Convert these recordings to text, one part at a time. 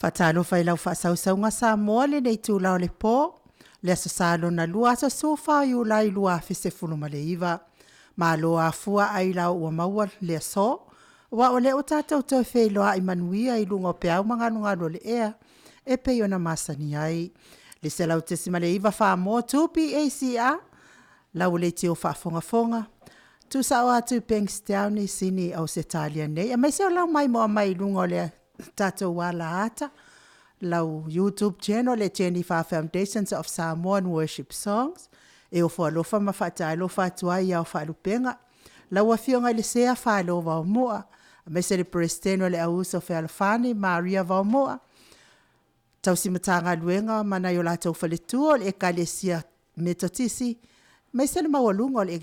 Faatalofa i lau faasausauga Samoa i lenei itula o le po, le Aso Sa lona lua aso 14 o Iulai 2019. Malo afua ailao ua maua le aso, aua o lea ua tatou toe feiloai manuia i luga o peau ma galugalu o le ea e pei ona masani ai. Le 100.9 Samoa 2PACR, lau leitio faafogafoga, tuusao atu i Bankstown i Sini Ausetalia nei, aemaise o lau maimoa mai i luga o le tatou alaata, lau YouTube Channel le Tenifa Foundation of Samoa Worship Songs. E ofo alofa ma faatalofa atu ai i Ao Faalupega, lau Afioga i le Sea Falo Vaomua, aemaise le Peresetene o le Auuso Fealofani Maria Vaomua, tausi Matagaluega ma nai o latou faletua o le Ekalesia Metotisi, aemaise le maualuga o le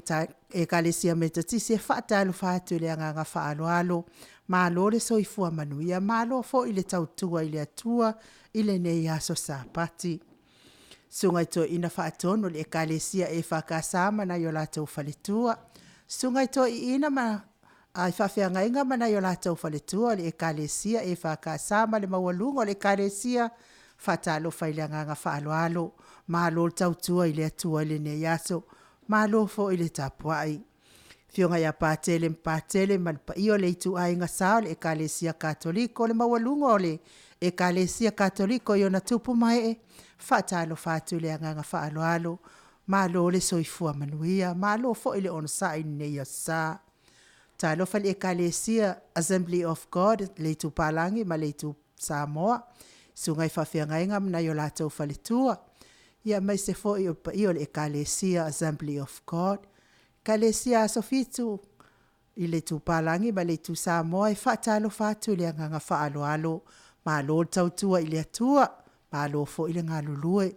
Ekalesia Metotisi. E faatalofa atu i le agaga faaaloalo. Malo le soifua manuia, malo foi le tautua i le Atua i lenei aso Sapati. Susuga i Toeaina Faatonu o le Ekalesia EFKS ma nai o latou faletua, Susuga i Toeaina ma Faafeagaiga ma nai o latou faletua o le Ekalesia EFKS ma le maualuga o le Ekalesia, faatalofa i le agaga faaaloalo. Malo le tautua i le Atua i lenei aso, malo foi le tapuai. Afioga ia Patele ma Patele ma le paia o le ituaiga sa o le Ekalesia Katoliko, le maualuga o le Ekalesia Katoliko i ona tupu ma ee, faatalofa atu i le agaga faaaloalo, malo le soifua manuia, malo foi le onosai i lenei aso Sa. Talofa i le Ekalesia Assembly of God i le Itu Palagi ma le Itu Samoa, Susuga i Faafeagaiga ma nai o latou faletua, ia aemaise foi o le paia o le Ekalesia Assembly of God. Ekalesia Aso Fitu i le Itu Palagi ma le Itu Samoa, e faatalofa atu i le agaga faaaloalo, malo le tautua i le Atua, malo foi le galulue.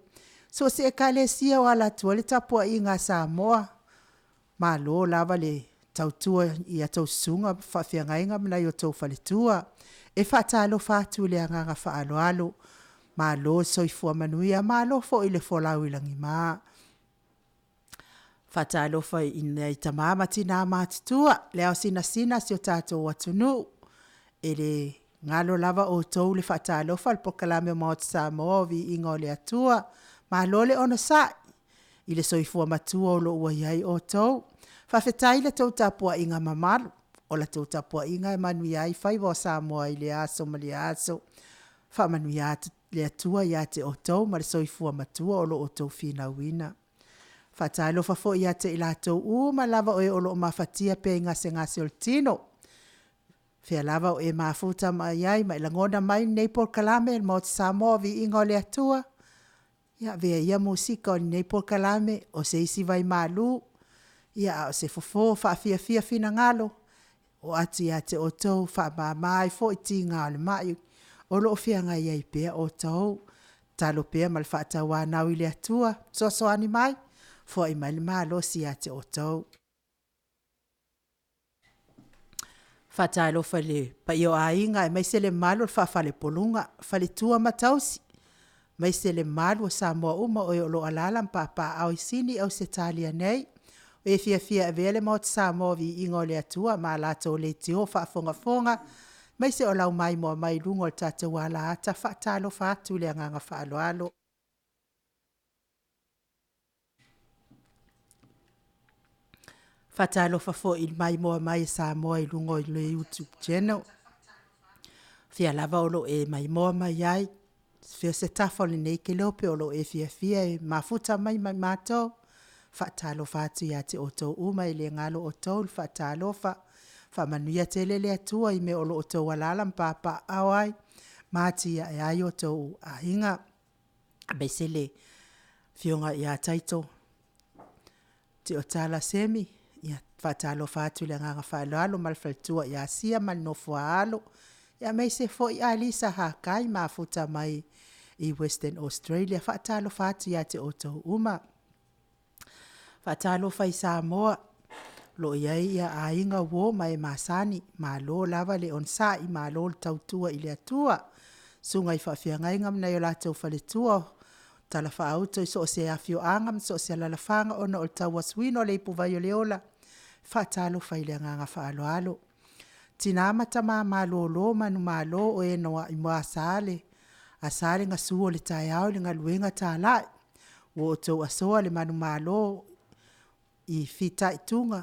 So o se Ekalesia o alo atu ai le tapuaiga a Samoa, malo lava le tautua i a outou susuga i faafeagaiga ma nai o outou faletua. E faatalofa atu i le agaga faaaloalo, malo le soifua manuia, malo foi le folau i lagima. Faatalofa i nai tama ma tina matutua, le ao sinasina o si o tatou atunuu, e le galo lava outou i le faatalofa a le Polokalame o le Maota Samoa o Viiga o le Atua. Malo le onosai i le soifua matua o lo o ua i ai outou. Faafetai i la outou tapuaiga mamalu, o la outou tapuaiga e manuia ai faiva o Samoa i lea aso ma lea aso. Faamanuia atu le Atua ia te outou ma le soifua matua o lo o outou finauina. Faatalofa foi ia te i latou uma lava o lo o mafatia pea i gasegase o le tino, fea lava o e mafuta mai ai ma e lagona mai lenei polokalame a le Maota Samoa o Viiga o le Atua, ia avea ia musika o lenei polokalame o se isi vaimalu, a o se fofo e faafiafia finagalo, oo atu ia te outou e faamama ai foi tiga o le mai o lo o feagai ai pea outou. Tatalo pea ma le faatauanau i le Atua e fesoasoani mai, foai mai le malosi ia te outou. Faatalofa i le paia o aiga aemaise le mamalu o le faa-faleupoluga, faletua ma tausi, aemaise le mamalu o Samoa uma o e o lo o alaala ma papaaao i Sini Ausetalia nei. O e fiafia e avea le Maota Samoa o Viiga o le Atua ma latou leitio faafogafoga, aemaise o lau maimoa mai i luga o le tatou alaata. Faatalofa atu i le agaga faaaloalo. Faatalofa foi i le maimoa mai a Samoa i luga o le YouTube Channel, fea lava o lo o e maimoa mai ai, fea se tafa o lenei kelope o lo o e fiafia e mafuta mai ma matou, faatalofa atu ia te outou uma e le galo outou le faatalofa. Faamanuia tele le Atua i mea o lo o outou alaala ma papaaao ai ma atiae ai o outou aiga. Aemaise le Afioga ia Taito Tiotatala Semi, ia faatalofa atu i le agaga faaaloalo ma le faletua ia Sia ma le nofo-a-alo, aemaise foi Alisa Hakai, mafuta mai i Western Australia. Faatalofa atu ia te outou uma. Faatalofa i Samoa o lo o i ai aiga, uo ma e masani, malo lava le onosai, malo le tautua i le Atua. Susuga i faafeagaiga ma nai o latou faletua o talafaauto i so o se afioaga ma so o se alalafaga ona o le tauasuina o le ipuvai o le ola, faatalofa i le agaga faaaloalo. Tina ma tama malolo manumalo o e na muasa le Ae sa le gasu o le taeao i le galuega talai, ua outou asoa le manumalo i fitaituga,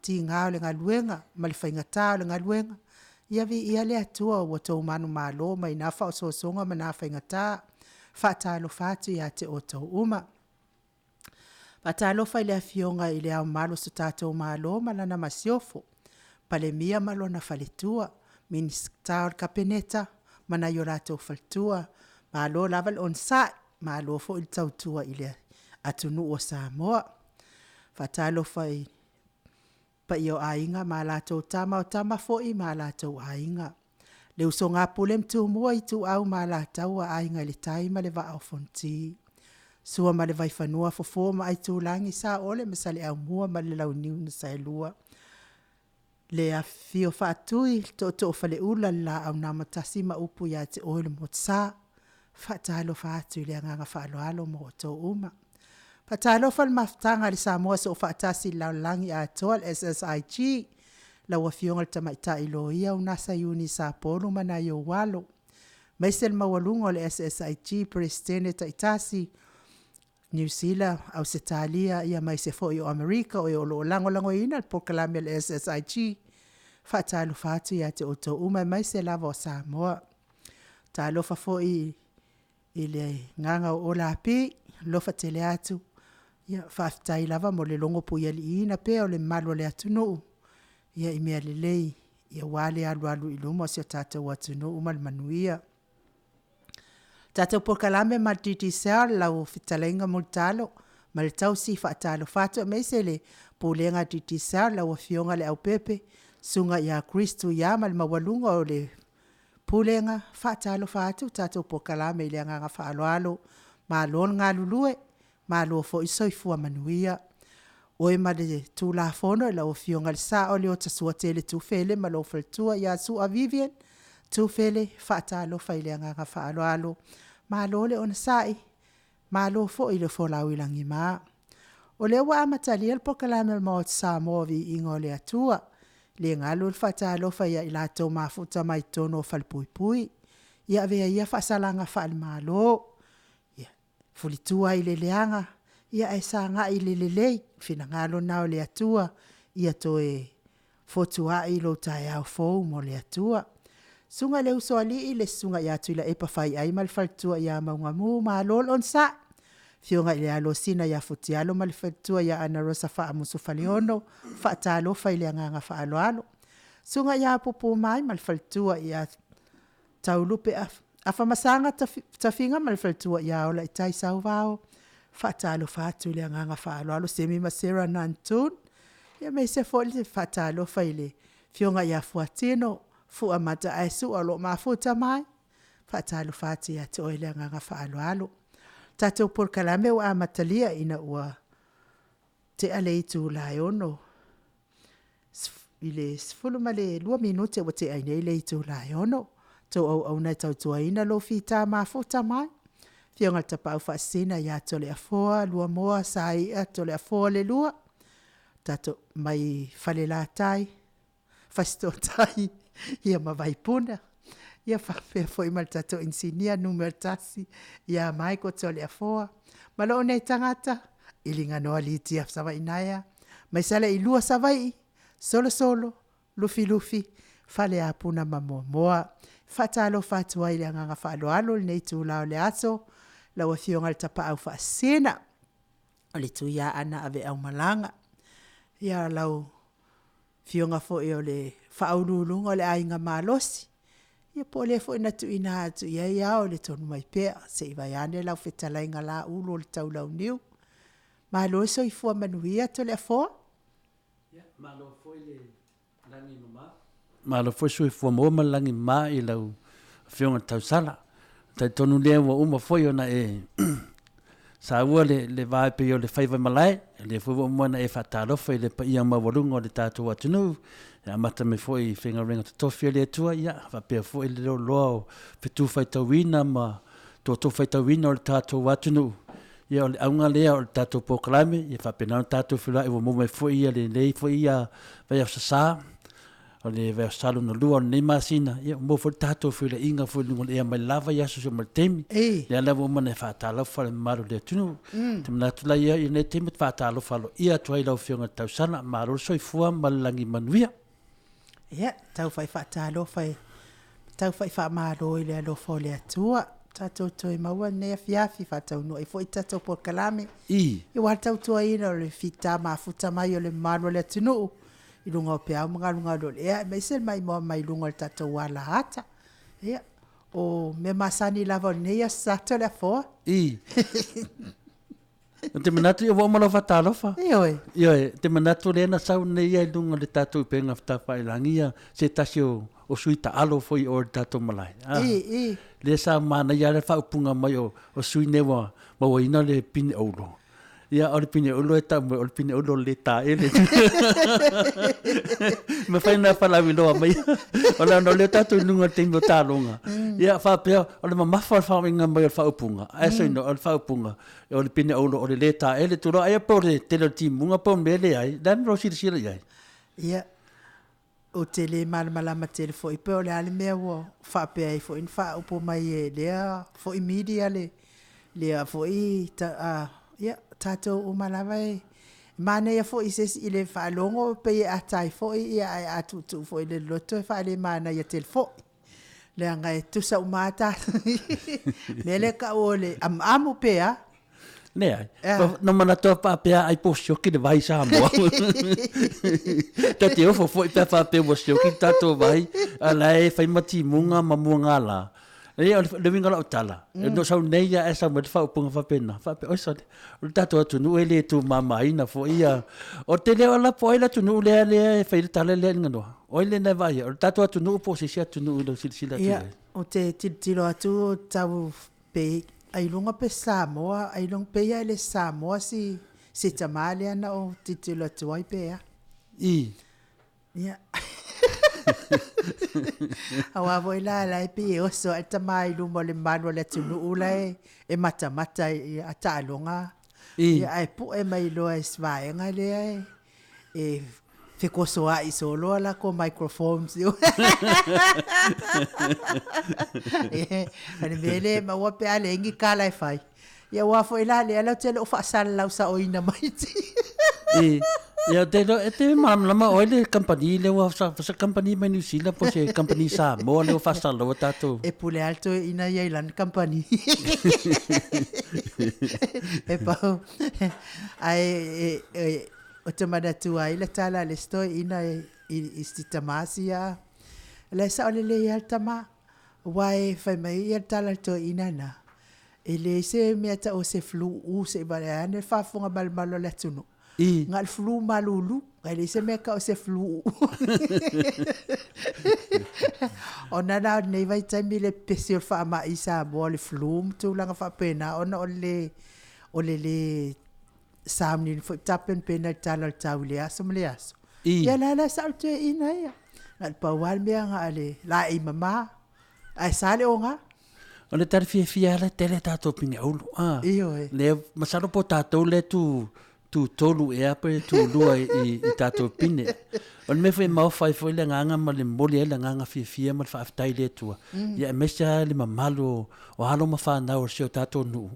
tiga o le galuega ma le faigata o le galuega, ia Viia le Atua ua outou manumalo mai na faaosoosoga ma na faigata. Faatalofa atu ia te outou uma. Faatalofa i le Afioga i le Ao mamalu o si o tatou Malo ma lana Masiofo, Palemia ma lona faletua, Minisita o le Kapeneta ma nai o latou faletua, malo lava le onosai, malo foi le tautua i le atunuu o Samoa. Faatalofa i paia o Aiga ma latou Tama, o Tama foi ma latou Aiga, le usoga a Pule ma Tumua, Ituau ma Alataua, Aiga i le Tai ma le Vaa o Fonoti, Sua ma le Vaifanua, Fofo ma Aitulagi, Saole ma Saleaaumua ma le Launiu na Saelua, le Afifio Faatui o Tootoo o Faleula, le Laau na Amotasi ma upu ia te oe le Motusa. Faatalofa atu i le agaga faaaloalo ma outou uma. Faatalofa i le mafutaga a le Samoa Soofaatasi i le lalolagi atoa le SSIG, lau Afioga i le Tamaitai Loia Unasa Iuni Sapolu ma nai ou alo, aemaise le maualuga o le SSIG Peresetene taitasi, Niu Sila, Ausetalia aemaise foi o Amerika o e o lo o lagolagoina le polokalame a le SSIG. Faatalofa atu ia te outou uma aemaise lava o Samoa. Talofa foi i le agaga o Lapii, alofa tele atu, ia faafetai lava mo le logompuialiiina pea o le mamalu o le atunuu ia i mea lelei ia aua le alualu i luma o si o tatou atunuu ma le manuia. Tatou polokalame ma le Digicel, lau fetalaiga Mulitalo ma le tausi faatalofa atu aemaise le Pulega a le Digicel, lau Afioga Leaupepe, Susuga ia Chris Tuia ma le maualuga o le Pulega, faatalofa atu le tatou polokalame i le agaga faaaloalo. Malo le galulue, malo foi le soifua manuia. O e ma le Tulafono lau Afioga i le Sao o Leota Suatele Tufele ma lou faletua ia Sua Vivian Tufele, faatalofa i le agaga faaaloalo. Malo le onosai, malo foi le folau i lagima. O lea ua amatalia le polokalame a le Maota Samoa o le Viiga o le Atua. E le galo le faatalofa ia i latou mafuta mai totonu o falepuipui. Ia avea ia faasalaga faale-Malo, ia fulitua ai le leaga, ia ae sagai i le lelei, finagalo lena o le Atua, ia toe fotuai lou taeao fou mo le Atua. Susuga i le Usoalii, le Susuga ia Tuilaepa Faiai ma le faletua ia Maugamu, malo le onosai, afioga i le Alosina ia Futialo ma le faletua ia Anarosa Faamusu Faleolo, faatalofa i le agaga faaaloalo. Susuga ia Pupu Mai ma le faletua ia Taulupe Afamasaga Tafiga ma le faletua ia Olaitai Sauvao, faatalofa atu i le agaga faaaloalo, Semi ma Sera Nantoon, aemaise foi le faatalofa i le Afioga ia Fuatino Fua Mataesua o lo o mafuta mai, faatalofa atu ia te oe i le agaga faaaloalo. Tatou polokalame ua amatalia ina ua tea le itula e 6:12 minute ua tea ai nei le itula e 6:00. Outou auauna e tautuaina lou fita mafuta mai, Afioga i le Tapaau Faasisina ia Toleafoa Luamoa Saia Toleafoa le II, mai Falelatai, Fasitootai ia ma Vaipuna. Ia faapea foi ma le tatou Inisinia numera 1 ia Michael Toleafoa ma lou nei tagata, Iliganon Lytia Savaiinaea. Mai Saleaailua Savaii, Solosolo, Lufilufi, Faleapuna ma Moamoa. Faatalofa atu ai i le agaga faaaloalo i lenei itula o le aso, lau Afioga i le Tapaau Faasisina, o le Tuiaana aveaumalaga. Ia lau Afioga foi o le Faauluuluga o le Aiga Malosi, ia po o le foi na tuuina atu i ai ao i le Tonumaipea se i vaeane lau fetalaiga Laulu o le Taulauniu. Malo le soifua manuia Toleafoa. Malo foi le soifua maua ma le lagi e mama i lau Afioga i le tausala. E talitonu lea ua uma foi ona e saua le va e pei o le faiva i malae, o lea foi ua uma ona e faatalofa i le paia maualuga o le tatou atunuu, e amata mai foi i faigaluega totofi a le Atua, ia faapea foi le loaloa o fetu faitauina ma tootoo faitauina o le tatou atunuu. Ia o le auga lea o le tatou polokalame, ia faapena ona tatou feiloai ua maua mai foi lenei foi vaiaso sa. o le vaiaso lona lua o lenei masina, ia ua maua foi le tatou feiloaiga foi i luga o le ea mai le la vaiaso seia oo mai i le taimi. Lea la ua uma ona e faatalofa i le mamalu o le atunuu. Ou te manatu la ia i lenei taimi ou te faatalofa aloaia atu ai i lau Afioga i le tausala, malo le soifua ma le lagi manuia. Ia, tau fai faatalofa e tau fai faamalo i le alofa o le Atua. Tatou toe maua lenei afiafi faataunuu ai foi tatou polokalame. Aua le tautuaina o le fita mafuta mai o le mamalu o le atunuu i luga o peau ma galugalu o le ea, aemaise le maimoa mai luga o le tatou ala ata. Ia, o mea masani lava o lenei Aso Sa Toleafoa. Ou te manatu ua uma lau faatalofa. Ioe. Ioe, ou te manatu lea na sau nei ia i luga o le tatou upega fefaatafailagi ia se tasi o o sui taalo foi i o i le tatou malae. Ah, I, i. Lea sa manaia lava le faaupuga mai o, o sui nei ua mauaina le pine oulo. Ia, o le pine oulo e tau mai o le pine oulo le taele. Mafai ona faalauiloa mai. O le ona o lea tatou i luga o le taimi o taaloga. Ia, faapea, o le mamafa o le faauiga mai o le faaupuga, ae soino, o le faaupuga, o le pine oulo o le le taele, tulou, ai po o le tele o le timuga po o le mea e leai. O le a le mea o silasila i ai? Ia, ou te le malamalama tele foi pe o le a le mea ua faapea ai foi ona faaupu mai e lea foi media le lea foi ia tatou uma lava e manaia foi i se isi i le faalogo pei e ata ai foi ia ae a tuutuu foi i le loloto e faalemanaia tele foi. Leaga e tutusa uma lava tatou. O le mea lea e tau o le amuamu pe a? Leai. Na manatu lava faapea ai po o sioki le vai i Samoa. Ta te ofo foi pe a faapea ua sioki le tatou vai, a o la e fai ma timuga ma muagala. Ia, o le uiga o lau tala, na ou sau nei lava ae sau mai le faaupuga faapena, faapea, oi sole, o le tatou atunuu e le tumamaina foi ia. Ou te le o la po o ai le atunuu lea lea e fai ai le tala lea Alii Noa. O ai lena e vaai ai? O le tatou atunuu po o se isi atunuu i lau silasila atu i ai? Ia, ou te tilotilo atu tau pe ailoga pe Samoa, ailoga pei lava e le Samoa si si tama lea na ou tilotilo atu ai pe a. I. Ia. Aua foi la la e pei e oso ae le tama i luma o le mamalu o le atunuu la e e matamata i a taaloga. I. Ia ae pue mai loa i si vaega lea e e fekosoa'i solo a latou microphones. O le mea lea e maua pe a leai ni tala e fai. Ia aua foi la lea latou te le o faasalalau saoina mai. I, ia te lo e te malamalama o ai le kamupani lea ua sa se kamupani mai Niu Sila po o se kamupani Samoa lea ua faasalalaua tatou. E pule lava le toeaina ia i lana kamupani. E pau ae e, e, Ou te manatua ai le tala a le isi toeaina i si tama sia, o la e sao lelei lava le tama, aua e fai mai le tala a le toeaina lena, e leai se mea e tau o se flu seivaleane le faafofoga mai a le mamalu o le atunuu, na o le flu malulu, ae leai se mea e tau o se flu. Ona la o lenei vaitaimi i le pepesi o le faamai i Samoa o le flu ma tulaga faapena ona o le le sauniuni foi tapenapena i le tala o le tau i lea aso ma lea aso. Ia la la e sao le toeaina ia. Na o le pau lava le mea na o le laei mama, ae sa le oga. O le tala fiafia lava la e tele a tatou pine auro. Ah, Ioe. Lea, masalo po o tatou lea tu, tu tolu ea pe tu lua i, i, i tatou pine. O le mea foi e maofa ai foi le agaga ma le momoli ai le agaga fiafia ma le faafetai i le Atua, ia aemaise lava le mamalu o, o alo ma fanau o si o tatou nuu.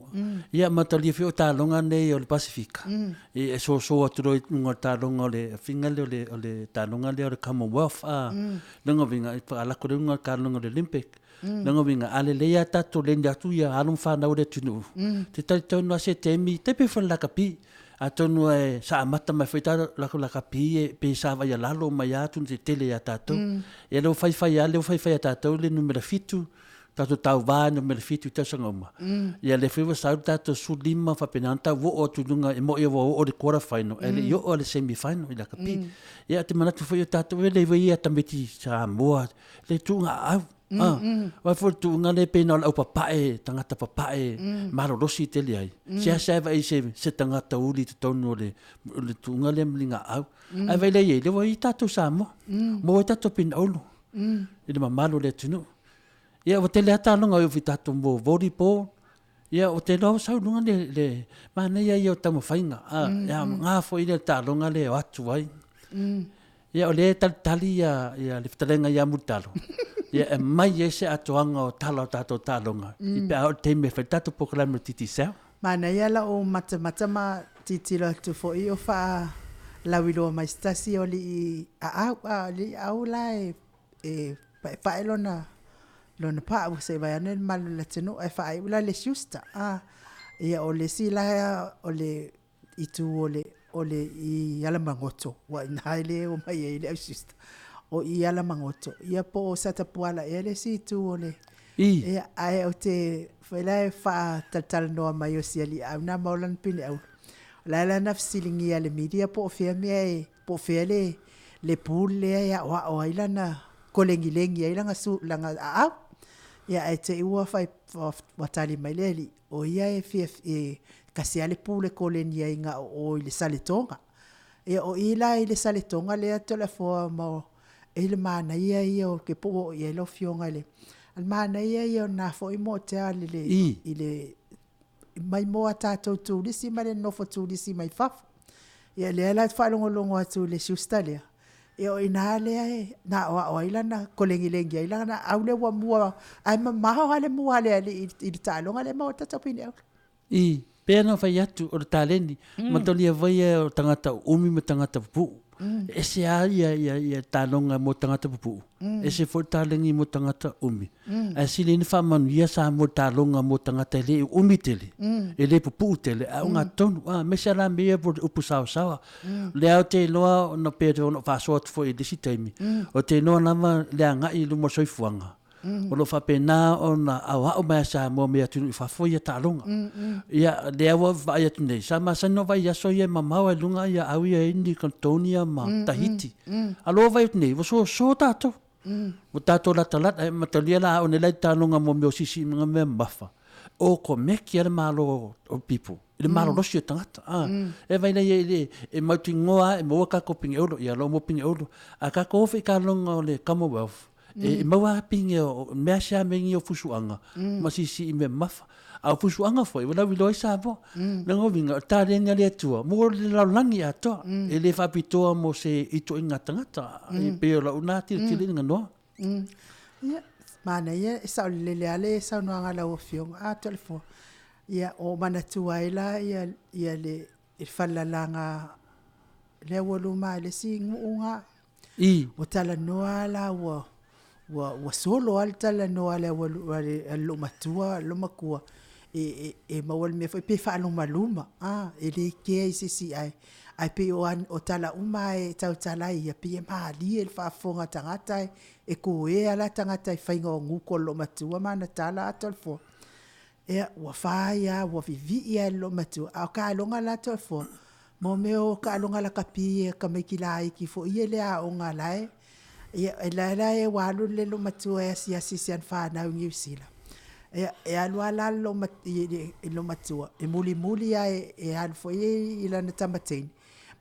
Ia ma talia foi o taaloga nei o le Pasefika, e soso atu loa i luga o le taaloga o le figa lea o le, o le taaloga lea o le Commonwealth, a, lona uiga, e alu atu loa i luga o le taaloga o le Olympic. Lona uiga, a lelei lava tatou leni atu ia alo ma fanau o le atunuu, te talitonu lava se taimi, tai pei foi o le lakapi, atonu e sa amata mai foi ta latou lakapi e pei sa vaialalo mai lava atunuu tetele ia tatou. Ia lea ua faifai lava, lea ua faifai ia tatou le numera 7, tatou tauva i numera 7 i tausaga uma. Ia lea foi ua sau le tatou 15 faapena ona tau oo atu i luga, e moni ua oo i le quarter final, ae le i oo lava i le semi final i lakapi. Ia ou te manatu foi o tatou e le i ia tamaiti Samoa le tuuga aau. Aua foi le tuuga lea pei na o le aupapae, tagata papae malolosi tele ai. Seasea e vaai se, se tagata uli i totonu o le, o le tuuga lea ma ligaau. Ae vaai lea i ai, lea ua i ai tatou Samoa. Maua ai tatou pine auro i le mamalu o le atunuu. Ia ua tele lava taaloga e oo foi i tatou mo volleyball, ia ou te iloa ua sau i luga le, le manaia ia o taumafaiga, e aoga foi le taaloga lea e o atu ai. Ia o lea e talitali ia, ia le fetalaiga ia Mulitalo, ia e aumai ai se atoaga o tala o tatou taaloga, mm. pe a oo i le taimi e fai tatou polokalame o le Digicel. Manaia la'u matamata ma tilotilo atu foi o faalauiloa mai se tasi o alii aau, a o alii aau la e e paepae lona lona pau se i vaeane le mamalu o le atunuu ae faaiu la i le Schuster a. Ia o le isi la o le itu o le o le i Alamagoto aua o i ina lea e omai ai le au Schuster, o i Alamagoto ia po o Satapuala ea le isi itu o le Ia, ae ou te foi la e faatalatalanoa mai o si alii aau na ma lana pine auro. O le a la na fesiligia e le media po o fea mea e, po o fea le, le pool lea e aoao ai lana, kolegilegi ai lana, su, lana aau. Ia ae te i ua fai, ua tali mai le alii, o ia e fia, e tasi lava le pool e koleni ai na o o i le Saletoga. Ia o i la i le Saletoga lea Toleafoa ma e le manaia ia o, po ua oo i ai lau afioga i le, o le manaia ia o lena foi motel i le, i le mai mo a tatou turisi ma le nonofo turisi mai fafo. Ia lea la ou te faalogologo atu i le Schuster lea, ia o i ina lea na aoao ai lana, kolegilegi ai lana aau lea ua mua, ae mamao lava le mua a le alii i le taaloga lea e maua ai le tatou pine auro. I, pei ona fai atu, o le taleni, mataulia foi ia o tagata uumi ma tagata pupuu. E ese lava ia, ia, ia taaloga mo tagata pupuu, ese foi le taleni mo tagata uumi. Ae sili ai ona faamanuia Samoa i le taaloga mo tagata e le uumi tele, e le pupuu tele, ae ogatotonu. A, aemaise lava la mea ia po o le upu saosaoa. O lea ou te iloa ona pei ona ou faasoa atu foi i le isi taimi, ou te iloa lava le agai i luma o le soifuaga, o lo o faapena ona aoao mai a Samoa mai atunuu i fafo ia taaloga. Ia, lea ua ou vaai atu nei, sa masani ona vaai i aso ia e mamao lava i luga ia au ia e i ai ni Caledonia ma Tahiti. A o lea ua vaai atu nei, ua soso tatou. Ua tatou latalata, e mataulia la a oo nei la i taaloga mo mea o siisiiga ma mea mamafa, okomeki lava le malo o people i le malolosi o tagata. A, e vaai la i ai i le, e mautinoa lava e maua tatou pine auro, ia loa maua pine auro. A tatou o foi i taaloga o le Commonwealth, e maua lava pine o mea sea mea nei o fusuaga ma siisii i mea mamafa. A o fusuaga foi, ua lauiloa ai Samoa. Lona uiga, o le taleni a le Atua mo le lalolagi atoa, e le faapitoa mo se ituaiga tagata. E pei o lau na tilotilo i le ganoa. Ia, manaia, e saolele lava le saunoaga a lau Afioga. A Toleafoa, ia ua ou manatua ai la le falelalaga lea ua luma i le isi nuu lena. I. Ua talanoa la ua ua ua solo lava le talanoa a le a le loomatua le loomatua e e maua i le mea foi pe faalumaluma a e le kea i se isi ae ae pei o o tala uma lava e tautala ai ia pei e malie i le faafofoga a tagata e koe lava tagata i faiga o gutu a le loomatua ma ana tala atoa le foa. Ia, ua fai lava ua vivii lava i le loomatua, a o taaloga la Toleafoa, mo mea o taaloga lakapi a tamaiti laiti foi ia e le aoga la e, ia la la ua alu le loomatua e asiasi i si ana fanau i Niu Sila, ia e alu lava la le loomatua, e mulimuli lava e alu foi i lana tama teine,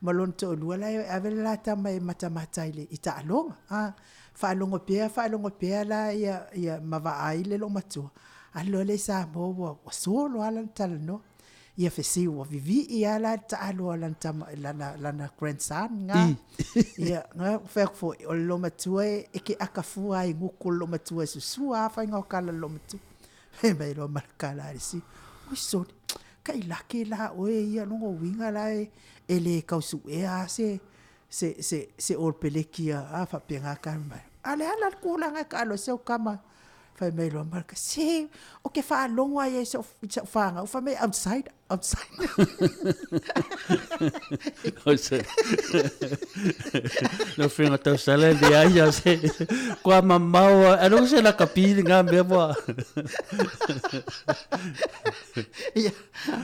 ma lona toalua la e ave le la tama e matamata i taaloga. Faalogo pea faalogo pea la ia ma vaai le loomatua, alu loa lea i Samoa ua solo lava lana talanoa. Ia fesili ua vivii lava la i le taalo a lana tama lana lana grandson na. Ia na fai atu foi, o le loomatua e te aka fua lava i gutu o le loomatua e susua lava faiga o tala a le loomatua. Fai mai loa ma le tala a le isi, oi sole, tailake la oe ia, lona uiga la e le tau suea lava se se Olo Peleki a faapena tala mai. A o le a la le tulaga e taalo ai si au tama? Fai mai loa ma se, ou te faalogo lava i ai i sau fanau fai mai outsider, outsider. Lau Afioga Tausala e leai lava se kua mamao lava. Ae se lakapi lena mea ua. Ia,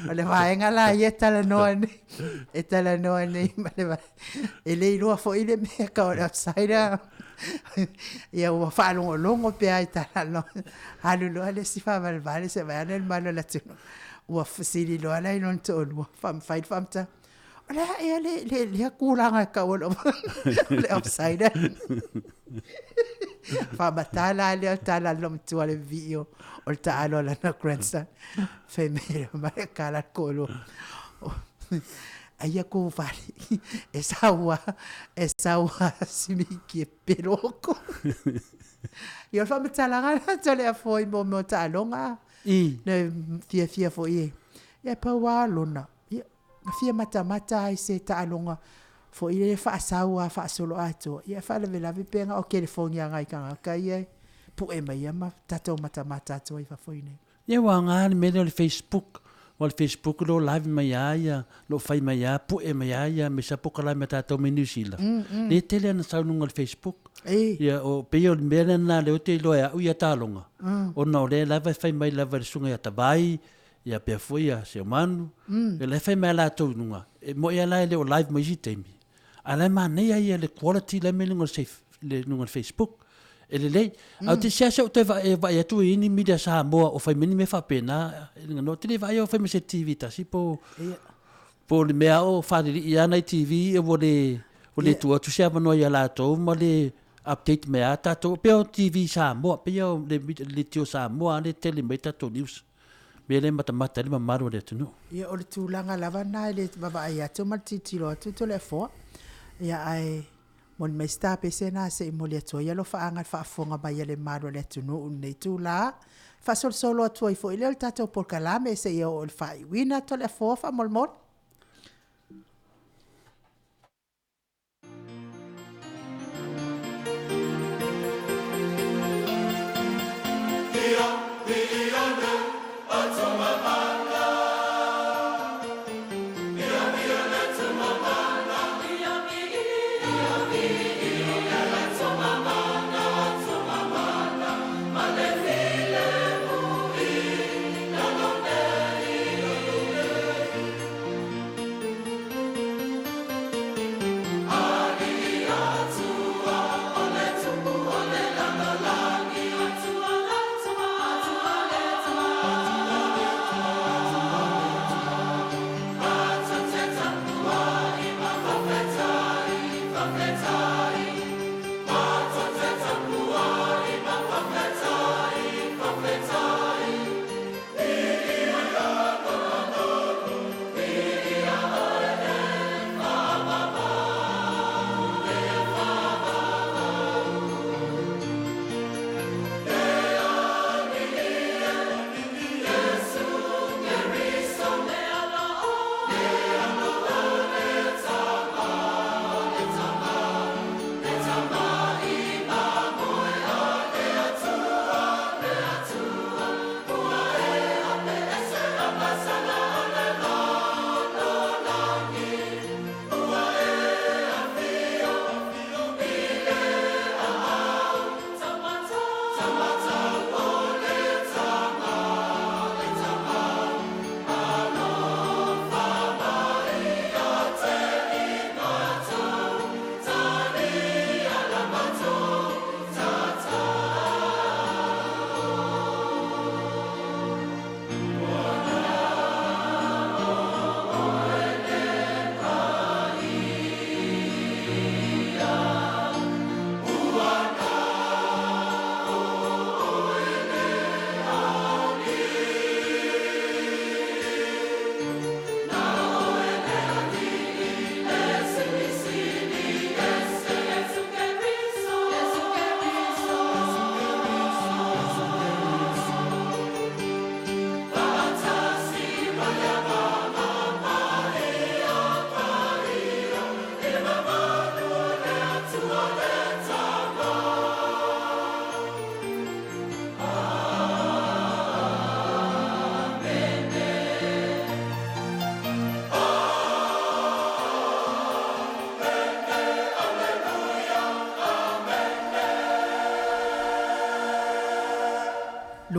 o le vaega la ia e talanoa nei, e talanoa nei ma le vaega. E le iloa foi le mea tau o le outsider. Ia ua faalogologo pea i tala alu loa le isi faavalevale se i vaai ane le mamalu o le atunuu. Ua fesili loa la i lona toalua, fai le faamatalaga, o le a ea lea tulaga e tau o le outsider? Faamatala lea o tala a le loomatua i le vivii o le taalo a lana grandson. Fai mai le tala a le toalua. Aia kou fale e sau a e sau a simiki e pelo kou. Ia o le faamatalaga lena Toleafoa i mea o taaloga. Le fiafia foi e, ia pau lava lona, ia na fia matamata lava i se taaloga foi lea faasau lava faasoloatoa, ia ae faalavelave pe na o telefoni lava a nai tagata ia e pue maia ma tatou matamata atu ai i fafo i inei. Ia ua aoga le mea lea o le facebook, aua o le facebook o lo o live mai lava ia, o lo o fai mai lava, pue mai lava ia aemaise lava polokalame a tatou mai Niu Sila, lea e tele lava ina sau i luga o le facebook. Ia o, pei o le mea lena lea ou te iloa e au ia taaloga, ona o lea lava e fai mai lava e le susuga ia Tavai, ia pea foi ia Seumanu, ia la e fai mai lava latou i luga, e moni lava la e le o live mo isi taimi, a o la e manaia ia le quality la e aumai i luga o le facebook. E lelei. Ae ou te seasea ou toe vaai atu i ni media Samoa o fai mai ni mea faapena. Ou te le vaaia o fai ma se TV tasi po o le mea o faalelii lava nai TV ua le tuu atu se avanoa ia latou ma le update mai lava tatou. E pei o TV Samoa, pei o le Leitio Samoa lea e tele mai ai tatou news. Mea lea e matamata ai le mamalu o le atunuu. Ia, o le tulaga lava lena i le vaavaai atu ma le tilotilo atu Toleafoa. Ia, ae moni mai si tapese lena se i momoli atu ai alofaaga i le faafofoga mai a le mamalu o le atunuu i lenei itula. Faasolosolo atu ai foi lea o le tatou polokalame seia oo i le faaiuina Toleafoa faamolemole.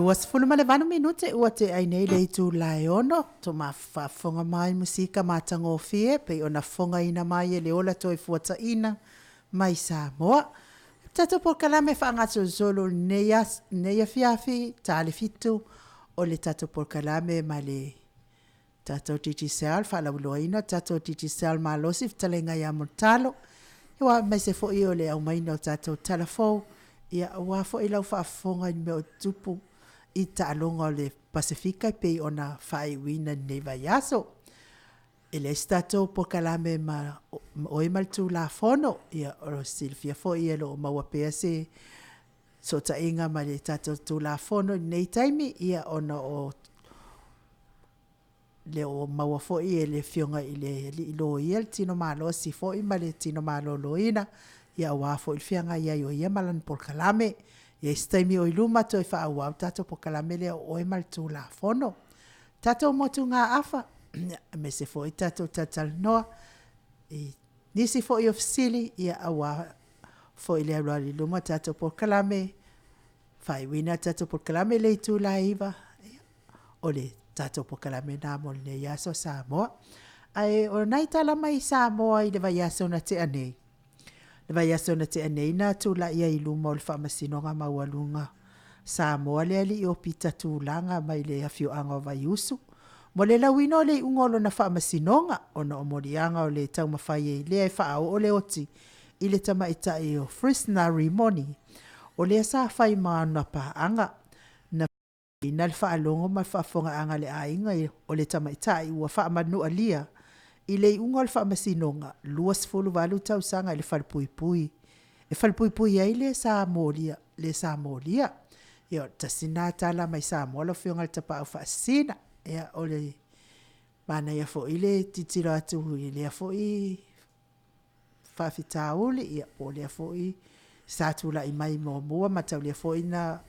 28 minute ua tea ai nei le itula e 6, tou faafofoga mai musika matagofie pei ona fofogaina mai e le ola toefuataina mai Samoa. Le tatou polokalame faagasolosolo i lenei aso, lenei afiafi, ta le 7, o le tatou polokalame ma le tatou Digicel, faalauiloaina o le tatou Digicel malosi, fetalaiga ia Mulitalo, aemaise foi o le aumaiga o tatou tala fou, ia aua foi lau faafofoga i mea o tutupu i taaloga o le Pasefika e pei ona faaiuina i lenei vaiaso. E leai se tatou polokalame ma oe ma le Tulafono, ia o lo o silafia foi e lo o maua pea se fesootaiga ma le tatou Tulafono i lenei taimi, ia ona o le o maua foi e le Afioga i le Alii Loia le tino malosi foi ma le tino maloloina, ia aua foi le feagai ai o ia ma lana polokalame. E i ai se taimi o i luma toe faaauau le tatou polokalame lea o oe ma le Tulafono. Tatou motugaafa, aemaise foi tatou talatalanoa i nisi foi o fesili aua foi le alualu i luma o le tatou polokalame, faaiuina le tatou polokalame i le itula e 9:00, o le tatou polokalame lena mo lenei aso Samoa. Ae o nai tala mai Samoa i le vaiaso na tea nei, le vaiaso na tea nei na tulai ai i luma o le Faamasinoga Maualuga Samoa le alii o Pita Tulaga mai le afioaga o Vaiusu, mo le lauina o le iuga o lona faamasinoga ona o moliaga o le taumafai ai lea e faaoo le oti i le tamaitai o Frisna Rimoni, o lea sa fai ma ona paaga. Na ina le faalogo ma le faafofogaaga a le aiga o le tamaitai ua faamanualia i le iuga o le faamasinoga 28 tausaga i le falepuipui e falepuipui ai le sa molia, le sa molia. Ia, o le tasi lena tala mai Samoa lau Afioga i le Tapaau Faasisina. Ia, o le manaia foi le tilotilo atu i lea foi faafitauli, ia po o lea foi sa tulai mai muamua, mataulia foi na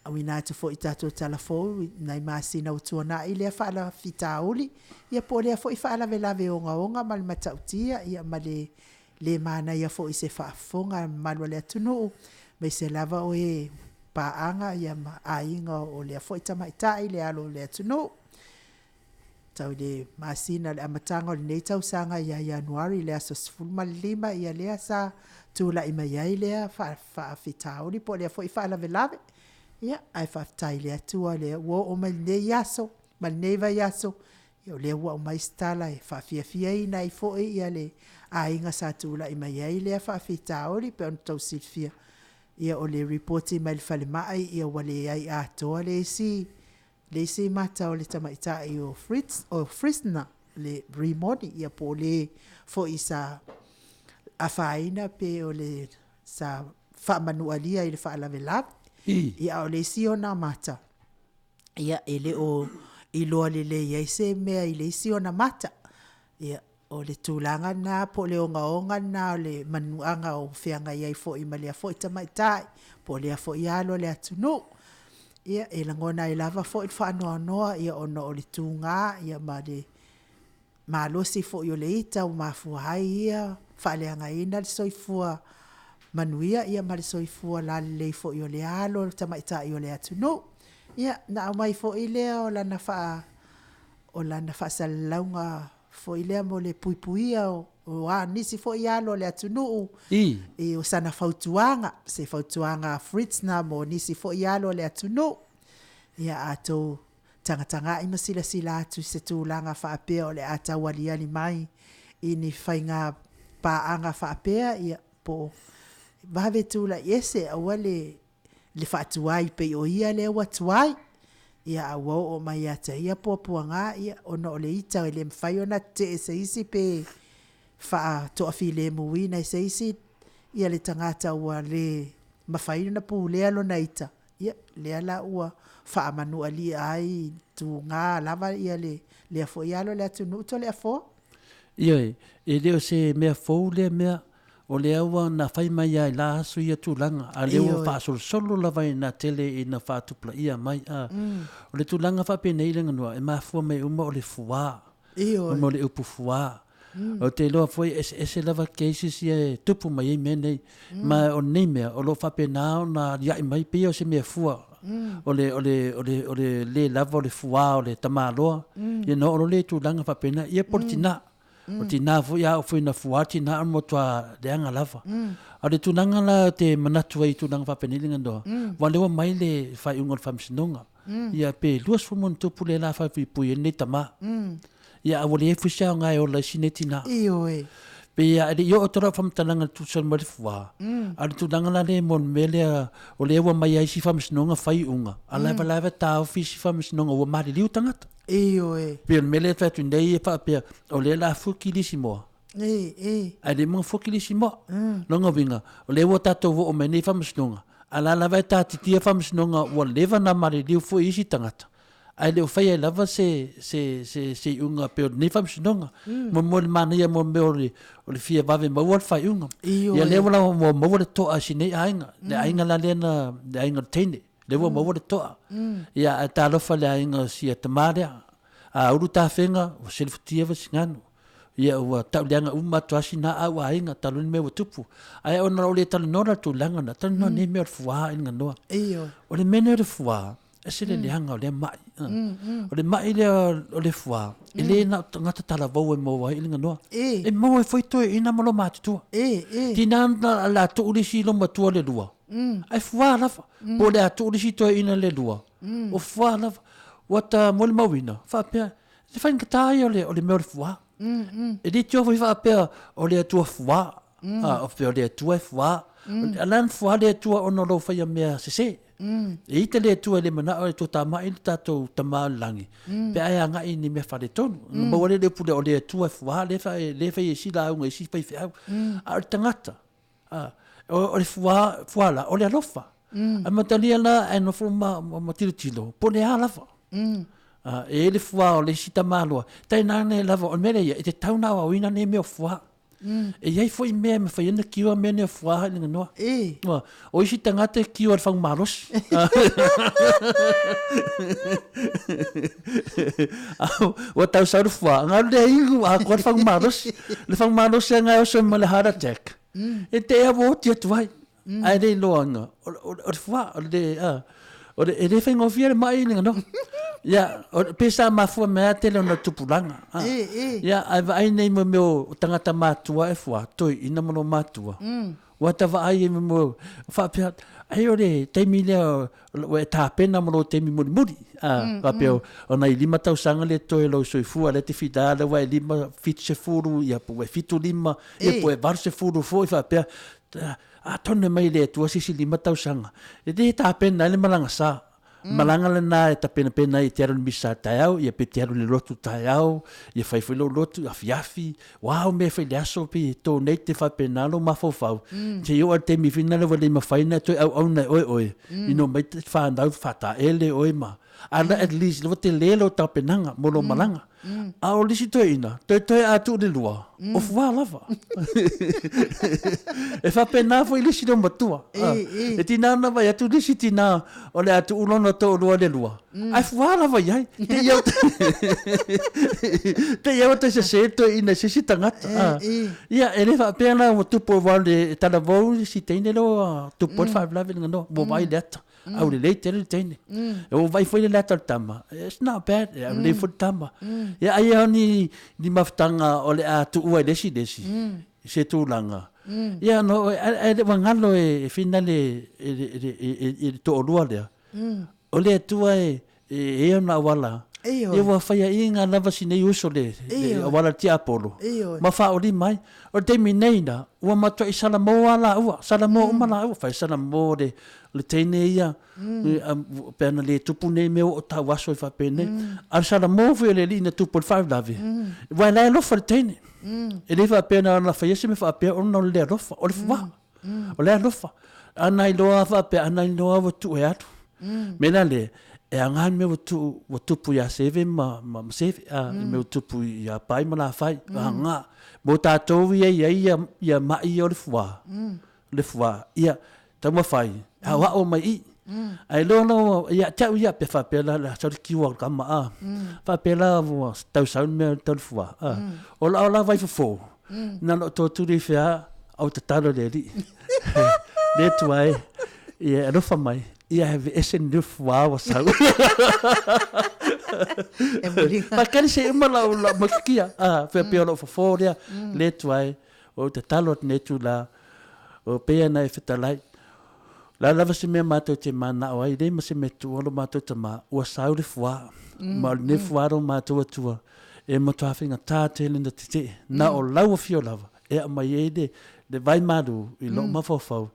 auina atu foi i tatou tala fou i nai masina ua tuanai lea faafitauli, ia po o lea foi faalavelave ogaoga ma le matautia ma le le manaia foi i se faafofoga a le mamalu o le atunuu, aemaise lava o e paaga ma aiga o lea foi tamaitai, le alo o le atunuu. Tau i le masina i le amataga o lenei tausaga ia Ianuari i le aso 15, ia lea sa tulai mai ai lea faafitauli po o lea foi faalavelave. Ia, ae faafetai i le Atua o lea ua oo mai lenei aso ma lenei vaiaso, o lea ua aumai se tala e faafiafiaina ai foi le aiga sa tulai mai ai lea faafitauli. E pei ona outou silafia, o le lipoti mai le falemai ua leai atoa le isi mata o le tamaitai o Frisna Rimoni, ia po o le foi sa afaina pe o le sa faamanualia i le faalavelave. Ia, a o le isi ona mata, e le o iloa lelei ai se mea i le isi ona mata. Ia, o le tulaga lena po o le ogaoga lena o le manuaga o feagai ai foi ma lea foi tamaitai po o lea foi alo o le atunuu. Ia, e lagona ai lava foi le faanoanoa ona o le tuga ma le malosi foi o le ita ua mafua ai ia faaleagaina le soifua manuia ma le soifua lalelei foi o lea alo tamaitai o le atunuu. Ia, na aumai foi lea o lana faasalalauga foi lea mo le puipuia o nisi foi alo o le atunuu, o sana fautuaga, se fautuaga a Fritz na mo nisi foi alo o le atunuu. Ia, a outou tagatagai ma silasila atu i se tulaga faapea o le a tau aliali mai i ni faiga paaga faapea, ia po o vave tulai ese, aua le faatuai pei o ia lea ua tuai, a ua oo mai ia te ia puapuaga, ona o le ita e le mafai ona tetee e se isi pe faatoafilemuina e se isi le tagata ua le mafai ona pulea lona ita, ia, lea la ua faamanualia ai, tuga lava lea foi alo o le atunuu Toleafoa. Ioe, e le o se mea fou lea mea, o lea ua na fai mai lava i la aso ia tulaga, a o lea ua faasolosolo lava ina tele ina faatupulaia mai. O le tulaga faapenei Leaganua, e mafua mai uma o le fuā, ona o le upu fuā. Ou te iloa foi e eseese lava cases ia e tupu mai ai mea nei. Ma o lenei mea, o lo o faapena ona aliae mai pei o se mea fua, o le, o le, o le, o le le lava o le fuā o le tamaloa, ia ona oo loa lea i tulaga faapena, ia po o le tina. O le tina foi, a oo foi ina fua le tina, o le matua leaga lava. A o le tulaga la ou te manatu ai i tulaga faapenei Leaganua, aua o lea ua aumai le faaiuga o le Faamasinoga, ia pe 20 ma ona tupu lea o le a falepuipui ai lenei tama. Ia a ua leai foi se aoga e ola ai si nei tina. Ioe. Pei a e le i oo atu lau faamatalaga i le tusa mai le fuā, a o le tulaga la lea mo le mea lea o lea ua aumai ai isi faamasinoga faiuga, a lava lava taofi isi faamasinoga ua maliliu tagata. Ioe. Pei o le mea lea e fai atu nei e faapea o lea o le a fuki le isi moa. Ae le maga fuki le isi moa. Lona uiga, o lea ua tatou oo mai nei i faamasinoga, a o la lava e taatitia faamasinoga ua leva ona maliliu foi isi tagata, ae le o faia ai lava se, se, se, se iuga pei o lenei faamasinoga. Mo le manaia mo mea o le, o le fia vave maua le faaiuga. Ia lea ua ua maua le toa i si nei aiga, le aiga la lea na, le aiga o le teine, lea ua maua le toa. Ia ae talofa i le aiga o sia tama lea. A ulu tafega, ua selefutia Vaisigano. Ia ua tauleaga uma atu lava sina au aiga talu ai le mea ua tupu. Ae ona o le talanoa la i le tulaga lena, talanoa nei mea o le fuā i le ganoa. O le mea lenei o le fuā, ese le leaga o lea mai. O le mai lea o le fuā, e le na o tagata talavou e maua ai i le ganoa. E maua ai foi toeaiina ma lomatutua. Tina na o le a tuu le isi lomatua le lua, ae fuā lava. Po o le a tuu le isi toeaina le lua, o fuā lava. Ua ta molimauina, faapea, le faigata ia o le mea o le fuā. E le tio foi faapea o le Atua fuā, a, o pea o le Atua e fuā. A la e fuā le Atua ona o lou faia mea sese. E ita le Atua e le manao e toatamai le tatou Tama o le lagi, pe a e agai i ni mea faaletonu. Ona maua lea o le upu lea, o le Atua e fuā, lea e fai e isi lauga e isi faifeau. A o le tagata, o le fuā, fuā la, o le alofa. Ae matalia la ae nofo ma, ma tilotilo, po o le a lava. E i ai le fuā o le isi tamaloa, tainane lava, o le mea lea ia, e tatau ona aoaoina nei mea o fuā. E i ai foi mea e mafai ai ona cure mea nei o fuā i le ganoa. O isi tagata e cure i le fagu malosi. Ua tau sau le fuā, galu lea inu atoa le fagu malosi. Le fagu malosi lava e oso ai ma le heart attack. E te ua oti atu ai. Ae le iloa ina, o le fuā, o le, o le, e le faigofie le mai i le ganoa. Ia, pe sa mafua mai lava tele ona tupulaga. Ia, ae vaai nei mo mea o tagata matutua e fuā, toeaiina ma loomatua. Ua ta vaai ai mo faapea, ai o le taimi lea ua e tapena mo lou taimi mulimuli. Faapea o nai 5 tausaga lea e totoe o lou soifua lea e te fita lea ua e 5, 70, ia po ua e 75, ia po ua e 80 foi faapea. Atonu e mai le Atua se isi 5 tausaga, e le tapena ai le malaga sa. Malaga lena e tapenapena ai e te alu i le misa taeao, ia pe te alu i le lotu taeao, ia fai foi lou lotu afiafi, o a au mea e fai i le aso, pei e donate faapena lou mafaufau, seia oo lava i le taimi foi lena ua le mafai ona e toe auauna e oe oe, ina omai fanau faataele oe ma, a la at least ua tele lou tapenaga mo lou malaga. A o le isi toeaina, toetoe a tuu le lua, o fuā lava. E faapena foi le isi loomatua. E tiga ona vaai atu le isi tina o le a tuu lona toalua le lua, ae fuā lava i ai. Te i au te i au toe sese le toeaina i se isi tagata. Ia, e le faapea la ua tupu aua o le talavou si teine lea ua tupu ai le faalavelave i le ganoa, ua vaai i le ata. Aulelei tele le teine. E ua vaai foi le ata o le tama, it's not bad, e aulelei foi le tama. Ia ai lava ni, ni mafutaga o le a tuua i le isi i le isi, i se tulaga. Ia no, ae le ua galo e whina le, i le toalua lea. O le Atua e, e i ai ona auala. Ia ua faiaina lava si nei uso le, le auala le tiapolo, ma faaolima ai. O le taimi nei la, ua matuai salamo lava laua, salamo uma laua, fai salamo le, le teine ia, pe ana le tupu nei mea ua oo tau aso i faapenei. A o le salamo foi o le alii na tupu ai le faalavelave, aua o la e alofa le teine. E le faapea na ona faia se mea faapea ona o le le alofa, o le fuaa. O le alofa. Ana iloa faapea, ana iloa ua tuu e alu. Mea la lea, e aoga le mea ua tuu, ua tupu ia Seve ma, ma, ma Seve, a, le mea ua tupu ia Pai ma Lafai, aoga. Mo tatou ia e i ai ia, ia mai ia o le fuā, le fuā, ia, taumafai, e aoao mai i i. Ae iloa la, ia te au ia, pe faapea la, le a sau le kiu a le tama, a, faapea la ua tau sau le mea tau le fuā, a. O lau la vaifofo, na ona ou totuli ifo lava, a o tatalo i le Alii, le Atua e, ia e alofa mai, ia e aveese lenei fuā ua sau. E muliga. Faatali se i uma lau matukia, a, faapea o lau fofo lea, le Atua e, ua ou tatalo atu nei itula, o pei ona e fetalai, O le a lava se mea matou te mananao ai, e leai ma se mea tuua lo matou tama, ua sau le fuā, ma o lenei fuā lo matou Atua, e matua faigata tele ona tetee, na o lau afio lava. e aumai ai le, le vai malu i lou mafaufau,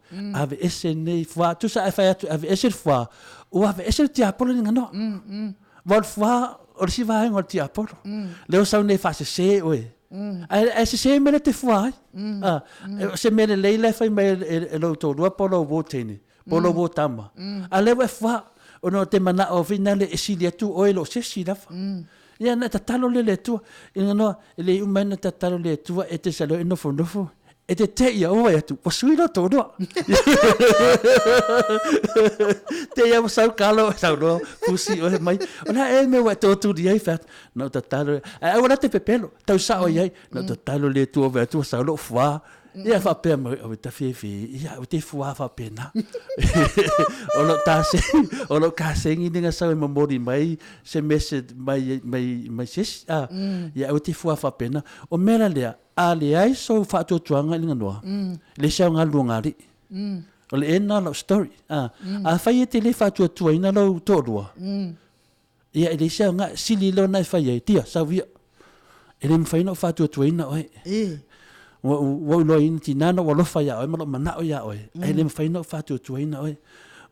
aveese lenei fuā. Tusa ae fai atu e aveese le fuā, ua aveese le tiapolo i le ganoa. Aua o le fuā, o le isi vaega o le tiapolo. Lea ua sau nei e faasese oe. Ae, ae sese mea lea e te fua ai. A, o se mea lelei la e fai mai e lou toalua po o lou uo teine, po o lou uo tama. A lea ua e fua, ona o te manao foi lea e sili atu oe i lo se isi lava. Ia ona e tatalo lea i le Atua, ina noa, e le uma ai ona tatalo i le Atua e te sau e nofonofo, e te te ia ua vaai atu, ua sui lou toalua. Te ia ua sau kalo, sau loa, fusi oe mai. O le a ea le mea ua e totuli ai, fai atu, na ou tatalo, ae aua la te pepelo, tau sao i ai, na ou tatalo i le Atua, vaai atu ua sau lou fua. Ia faapea mai, oi ta fiafia, ia aua te fua faapena. O lou tasegi, o lou tasegi lea na sau e momoli mai se message mai, mai, mai se isi. Ah, ia aua te fua faapena. O mea la lea, a leai sou faatuatuaga i le ganoa, e le se aoga le luagalii. O le end lena o lau story. Ah, afai e te le faatuatuaina lou toalua, Ia, e leai se aoga, e sili loa ona e fai ai, Tia, sau ia. E le mafai ona ou faatuatuaina oe. E. Ua ou, ua ou iloaina, tiga ona ou alofa iā oe ma lou manao iā oe, mm. ae le mafai ona ou faatuatuaina oe.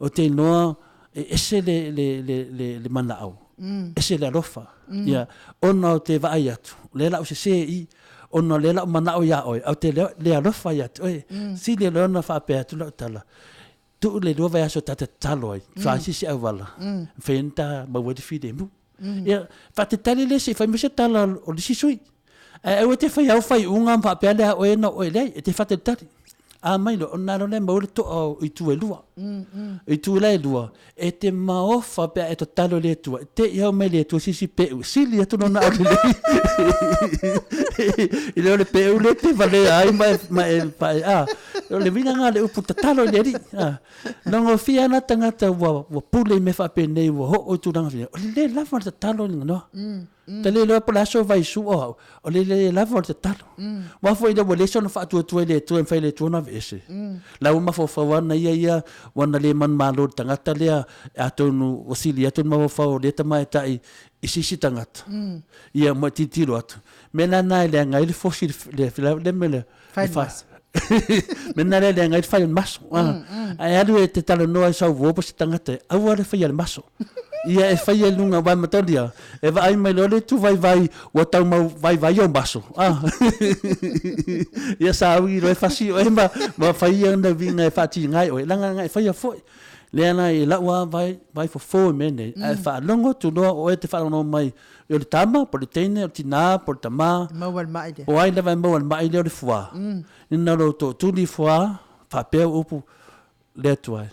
Ou te iloa e ese le, le, le, le, le manao, mm. ese le alofa. Mm. Ia, ona ou te vaai atu, o lea la ou sesē i, ona o lea la ou manao iā oe, ae ou te le, le alofa ia te oe. Mm. Sili loa ona faapea atu lau tala, Tuu le lua vaiaso ta te tatalo ai, try se isi auala, mafai ai ona ta maua ai le filemu. Ia, faatetali lea se i fai mai se tala o le isi sui. Ae aua e te fai au faaiuga ma faapea lea oe na oe leai, e te faatalitali. A mai loa, ona loa lea e maua le toa o itu e lua. Itu la e lua, e te maofa pe a e tatalo i le Atua, e te i au mai le Atua se isi peu, e sili atu lona aulelei i le o le peu lea e te valea ai ma e, ma e, ma e, a. O le uiga lena o le upu tatalo i le Alii. A. Logofia ana tagata ua, ua pule i mea faapenei ua oo i tulaga fia, o le le lava o le tatalo i le ganoa. Ta le iloa po o le a so vaisua o au, o le le lava o le tatalo. Aua foi ina ua leai sona faatuatua i le Atua e mafai e le Atua ona aveese. La ua mafaufau ana ia ia ua na le manumalo i le tagata lea, atonu ua sili atu le mafaufau o lea tamaitai i se isi tagata. Ia ma tilotilo atu. Mea la lena e leaga ai le fosi le le mea lea. Fai le maso. Mea lena lea e leaga ai le fai o le maso. Ae alu e te talanoa i sau uo po o se tagata e aua le faia le maso. Ia e faia i luga aua e matalia e vaai mai loa le itu vaivai ua tau mau vaivai ou maso. Ia saui loa e fasi oe ma, ma fai ana uiga e faatiga ai oe, leaga na e faia foi. Lea la i lau lava vai, vai fofo i mea nei, ae faalogo atu loa o oe e te faalogologo mai o le tama, po o le teine, o le tinā, po o le tamā, E maua le ma'i lea. po o ai lava e maua le ma'i lea o le fuā. Ina lou tootuli i fuā, faapea upu, le Atua e,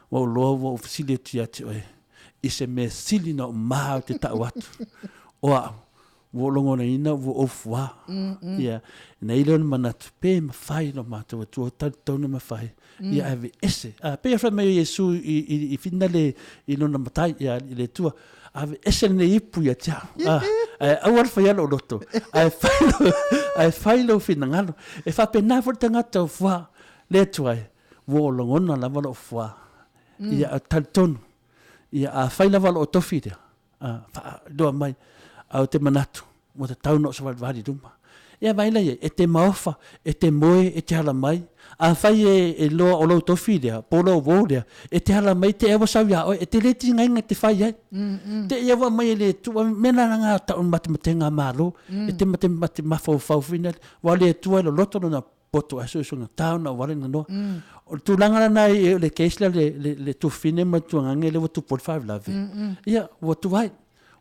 ua ou loa ua ou fesili atu ia te oe, i se mea sili na ou mā ou te tau atu, o au, ua ou logonaina ua ou fuā. Ia, ina ia lea o le manatu, pe mafai lo matou Atua, talitonu e mafai, ia aveese. A, pei e fai mai o Iesu i, i, i whina le, i lona matai, ia, i le Atua, aveese lenei ipu ia te au. A, ae aua le faia lou loto, ae fai lou, ae fai lou finagalo. E faapena foi le tagata o fuā, le Atua e, ua ou lagona lava lou fuā. Ia, talitonu, ia, afai lava o loo tofi lea, faailoa mai, ae ou te manatu, ua tatau ona ou savalivali i luma. Ia vaai la i ai, e te maofa, e te moe, e te ala mai. Afai e, e loa o lou tofi lea, po o lou uo lea, e te ala mai, te ua sau iā oe, e te le tigaina e te fai ai. Te ia ua aumai e le Atua, mea la nga tau o matematenga a Malo, e te mate mate mafaufau foi lea, aua o le Atua e loloto lona poto ae suesuega ta ona wale na noa. O le tulaga lana i le case lea le, le, le tuafafine ma le tuagage lea ua tupu ai le faalavelave. Ia, ua tuai.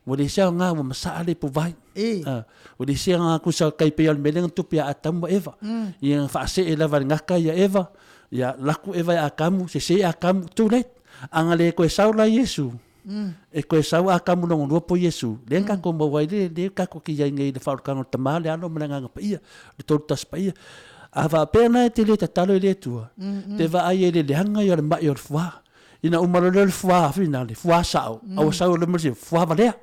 Ua le se aoga, ua masaa le ipuvai. E. Ah, ua le se aoga kusa kai pei o le mea lea na tupu ia Atamu ma Eva. Ia na faasee lava e le gaka ia Eva, ia laku Eva ia Atamu, sese Atamu, too late. A na le toe sau la Iesu, E koe sau Atamu lona lua po Iesu, lea na tatou maua ai le, lea tatou te i ai nei i le faaolataga o le Tama, le Alo ma le Agaga Paia, le Tolu Tasi Paia. A faapea la e te le tatalo i le Atua, te vaai ai i le leaga ia o le ma'i o le fuā. Ina uma loa lea o le fuā finale, fuā sao, a ua sau loa ma le isi, fuā valea.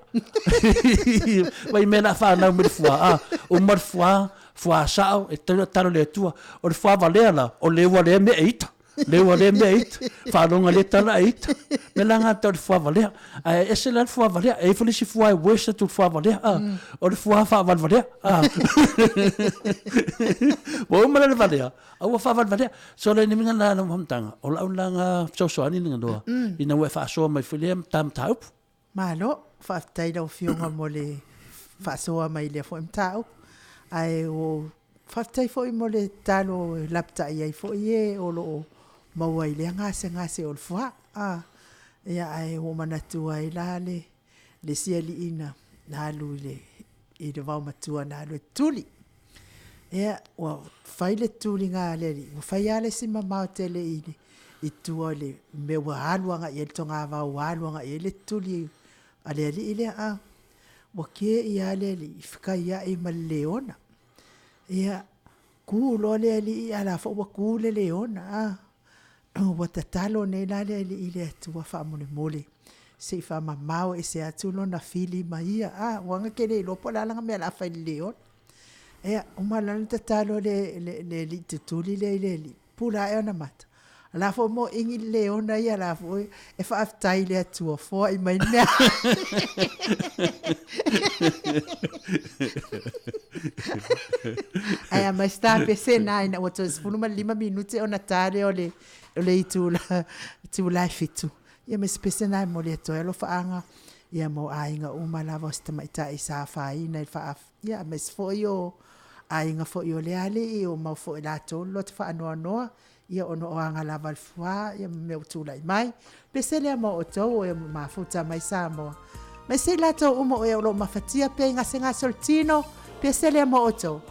Vaai i mea o le a fanau mai le fuā, a, uma le fuā, fuā sao, e tatau ona tatalo i le Atua. O le fuā valea la, o le ua lea mea e ita. Lea ua lea mea ita, faaloga lea tala ae ita. Mea la na tau le fua valea. Ae ese la le fua valea. E i ai foi le isi fua e worse atu i le fua valea. O le fua faavalevalea. Ua uma la le valea, a ua faavalevalea. So le nimiga la lau faamatalaga, o lau la na fesoasoani Ligaloa, ina ua e faasoa mai foi lea mataupu. Malo, faafetai i lau Afioga mo le faasoa mai i lea foi mataupu. Ae ua ou faafetai foi mo le tatalo e lapatai ai foi e o lo o maua i lea gasegase o le foie. Ia ae ua ou manatua ai la le isi alii na alu i le vaomatua na alu e tuli. Ia, ua fai le tuliga a le alii, ua fai lava le isi mamao tele i tua o le mea ua alu agai i ai le togavao ua alu agai i ai le tuli a le alii lea. Ua tei lava le alii fetaiai ma le leona. Ia, tu loa le alii a o la e foi ua tu le leona. Ua tatalo nei la le alii i le Atua faamolemole, se i faamamao ese atu lona fili ma ia, aua na te le iloa po o le a lana mea o le a fai i le leona. Ia, uma loa ona tatalo le alii tutuli lea i le Alii, pupula ae ona mata, o la e foi ua moliga le leona ia, o la e foi e faafetai i le Atua ua foai mai le meaai. Ae aumai si ta pese lena ina ua toe 15 minute ona ta lea o le itula e 7:00, ia ma si pese lena e momoli atu ai alofaaga mo aiga uma lava o si tamaitai sa afaina aemaise foi o aiga foi o lea alii ua maua foi e latou le loto faanoanoa ona o aga lava a le foie ma mea ua tulai mai. O le pese lea mo outou o e mafuta mai Samoa, aemaise i latou uma o e o lo o mafatia pea i gasegase o le tino, pese lea mo outou.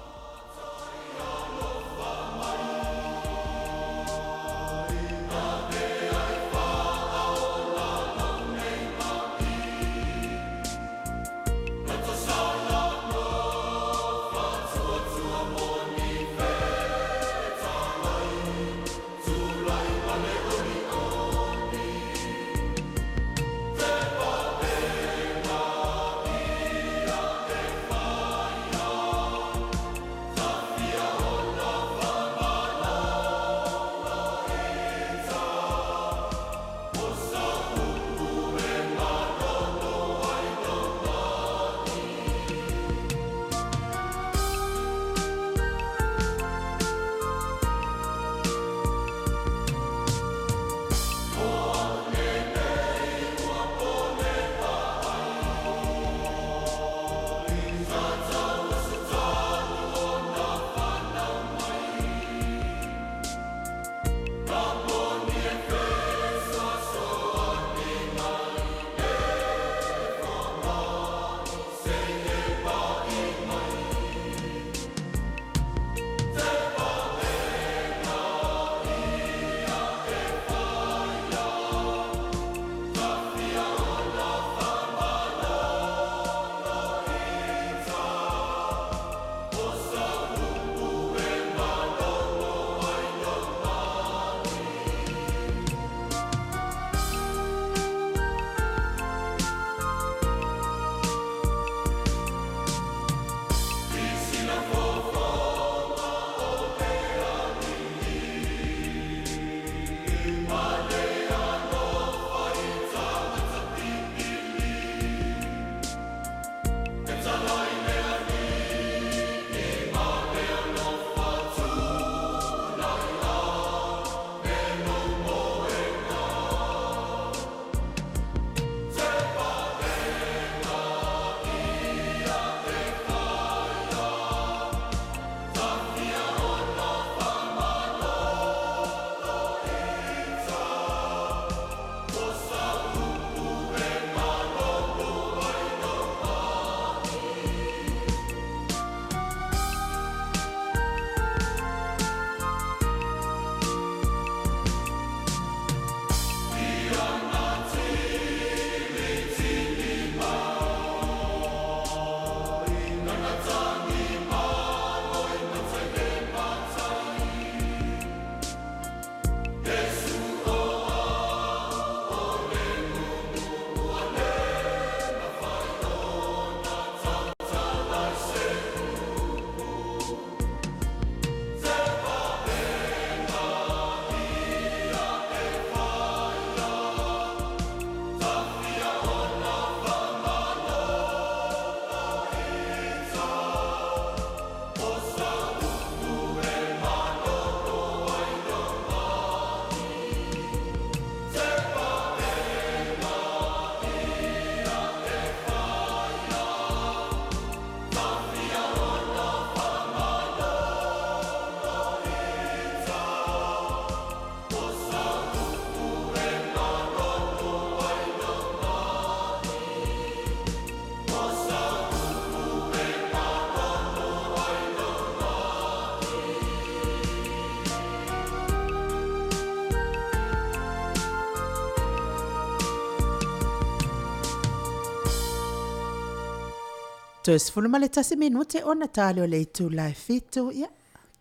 Toe 11 minute ona tali o le itula e 7, ia,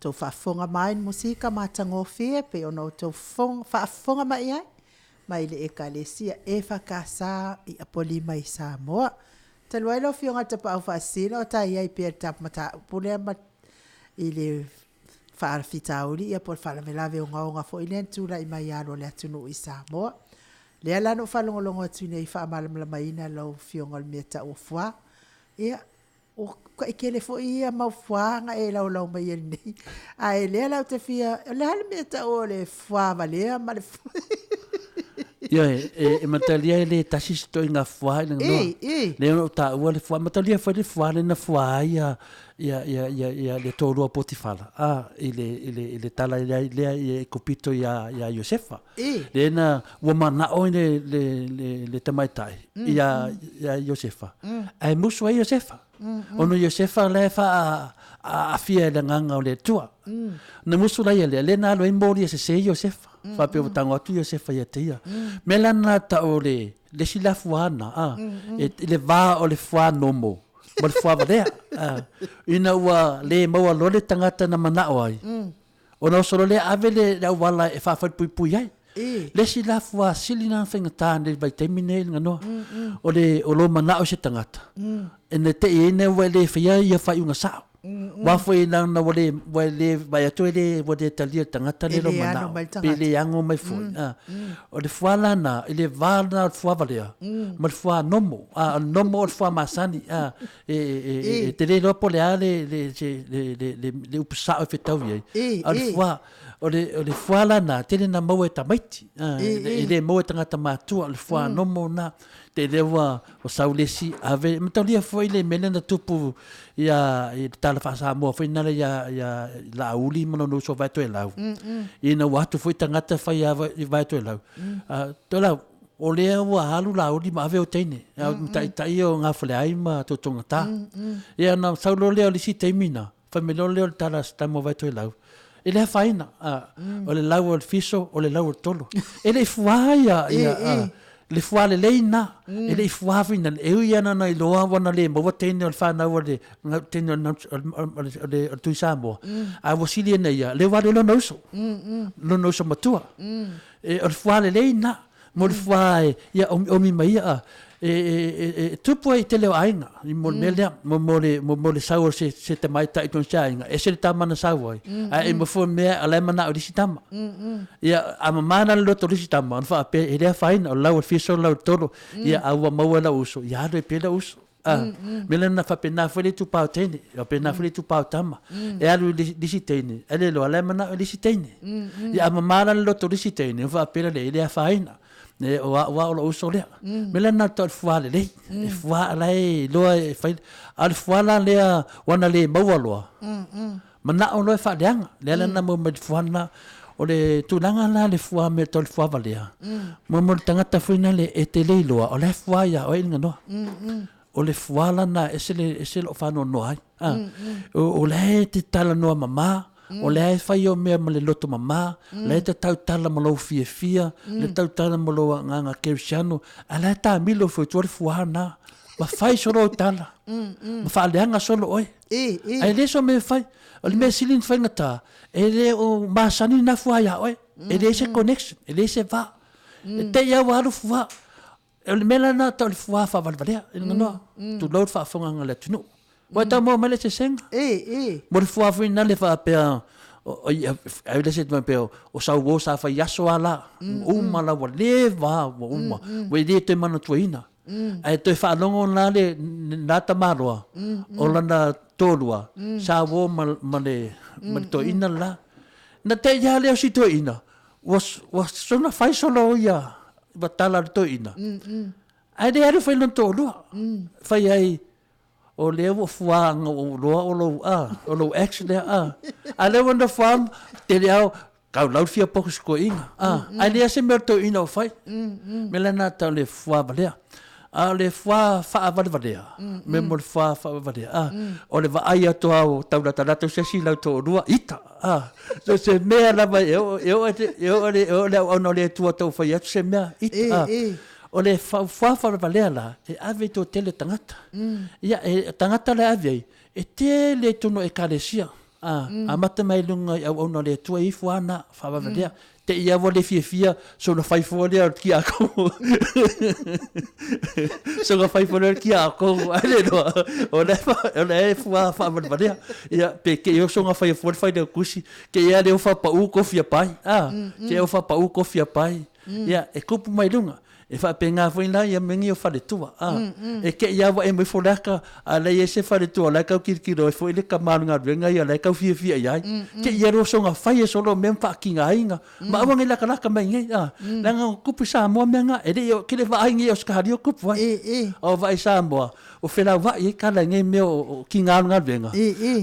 tou faafofoga mai i le musika matagofie pei ona outou faafofoga mai i ai mai le Ekalesia EFKS i Apolima i Samoa. Talu ai lau Afioga i le Tapaau Faasisina o ta i ai pea i le mataupu lea i le faafitauli po o le faalavelave ogaoga foi lea na tulai mai i le alo o le atunuu i Samoa. O lea la na ou faalogologo atu nei i le faamalamalamaina e lau Afioga o le mea e tau o foie. Ia, ua taitele foi ia mau foie na e laulau mai ai nei, ae o lea la ou te fia… O le a le mea e tau o le foie valea ma le… Ioe, e mataulia e le tasi se ituaiga foie i le ganoa. Lea na ou taua le foie, mataulia foi le foie lea na fua ai le toalua o Potifara i le tala lea i Aikupito ia Iosefa. Lea na, ua manao le tamaitai ia Iosefa, ae musu ai Iosefa. Ona o Iosefa la e faaaafia e le Agaga o le Atua. Ona musu laia lea, lea na alu ai moli e sese Iosefa. Faapea ua tago atu Iosefa ia te ia. Mea la na tau o le isi la fua na, i le va o le fua nomo ma le fua valea. Ina ua le maua loa le tagata na manao ai, Ona oso loa lea ave le auala e faafalepuipui ai. Le isi la fua sili na faigata nei i le vaitaimi nei le ganoa, o le o lou manao i se tagata, ina te i ai na ua e le faia ia faaiuga sao. Aua foi leaga ua le ua e le vaai atu e le ua le talia e le tagata lea lou manao, pe le ano mai foi. O le fua la na, i le va lena o le fua valea ma le fua nomo. O le nomo o le fua masani. E te le iloa po o le a le upu sao e fetau i ai, a o le fua, o le fua la lena, tele ina maua e tamaiti, e le maua e tagata matutua, o le fua nomo lena. Te i lea ua sau le isi ave, e mataulia foi le mea lea na tupu i le tala faa-Samoa foi lena ia Laauli ma lona uso ia Vaitoelau, ina ua atu foi tagata fai i Vaitoelau, Toelau, O lea ua alu Laauli ma ave ou teine, a o mataitai ia o Gafaleai ma Toetogata. Ia ona sau loa lea o le isi taimi na, fai mai loa lea o le tala a si tama o Vaitoelau, e le afaina, o le lau o le fiso, o le lau o le tolo. E le i fua ia, le fua lelei lena, e le i fua foi lena, e ui lava ina iloa ua na le maua teine o le fanau a le teine o le Tui Samoa, ae ua sili ona ia, lea ua alu ai lona uso, lona uso matua. E, o le fua lelei lena, mo le fua e, ia omiomi mai ia, a, e, e, e, e tupu ai i tele o aiga, i mo le mea lea, mo, mo le, mo, mo le sau o se, se tamaitai i totonu o se aiga, ese le tama na sau ai, ae e mafua mea o la e manao i le isi tama. Ia, a mama la le loto o le isi tama, ona faapea, e le afaina, o le lau o le fiso, o le lau o le tolo, ia, a ua maua e lau uso, ia alu ai pea lau uso. A, mea lea na faapena foi le itupa o teine, faapena foi le itupa o tama. E alu i le isi teine, ae le iloa la e manao i le isi teine. Ia a mama la le loto o le isi teine, ona faapea lea, e le afaina. E, o au lava o lou uso lea. Mea lea na o le fua lelei. E fua la e iloa e fai. A o le fua la lea ua na le maua loa, manao loa e faaleaga. Lea la na maua mai le fua lena. O le tulaga la le fua mea tau le fua valea, mo mo le tagata foi lea e te le iloa, o la e fua ia oe i le ganoa. O le fua la na ese le ese lou faanoanoa ai. O la e te talanoa mama, o la e fai ou mea ma le loto mama, la e te tautala ma lou fiafia, le tautala ma lou agaga kerisiano, a la e taamilo foi i tua le fua lena. Ma fai solo au tala, ma faaleaga solo oe. Ae le so mea e fai. O le mea sili ona faigata, e le o masani lena fua ia oe. E leai se connection, e leai se va. E te i lava ua alu fua. O le mea la lena tau o le fua faavalevalea i le ganoa. Tulou le faafofogaaga a le atunuu. Ua e tau maua mai le eseesega? Mo le fua foi lena le faapea, ai le isi faapea o sau uo sa fai aso lava la, ua uma la ua leva lava ua uma, ua le toe manatuaina. Ae toe faalogo la lena tamaloa o lana toalua sa uo ma le toeaina le la. Na te i lava lea o si toeaina ua soona fai solo ia ua tala a le toeaina, ae le alu fai lona toalua. Fai ai, o lea ua fua ua ou iloa o lou a, o lou ex lea a. A lea ua nofo lava, tele lava tau lau le fia poka i si toeaina a, ae leai se mea o le toeaina o fai. O le mea lena tau le fua valea. A o le fua faavalevalea, mea mo le fua faavalevalea a, o le vaai atu lava o taulatalata se isi i lau toalua, ita a. So se mea lava e oo e oo e oo le auauna o le Atua tau fai atu se mea, ita a. O le fua faalevalea la, e ave i toatele o tagata. Ia, e tagata la e ave ai, e tele i totonu o Ekalesia. A, amata mai luga i auauna a le Atua e ifo lava na faavalevalea. Te i lava ua le fiafia sona fai fua lea o le tiakono. Sona fai fua lea o le tiakono, ai le iloa, o la e fua faavalevalea. Ia, pe te i soona faia fua le failautusi, te i lava lea ua faapau kofi a Pai, a, te i ua faapau kofi a Pai. Ia, e tupu mai luga. E faapena foi la ia mea nei o faletua, a. E te i lava ua e ma ifo le ata, a o la e i ai se faletua o la e tau tilotilo ai foi le tama o le galuega ia o la e tau fiafia i ai. Te i lava soona fai e solo mea ma faatigaina, ma aua ne i latalata mai i inei, a. Leaga na tupu i Samoa mea na, e le i, ou te le vaai nei i Ausetalia o tupu ai. A o vaai i Samoa, o felauai ai tala i nei mea o tiga o le galuega,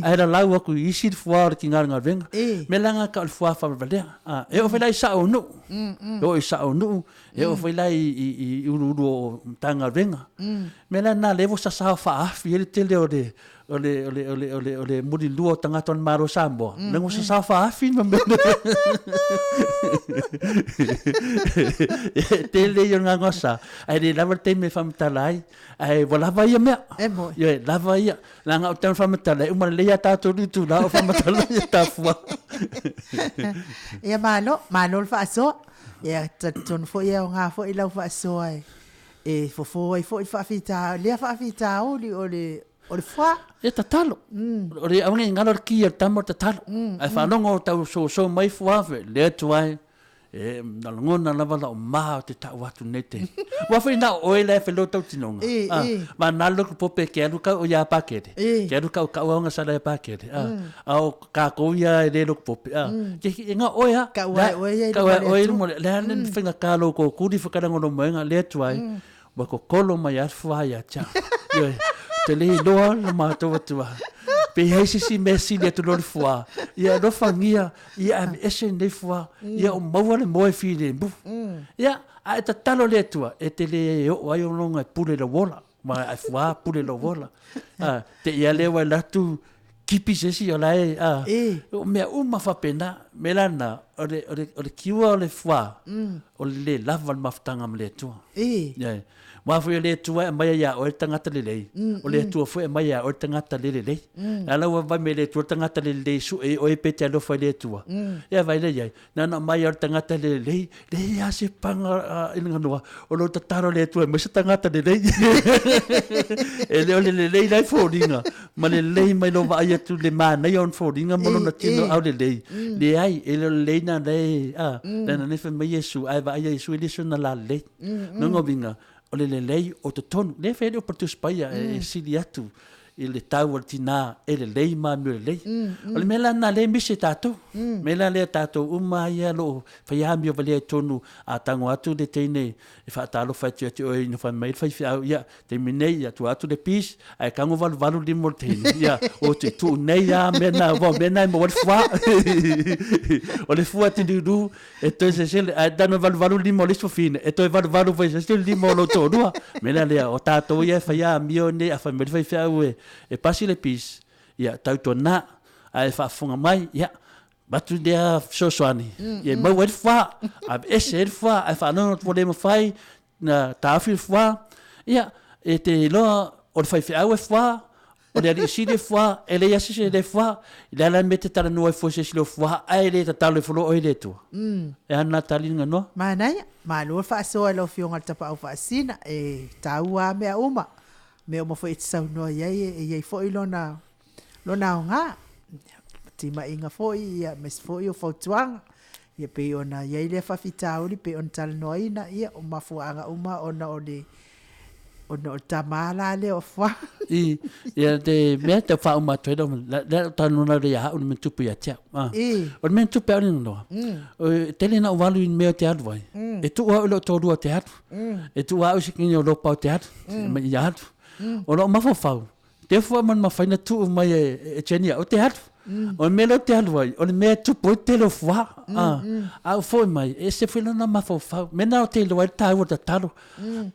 ae lalau atu i isi le fua o le tiga o le galuega. O le mea la lena e tau o le fua faavalevalea. E oo foi la i sao o nuu, e oo i sao o nuu, e oo foi la i uluulu o Matagaluega. O le mea la lena o lea ua sasao faaafi ai le tele o le o le o le o le o le o le mulilua o tagata o le Malo o Samoa, leaga ua sasao faaafi ma mea e tele ia o le gasegase, ae le lava le taimi e faamatala ai. Ae ua lava ia mea. E moi. Ioe, lava ia. Leaga o taimi faamatala, e uma lelei a tatou itula o faamatala ia tafua. Ia malo, malo le faasoa. Ia talitonu foi e aoga foi lau faasoa e fofo ai foi faafita lea faafitauli o le o le foie. E tatalo. O le aua ne i galo le ki a le tama o le tatalo. Ae faalogo o tau soso mai foie, le Atua e. E na lagona lava lau ma o te tau atu nei te. Ua foi na o oe la e whelo tau tinonga. E, ah, e. Ma nā loku pope ke alu kau o ia pākere. E. Ke alu kau kau aonga sala ia pākere. Ah, a o kākou ia e le loku pope. Ah, ke ki inga oe a. Kau ai oe ia i Kau ai luma le oe i atu. luma le. Le ane mm. whainga kā lou kōkuri whakarango moenga le atu ai. Ua kokolo mai a fua ia tia. Ioe, te le iloa lo matou atua. Pe i ai se isi mea sili atu lo le fua, ia alofagia, ia aveese lenei fua, ia o maua le moe filemu. Ia, a e tatalo le Atua, e te le oo ai o longa e pule lou ola. Ma e fua pule lou ola. A, te ia lea ua alu atu kipi se isi o la e, a, E. o mea uma faapena. Me la na, o le, o le, o le kiua o le fua, o le le lava o le mafutaga ma le Atua. E. Ia, aua foi o le Atua e aumaia ia oe le tagata lelei, o le Atua foi e aumaia ia oe le tagata le lelei. A la ua vaai mai le Atua le tagata le lelei e sue ai oe pe te alofa i le Atua. Ia vaai lea i ai, Na ona aumai lava o le tagata le lelei, leai lava se paga i le ganoa, o lo o tatalo le Atua e aumai se tagata lelei. E le o le lelei la e foliga, ma le lelei mai lou vaai atu i le manaia o ona foliga ma lona tino aulelei. Leai, e le o le lelei lena la e, a, leaga na fai mai Iesu, a e vaai ia Iesu e le o sona lalelei. Lona uiga, o le lelei o totonu. Lea e fai ai le upu a le Tusi Paia e sili atu i le tau o le tinā e lelei ma amio lelei. O le mea la lena lea e misi e tatou. O le mea la lea tatou uma ia o lo o fai amio valea i totonu, a tago atu le teine e faatalofa atu ia te oe ina fai mai le faifeau, ia, taimi nei, ia tua atu le peace, ae tago valuvalu lima o le teine, ia, o te tuu nei lava mea na, aua o mea na e maua ai le fua. O le fua e te lulu, E toe sesele, ae tanu e valuvalu lima o le isi fafine, e toe valuvalu foi se isi lima o lou toalua. O le mea la lea, o tatou ia e fai amio nei, a fai mai le faifeau e, e pasi le peace, ia, tautuana, a e faafofoga mai, ia, avatu lea fesoasoani, ia e maua ai le fua, aveese ai le fua, ae faalogo atu ua le mafai na taofi le fua, ia, e te iloa o le faifeau e fua, o le alii sili e fua, e leai lava se isi e le fua. O le a la le mea e te talanoa ai fua i se isi leo fua, ae le tatalo ifo loa oe i le Atua? E a lena tali Ganoa? Manaia, malo le faasoa i lau Afioga i le Tapaau Faasina, e taua lava mea uma, mea uma foi e te saunoa i ai e i ai foi lona lona aoga, timaiga foi ia aemaise foi o fautuaga. Ia pei ona i ai lea faafitauli pei ona talanoaina, ia o mafuaaga uma ona o le ona o le tama la lea o Fua. I, ia te mea te whaauma atu ai lau, la, la talanoa lea ia au le mea tupu ia te au. Ah. I. O le mea tupu au le noa. O, tele na o alu i mea o te alu ai. E tuu au i lou toalua o te alu. E tuu au i se kini o lopa o te alu. Ma ia alu. O lou mafaufau, Te fua ma le mafai na tuu mai e Jenny au te alu. O le mea lea ou te alu ai, o le mea e tupu ai tele o fua. A ou foi mai, e ese foi lona mafaufau. Mea na ou te iloa ai le taua o le tatalo.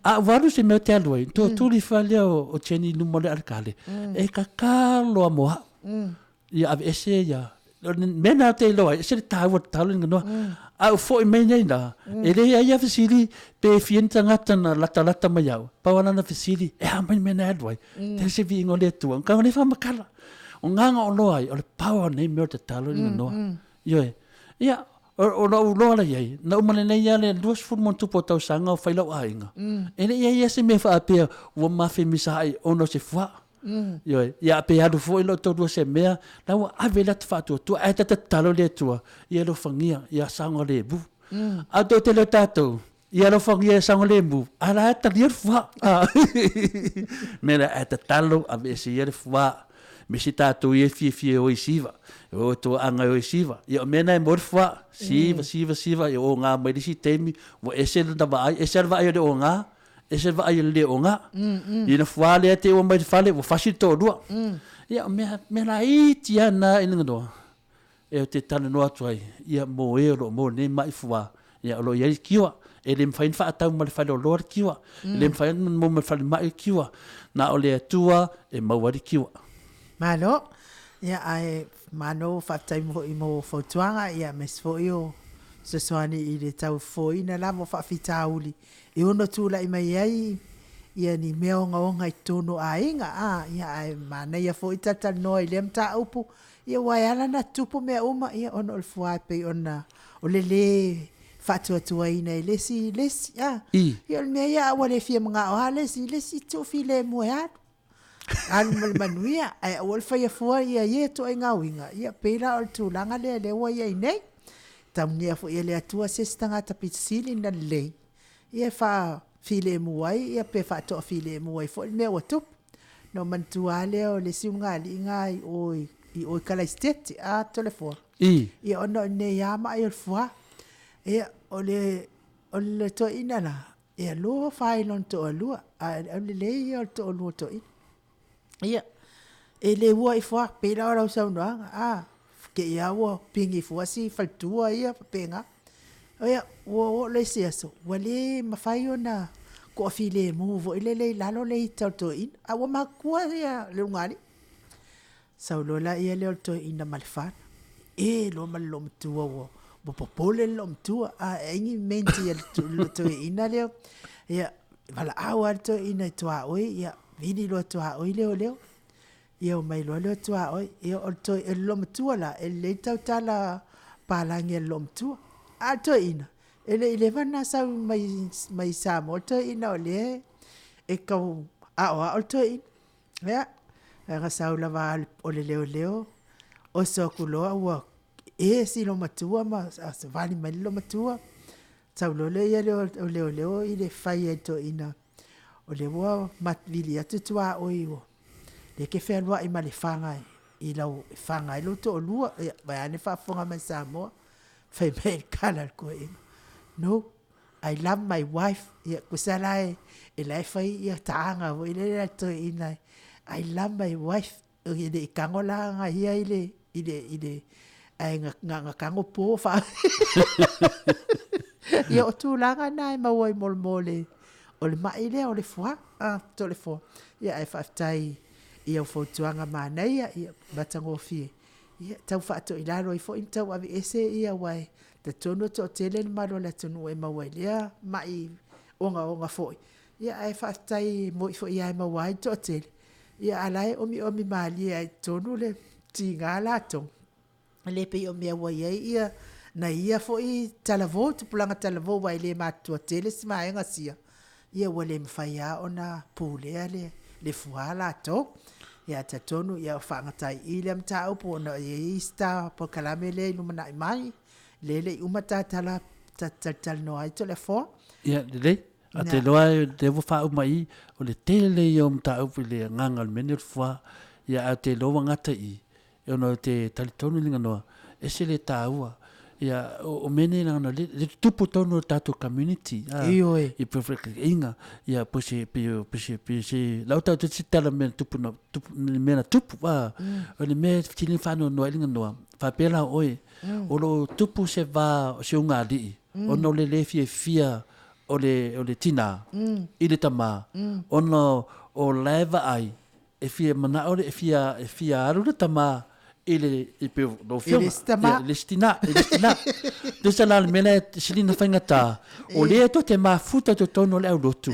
A ou alu i se mea ou te alu ai, tootuli ifo lava lea o Jenny i luma o le alikale, e tatalo lava mo au. Ia aveese ia, o le mea lena ou te iloa ai, e ese le taua o le tatalo i le ganoa. A ou foi mai nei la, e leai lava fesili pe fia ni tagata na latalata mai au. Pau lava lana fesili, e a mai le mea na e alu ai? Tele se viiga o le Atua. Ka le faamatala. O gaga o loa ai, o le power o nei mea o le tatalo i le noa. Ioe. Ia, o lou iloa la i ai, na uma lelei lava le 20 ma ona tupu o tausaga o fai lau aiga. E le i i ai lava se mea faapea ua ma femisaai ona o se fuaa. Ioe. Ia pe alu foi lou toalua se mea, la ua ave le ata faatuatua, ae ta tatalo i le Atua, ia alofagia, ia saogalemu. A o le toatele o tatou, ia alofagia ia saogalemu, a la e talia le fuaa. O le mea lea, ae tatalo, aveese ia le fuaa. Aemaise tatou ia e fiafia e o i siva, e o e toaaga e o i siva. Ia o mea na e maua ai le fuaa, siva, siva, siva, ia oga mai le isi taimi, ua ese lona vaai, ese lava le vaai o le oga, ese le vaai o le le oga. Ia na fuaa lea te i ua mai le fale, ua fasi le toalua. Ia o mea, mea laiti lava na i luga e ou te talanoa atu ai, ia mo e o lo o maua nei ma'i fuā, ia o lo o i ai le cure. E le mafai ona faatau ma le faleoloa le cure. E le mafai ona maua ma le falemai le cure. Na o le Atua e maua ai le cure. Malo. Ia ae malo faafetai foi mo fautuaga ia aemaise foi o fesoasoani i le tau fofoina lava o faafitauli e ono tulai mai ai ia ni mea ogaoga i totonu o aiga a, ia ae manaia foi talatalanoa i lea mataupu Ia aua e ala ona tutupu mea uma, ia ona o le fuā e pei ona o le lē faatuatuaina e le isi i le isi, a. Ia o le mea ia a ua le fia manao lava le isi i le isi, tuufilemu e alu. Alu ma le manuia, ae aua le faia fua ia ia ituaiga uiga, ia pei la o le tulaga lea lea ua i ai nei. Tamuia foi e le Atua se isi tagata pito sili ona lelei, ia e faafilemu ai ia pe faatoafilemu ai foi le mea ua tupu. Ona ou manatua lava lea o le isi ulugalii lena i o i o i Kalaisitete, a Toleafoa. Ia ona o lenei lava ma'i o le fuā. Ia o le o le toeaina la, e alofa lava i lona toalua, ae o le aulelei ia o le toalua o toeaina. Ia, e le ua ifo lava, pei la o lau saunoaga, a, te i lava ua pigi fua si faletua ia, faapena. Ia, ua oo i le isi aso, ua le mafai ona toafilemu foi lele i lalo le ita o le toeaina, a ua matutua le ulugalii. Sau loa lea o le toeaina ma le fana, e loa ma le loomatua ua popole le loomatua, a e ai ni menti a le toeaina lea. Ia, valaau lava le toeaina i tuaoi, ia vili loa e tuaoi leoleo. Ia omai loa lea o tuaoi. Ia o le loomatua la, e lelei le tautala palagi a le loomatua. A o le toeaina, e le i leva ona sau mai Samoa le toeaina o lea e tau aoao le toeaina. Ia, na sau lava o le leoleo, oso atu loa ua e si loomatua ma savali mai le loomatua, sau loa lea o leoleo i le fai ai i le toeaina, o lea ua vili atu tuaoi o lea e te fealuai ma le fana i lau, e fana ai lou toalua. Ia, vaeane le faafofoga mai a Samoa, fai mai le tala a le toeaina, no, I love my wife. Ia, tusa la e la e fai taaga foi lele a le toeaina, I love my wife. E le i tago la na ia i le, i le, i le, ae na ona tago po faa... Ia o tulaga na e maua ai mo le, o le mai lea o le fuā, Toleafoa. Ia ae faafetai i au fautuaga manaia, ia matagofie, ia tau faatoilalo ai foi ma tau aveese ia aua e talitonu e toatele le mamalu o le atunuu e maua ai i lea mai ogaoga foi. Ia ae faafetai e moni foi lava e maua ai le toatele, ia a o la e omiomi malie lava i totonu le tiga latou, e le pei o mea ua i ai nai ia foi talavou, tupulaga talavou aua e le matutua tele si vaega sia, ia ua le mafai lava ona pulea le fuā latou. Ia ae talitonu o faagata ai i i lea mataupu ona e i ai isi ta polokalame lea i lumanai mai, lea e le i uma ta talatalanoa ai Toleafoa. Ia, lelei. Ae ou te iloa o lea ua faauma i i, o le tele ia o mataupu i le agaga o le mea lenei o le fuā. Ia ae ou te iloa ua gata i i, ona ou te talitonu Liganoa, e ese le taua. Ia, o mea nei leaga o lea e tutupu i totonu o le tatou community, a. Ioe. I fekeeiga, ia po o se, pei o se, pei o se, lau tau te tala mea na tupu, le mea na tupu, a. O le mea e sili ona faanoanoa ai Liganoa, faapea la oe, o lo o tupu se va o se ulugalii, ona o le le fiafia o le, o le tinā i le tamā, ona o la e vaai, e fia manao, e fia, e fia alu le tamā I le i pe lau afioga. I le isi tama. I le isi tina, i le isi tina. Tusa la le mea lea e sili ona faigata, o lea tou te mafuta i totonu o le aulotu.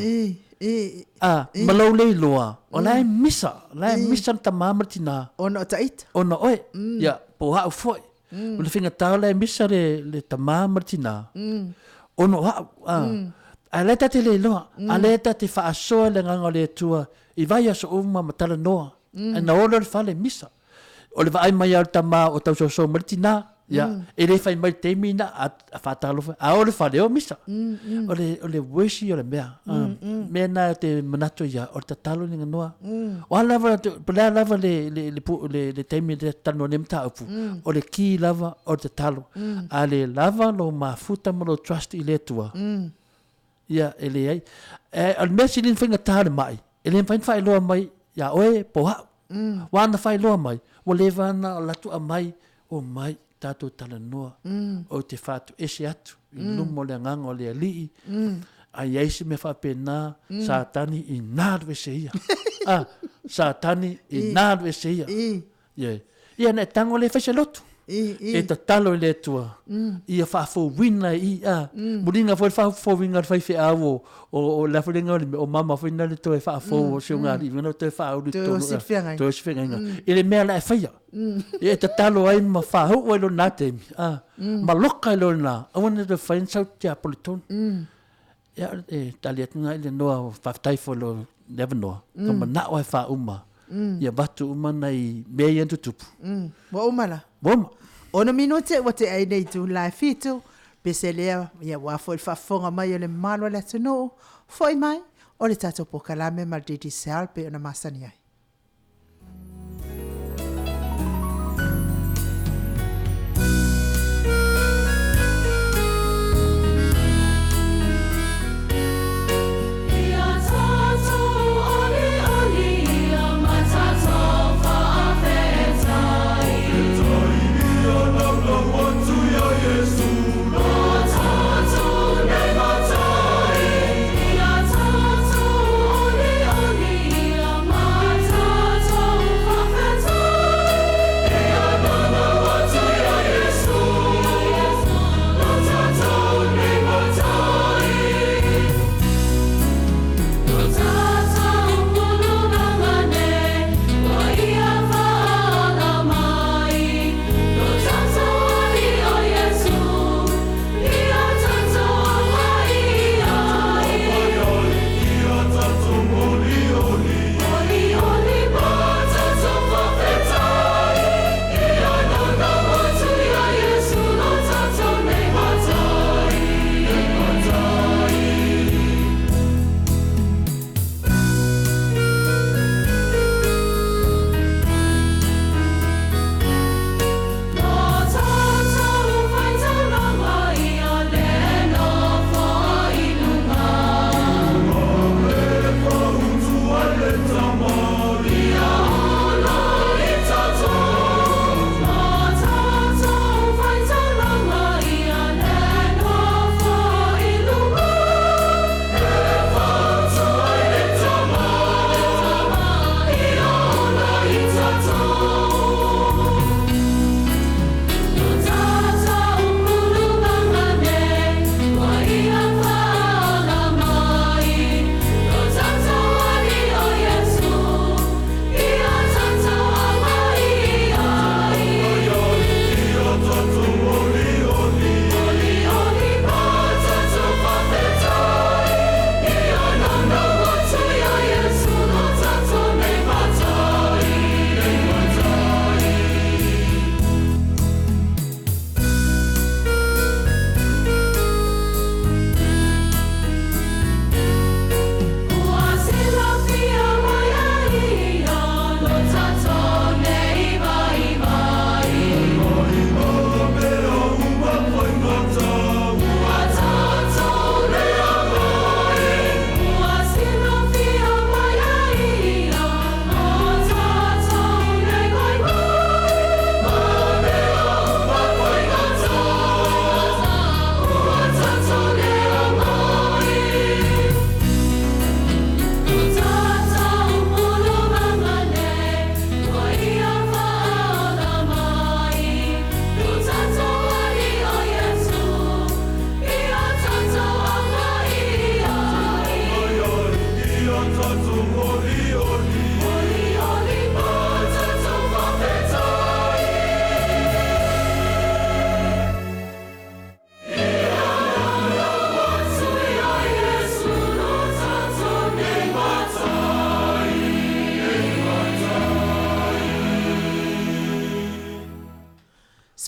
A, ma lou le iloa, o la e misa, o la e misa le tama ma le tina. Ona o taita. Ona o oe. Ia, po o au foi. O le faigata o la e misa le, le tama ma le tina. Ona o au. A, a la e ta te le iloa. A lea ta te faasoa le agaga o le Atua i vaiaso uma ma talanoa. Ae na o lea o le fale misa. O le vaai mai lava o le tama o tausoso mai le tina, ia, e le fai mai i le taimi lena, a faatalofa, a o le fale o misa. O le, o le worse ia o le mea. Mea lena ou te manatu ai ia, o le tatalo le ganoa. O a lava, po o le a lava le, le, le, le, le taimi e talanoa nei mataupu, o le key lava o le tatalo. A le lava lou mafuta ma lou trust i le Atua, Ia, e leai. E, o le mea sili ona faigata o le mai, e le mafai ona faailoa mai ia oe po o au. Ua ana faailoa mai, ua leva ona alu atu aumai, omai tatou talanoa. Ou te faatoese atu i luma o le agaga o le Alii, a i ai se mea faapena, Satani ina alu ese ia. A, Satani ina alu ese ia. Ioe. Ia na e tago lea e fai se lotu. E tatalo i le Atua, ia faafouina i a. Muliga foi le faafouina o le faifeau o, o, o le a foi le igoa o le mea, o mama foi na le toe faafou o si ogalii na toe faaulu i totonu. Toe osi feagaiga. Toe osi feagaiga. I le mea la e faia. Ia e tatalo ai ma faauu ai lona taimi, a. Ma loka ai lona, aua ne i toe fai ni sau tiapolo i totonu. Ia, e tali atu lena i le noa, faafetai foi lo le avanoa, ka manao e faauma, ia avatu uma nai mea ia na tutupu. Ua uma la? Ua uma. Ono minute ua tea ai nei itula e 7, pese lea, ia aua foi le faafofoga mai a le mamalu o le atunuu, foi mai, o le tatou polokalame ma le Digicel pei ona masani ai.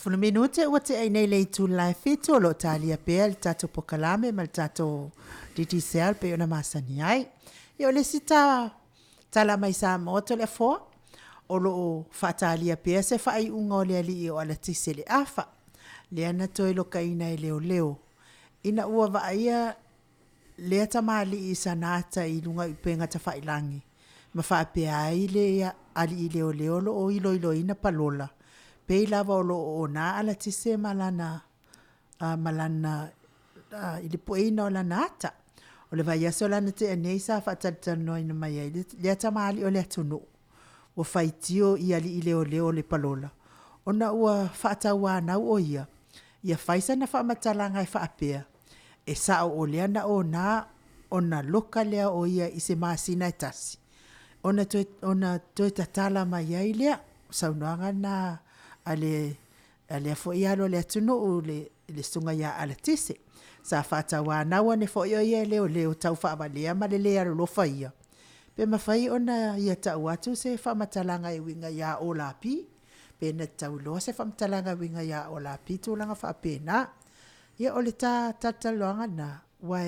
10 minute ua tea i nei le itula e 7 o lo o talia pea le tatou pokalame ma le tatou Digicel pei ona masani ai. Ia o le isi ta tala mai Samoa Toleafoa, o lo o faatalia pea se faaiuga o le alii o Alatise Le Afa, lea na toe lokaina e leoleo ina ua vaaia lea tamalii i sana ata i luga i upega tafailagi ma faapea ai le alii leoleo o lo o iloiloina palola, pei lava o lo o ona Alatise ma lana i le pueina o lana ata. O le vaiaso la na tea nei sa faatalatalanoaina mai ai lea tamalii o le atunuu, ua faitio i alii leoleo o le palola, ona ua faatauanau o ia, ia fai sana faamatalaga e faapea, e sao o lea na ona ona loka lea o ia i se masina e tasi, ona toe tatala mai ai lea. O saunoaga na a lea foi alo o le atunuu le susuga ia Alatise. Sa faatauanau ane foi o ia e leoleo e taufaavalea ma le le alolofa ia, pe mafai ona ia tau atu se faamatalaga e uiga ia Olapi, pe na te tau iloa se faamatalaga e uiga ia Olapi, tulaga faapena. Ia o le ta talatalanoaga lena, aua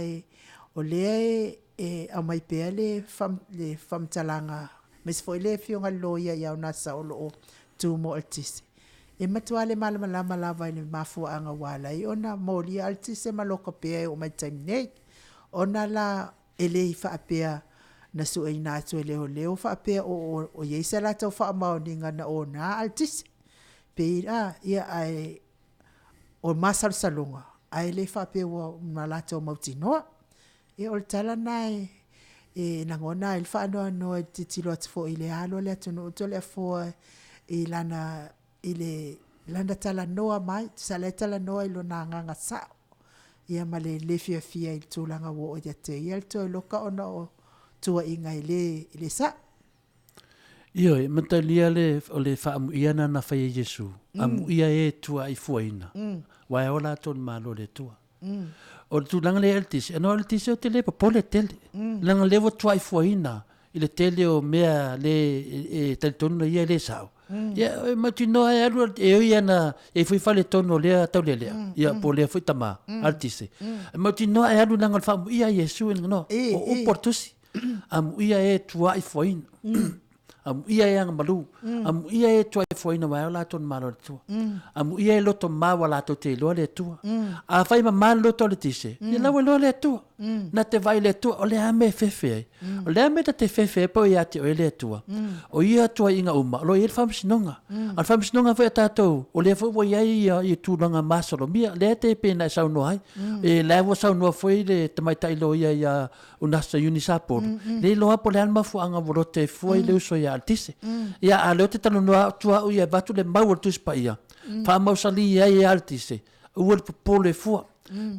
o lea e aumai pea le faamatalaga, aemaise foi le afioga i le loia ia Unasa o lo o tu mo Alatise, e matua le malamalama lava i le mafuaaga ua ala ai ona molia Alatise ma loka pea e oo mai i le taimi nei. Ona la e le faapea na sueina atu e leoleo faapea o i ai se latou faamaoniga na ona Alatise. Pei a, ia ae o masalosaloga, ae le faapea ua latou mautinoa. Ia o le tala lena e lagona ai le faanoanoa i le tilotilo atu foi i le alo o le atunuu Toleafoa i lana talanoa mai, tusa o la e talanoa i lona agaga sao, ia ma le le fiafia i le tulaga ua oo ia te ia le toe loka ona o tuuaiga e le sao. Ioe, e mataulia le, o le faaamuia lena na fai e Iesu, amuia e e tuuaifuaina, aua e ola atu le Malo o le Atua. O le tulaga lea i Aletise, no Aletise ou te le popole tele, leaga o lea ua tuuaifuaina i le tele o mea le e talitonu na ia e le sao. Ia e mautinoa e alu e ui lava ina i ai foi faaletonu o lea taulealea, ia po o lea foi tama, Aletise, e mautinoa e alu leaga o le faamuia a Iesu i le no, o upu a le Tusi. Amuia e tuaifuaina, amuia e agamalu, amuia e tuaifuaina aua e ao latou i le Malo o le Atua. Amuia e loto ma ua latou te iloa le Atua. Afai e mama le loto o Aletise, ia la ua iloa le Atua. Na te vaai i le Atua, o le a mea e fefe ai? O le a mea ta te fefe ai pe o ia te oe le Atua? O ia tuaiga uma, o lo o i ai le faamasinoga. A o le faamasinoga foi a tatou, o lea foi ua i ai ia tulaga masalomia, lea te pei ona e saunoa ai. E la ua saunoa foi le tamaitai loia ia Unasa Iuni Sapolu, le iloa po o le a le mafuaaga ua lote ai fua i le uso ia Aletise. Ia, a o lea ou te talanoa atu au ia e avatu le mau a le Tusi Paia, faamausali ai e Aletise, aua le popole fua.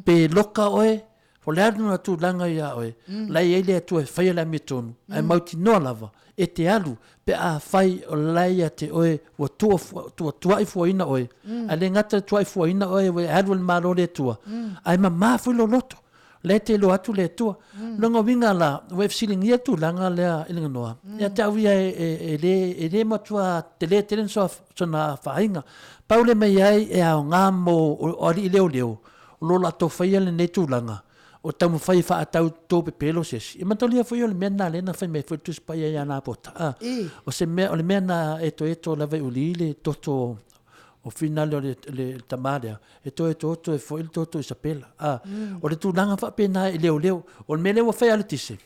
Pe loka oe, po o le a lona tulaga ia oe, la e i ai le Atua e faia le amiotonu, ae mautinoa lava, e te alu pe afai o la e ia te oe ua tuaifuaina oe, ae le gata i le tuaifuaina oe ua e alu i le Malo o le Atua, ae mama foi lou loto. Lea e te iloa atu le Atua. Lona uiga la, ua e fesiligia le tulaga lea i le ganoa, ia te au ia e le matua tele tele sona afaina. Pau le mea e i ai e aoga mo o alii leoleo, o lo o latou faia lenei tulaga, o taumafai e faatau to pepelo se isi. E mataulia foi o le mea lena lea na fai mai ai foi le Tusi Paia ia Napota, o se mea, o le mea na etoeto lava e uli le toto o finale o le tama lea, e toe toto e foi le toto Isapela. A, o le tulaga faapena i leoleo. O le mea lea ua fai Aletise,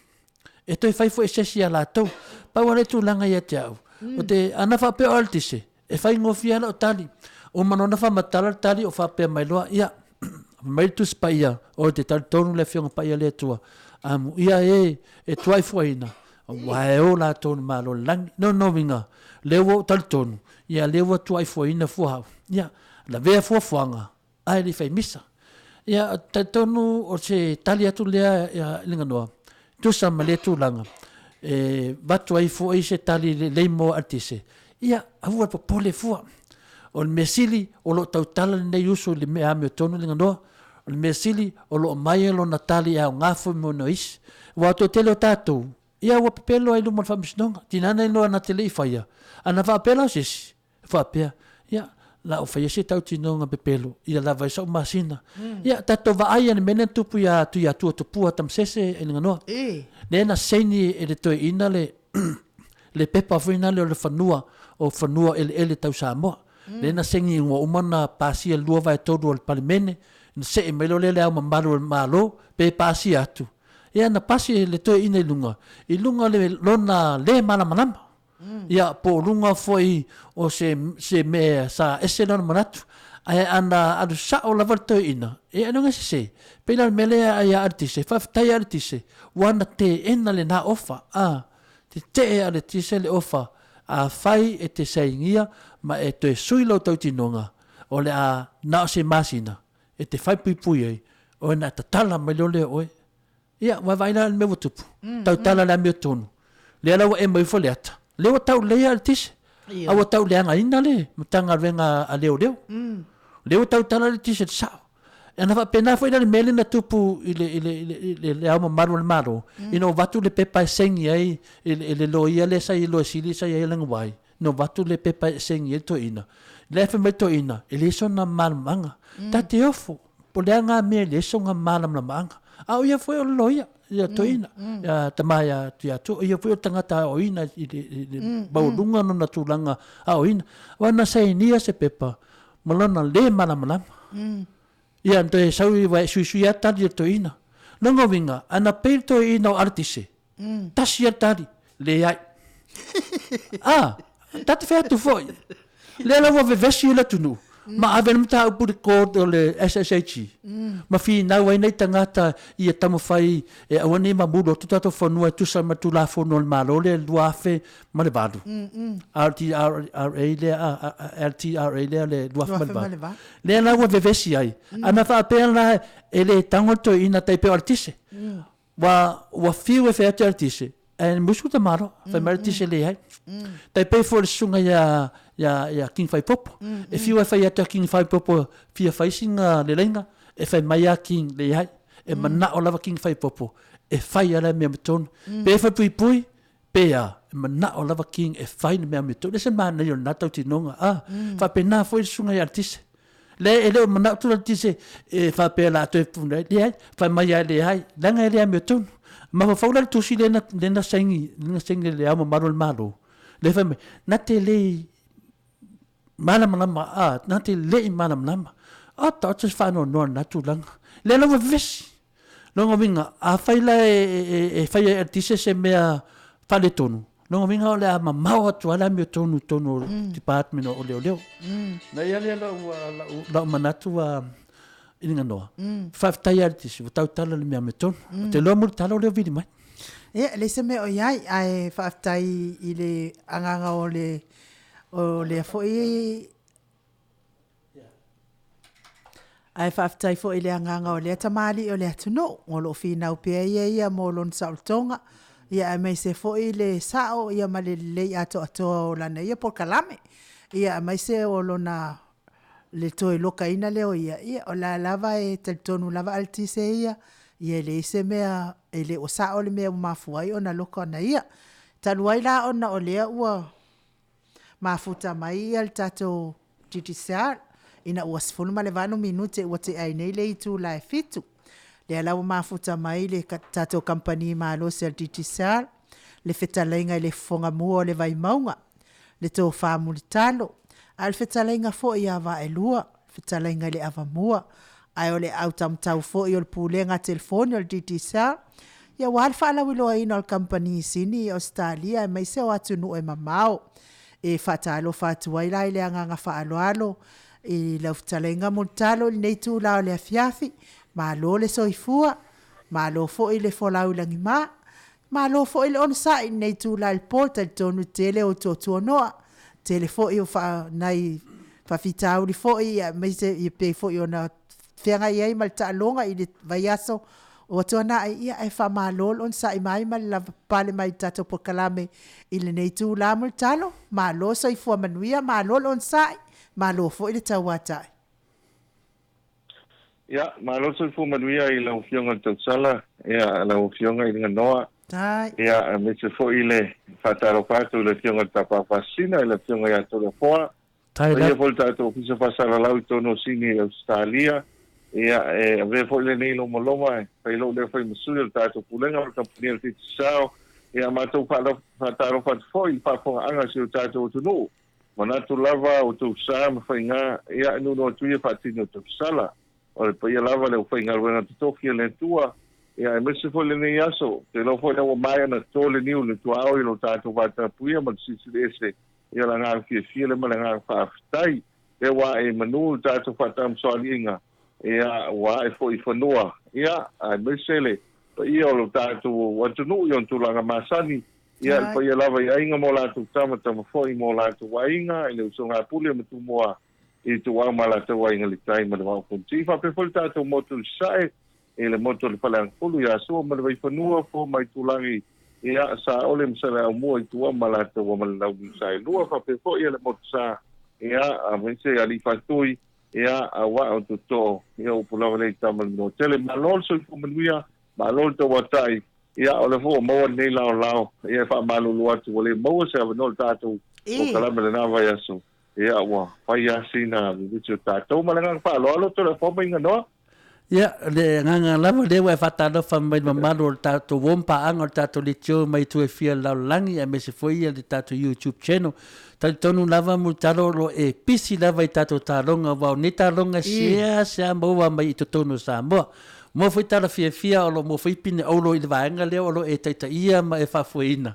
e toe fai foi e se isi ia latou. Pau lava le tulaga ia te au, o te, ana faapea o Aletise, e faigofie lava lau tali. Uma loa ona faamatala le tali o faapea mai loa, ia, fai mai le Tusi Paia, ou te talitonu le Afioga Paia a le Atua, amuia e e tuaifuaina, aua e o latou i le Malo o le lagi. Lona uiga, lea ua ou talitonu, ia lea ua tuaifuaina fua au. Ia, lavea fuafuaga, ae le i fai misa. Ia, talitonu o se tali atu lea i le ganoa, tusa ma lea tulaga, e avatu ai foi se tali lelei mo Aletise, ia, aua le popole fua. O le mea sili, o lo o tautala lenei uso i le mea amiotonu le ganoa. O le mea sili, o lo o aumai lona tali e aoga foi mo nisi. Aua o le toatele o tatou, ia ua pepelo ai i luma o le faamasinoga. Tinana iloa na te le i faia, a na faapea la o se isi, faapea, ia, La ou faia se tautinoga pepelo ia lava ai sa'u masina. Ia tatou vaai ia le mea lea na tupu ia Tuiatua Tupua Tamasese e Liganoa. Lea na saini e le toeaina le le pepa foi lena o le fanua o fanua eleele tau Samoa. Lea na saini ua uma ona pasia i le 2/3 o le Palemene, na see mai loa lea i le Ao Mamalu o le Malo pe pasia atu. Ia na pasi e le toeaina i luga, i luga o le lona le malamalama. Ia, po o luga foi o se, se mea sa ese lona manatu, ae ana alu sao lava le toeaina, ia ailoga e sese. Pei la o le mea lea ia Aletise, faafetai ia Aletise, ua na teena lena ofa, a, tetee e Aletise le ofa, afai e te sainia ma e toe sui lou tautinoga, o le a na o se masina e te faipuipui ai, oe na tatala mai loa lea o oe. Ia, vaavaai la i le mea ua tupu. Tautala i le amiotonu. Lea la ua ema ifo le ata. Lea ua tau lelei lava le tise. A ua tau leagaina le Matagaluega a Leoleo. Lea ua tautala le tise i le sao. Ana faapena foi la le mea lea na tupu i le, i le, i le, i le Ao Mamalu o le Malo, ina ua avatu le pepa e saini ai e le, e le loia lea sa i ai, Loia Sili sa i ai Lagawai, na avatu le pepa e saini ai le toeaina. Lea e fai mai le toeaina, e leai sona malamalamaaga. Ta te ofo, po o le a na mea e leai sona malamalamaaga. A o ia foi o le loia, ia toeaina, ia tama ia Tuiatua, o ia foi o le tagata aoaoina i le, i le maualuga lona tulaga aoaoina. Aua na sainia se pepa ma lona le malamalama. Ia, na toe sau i, e suisui lava tali a le toeaina. Lona uiga, ana pei le toeaina o Aletise, Tasi ia le tali, leai. Ah, ta te fai atu foi. Lea la ua vevesi le atunuu, ma ave le mataupu i le court o le SSHG, ma finau ai nei tagata ia taumafai e aua ne i mamulu atu tatou fanua e tusa ma le Tulafono a le Malo lea 2008. RTRA lea, LTRA lea le 2008. Lea la ua vevesi ai. Ana faapea la e le tago le toeaina tai pei o Aletise. Ua, ua fiu e fai atu e Aletise, ae musu ta malo, fai mai Aletise leai. Tai pei foi le susuga ia, ia, ia King Faipopo. E fiu e fai atu a King Faipopo fia fai sina leleinga, e fai mai a King leai. E manao lava King Faipopo e fai ala mea amiotonu. Pe fai puipui, pe a, e manao lava King e fai le mea amiotonu. E ese le manaia o lena tautinoga, a, faapena foi le susuga ia Aletise. Le e le o manao tu Aletise e faapea la toe puna ai, leai, fai mai lava e leai, leaga e le amiotonu. Mafaufau la le tusi lea na, lea na saini, lea na saini e le Ao Mamalu o le Malo, lea fai mai, na te le i malamalama, a, na te le i malamalama. A, taoto se faanoanoa i lena tulaga. Lea la ua vevesi. Lona uiga, afai la e fai e Aletise se mea faaletonu, lona uiga o le a mamao atu lava le amiotonu i totonu o le Department o Leoleo. Na i ai lea lau manatu i Liganoa, faafetai ia Aletise ua tautala i le mea amiotonu. Ou te iloa Mulitalo o lea ua vili mai. Ia, e leai se mea o i ai, ae faafetai i le agaga o le, o lea foi Ae faafetai foi i le agaga o lea tamalii o le atunuu o lo o finau pea ia ia mo lona saolotoga, ia aemaise foi le sao ia ma le lelei atoatoa o lana ia polokalame. Ia aemaise o lona le toe lokaina lea o ia, ia o la lava e talitonu lava Aletise ia, ia e leai se mea e le o sao le mea ua mafua ai ona loka ona ia. Talu ai la ona o lea ua mafuta mai le tatou Digicel ina ua 18 minute ua tea ai nei le itula e 7. Lea la ua mafuta mai le tatou kamupani malosi a le Digicel, le fetalaiga i le Fofoga Mua o le Vaimauga, le Tofa Mulitalo, a o le fetalaiga foi ia Vaaelua, fetalaiga i le Avamua, ae o le autaumatau foi o le Pulega Telefoni o le Digicel, ia aua le faalauiloaina o le kamupani sini i Ausetalia aemaise o atunuu e mamao. E faatalofa atu ai la i le agaga faaaloalo i lau fetalaiga Mulitalo i lenei itula o le afiafi, malo le soifua, malo foi le folau i lagima, malo foi le onosai i lenei itula i le po. E talitonu o le tele o tuatuanoa, tele foi o nai faafitauli foi aemaise e pei foi ona feagai ai ma le taaloga i le vaiaso ua tuanai, ia ae faamalo le onosai mai ma le lavapapale mai i le tatou polokalame i lenei itula. Mulitalo, malo le soifua manuia, malo le onosai, malo foi le tauatai. Ia, malo le soifua manuia i lau Afioga i le Tausala, ia, lau Afioga i Liganoa, ia, aemaise foi le faatalofa atu i le Afioga i le Tapaau Faasisina, i le Afioga ia Toleafoa, Paia foi le tatou Ofisa Faasalalau i totonu o Sini i Ausetalia, ia, e avea foi lenei lomaloma e fai lou leo fai ma sui o le tatou Pulega ma le Kamupani a le Digicel. Ia, matou faatalofa atu foi i le faafofogaaga a si o tatou atunuu. Manatu lava o outou sa ma faiga, ia, e nuunuu atu ia faatini o tausala. O le paia lava le aufaigaluega totofi a le Atua, ia aemaise foi lenei aso, ou te iloa foi lea ua maea ona toto le niu i le tuaoi i lo tatou vatapuia ma le Silisili Ese, ia o le agaga fiafia lea ma le agaga faafetai. Lea ua ae i manu le tatou faatamasoaliiga, ia ua ae foi i fanua, ia aemaise le paia o lo tatou atunuu i ona tulaga masani, ia le paia lava i aiga ma o latou tama, tama foi ma o latou aiga, i le usoga a Pule ma Tumua, i Tuau ma latou aiga le tai ma le vao Fonoti. Faapea foi le tatou motu i Sasae, i le motu o le Faleagafulu ia Sua ma le Vaifanua, Fo ma Itulagi, ia Saole ma Saleaaumua i Tua ma latou ma le Launiu Saelua. Faapea foi le motu sa, ia aemaise Alii Faatui, ia aua o Totoo, ia upu lava lea i tama le manoa tele. Malo le soifua manuia, malo le tauatai, ia o lea foi ua maua lenei laolao, ia e faamalulu atu ua le maua se avanoa i le tatou polokalame i lena vaiaso. Ia, ua fai lava sina vevesi o tatou. Ma le agaga faaaloalo, Toleafoa Maiganoa. Ia, o le agaga lava lea ua e faatalofa mai i le mamalu o le tatou uo ma paaga o le tatou leitio mai itu e fia o le lalolagi aemaise foi le tatou YouTube channel. Talitonu lava Mulitalo o lo o e pisi lava i tatou taaloga aua o nei taaloga e seasea maua mai i totonu o Samoa. Moa foi tala fiafia o lo o moa foi pine auro i le vaega lea o lo o e taitaia ma e faafoeina.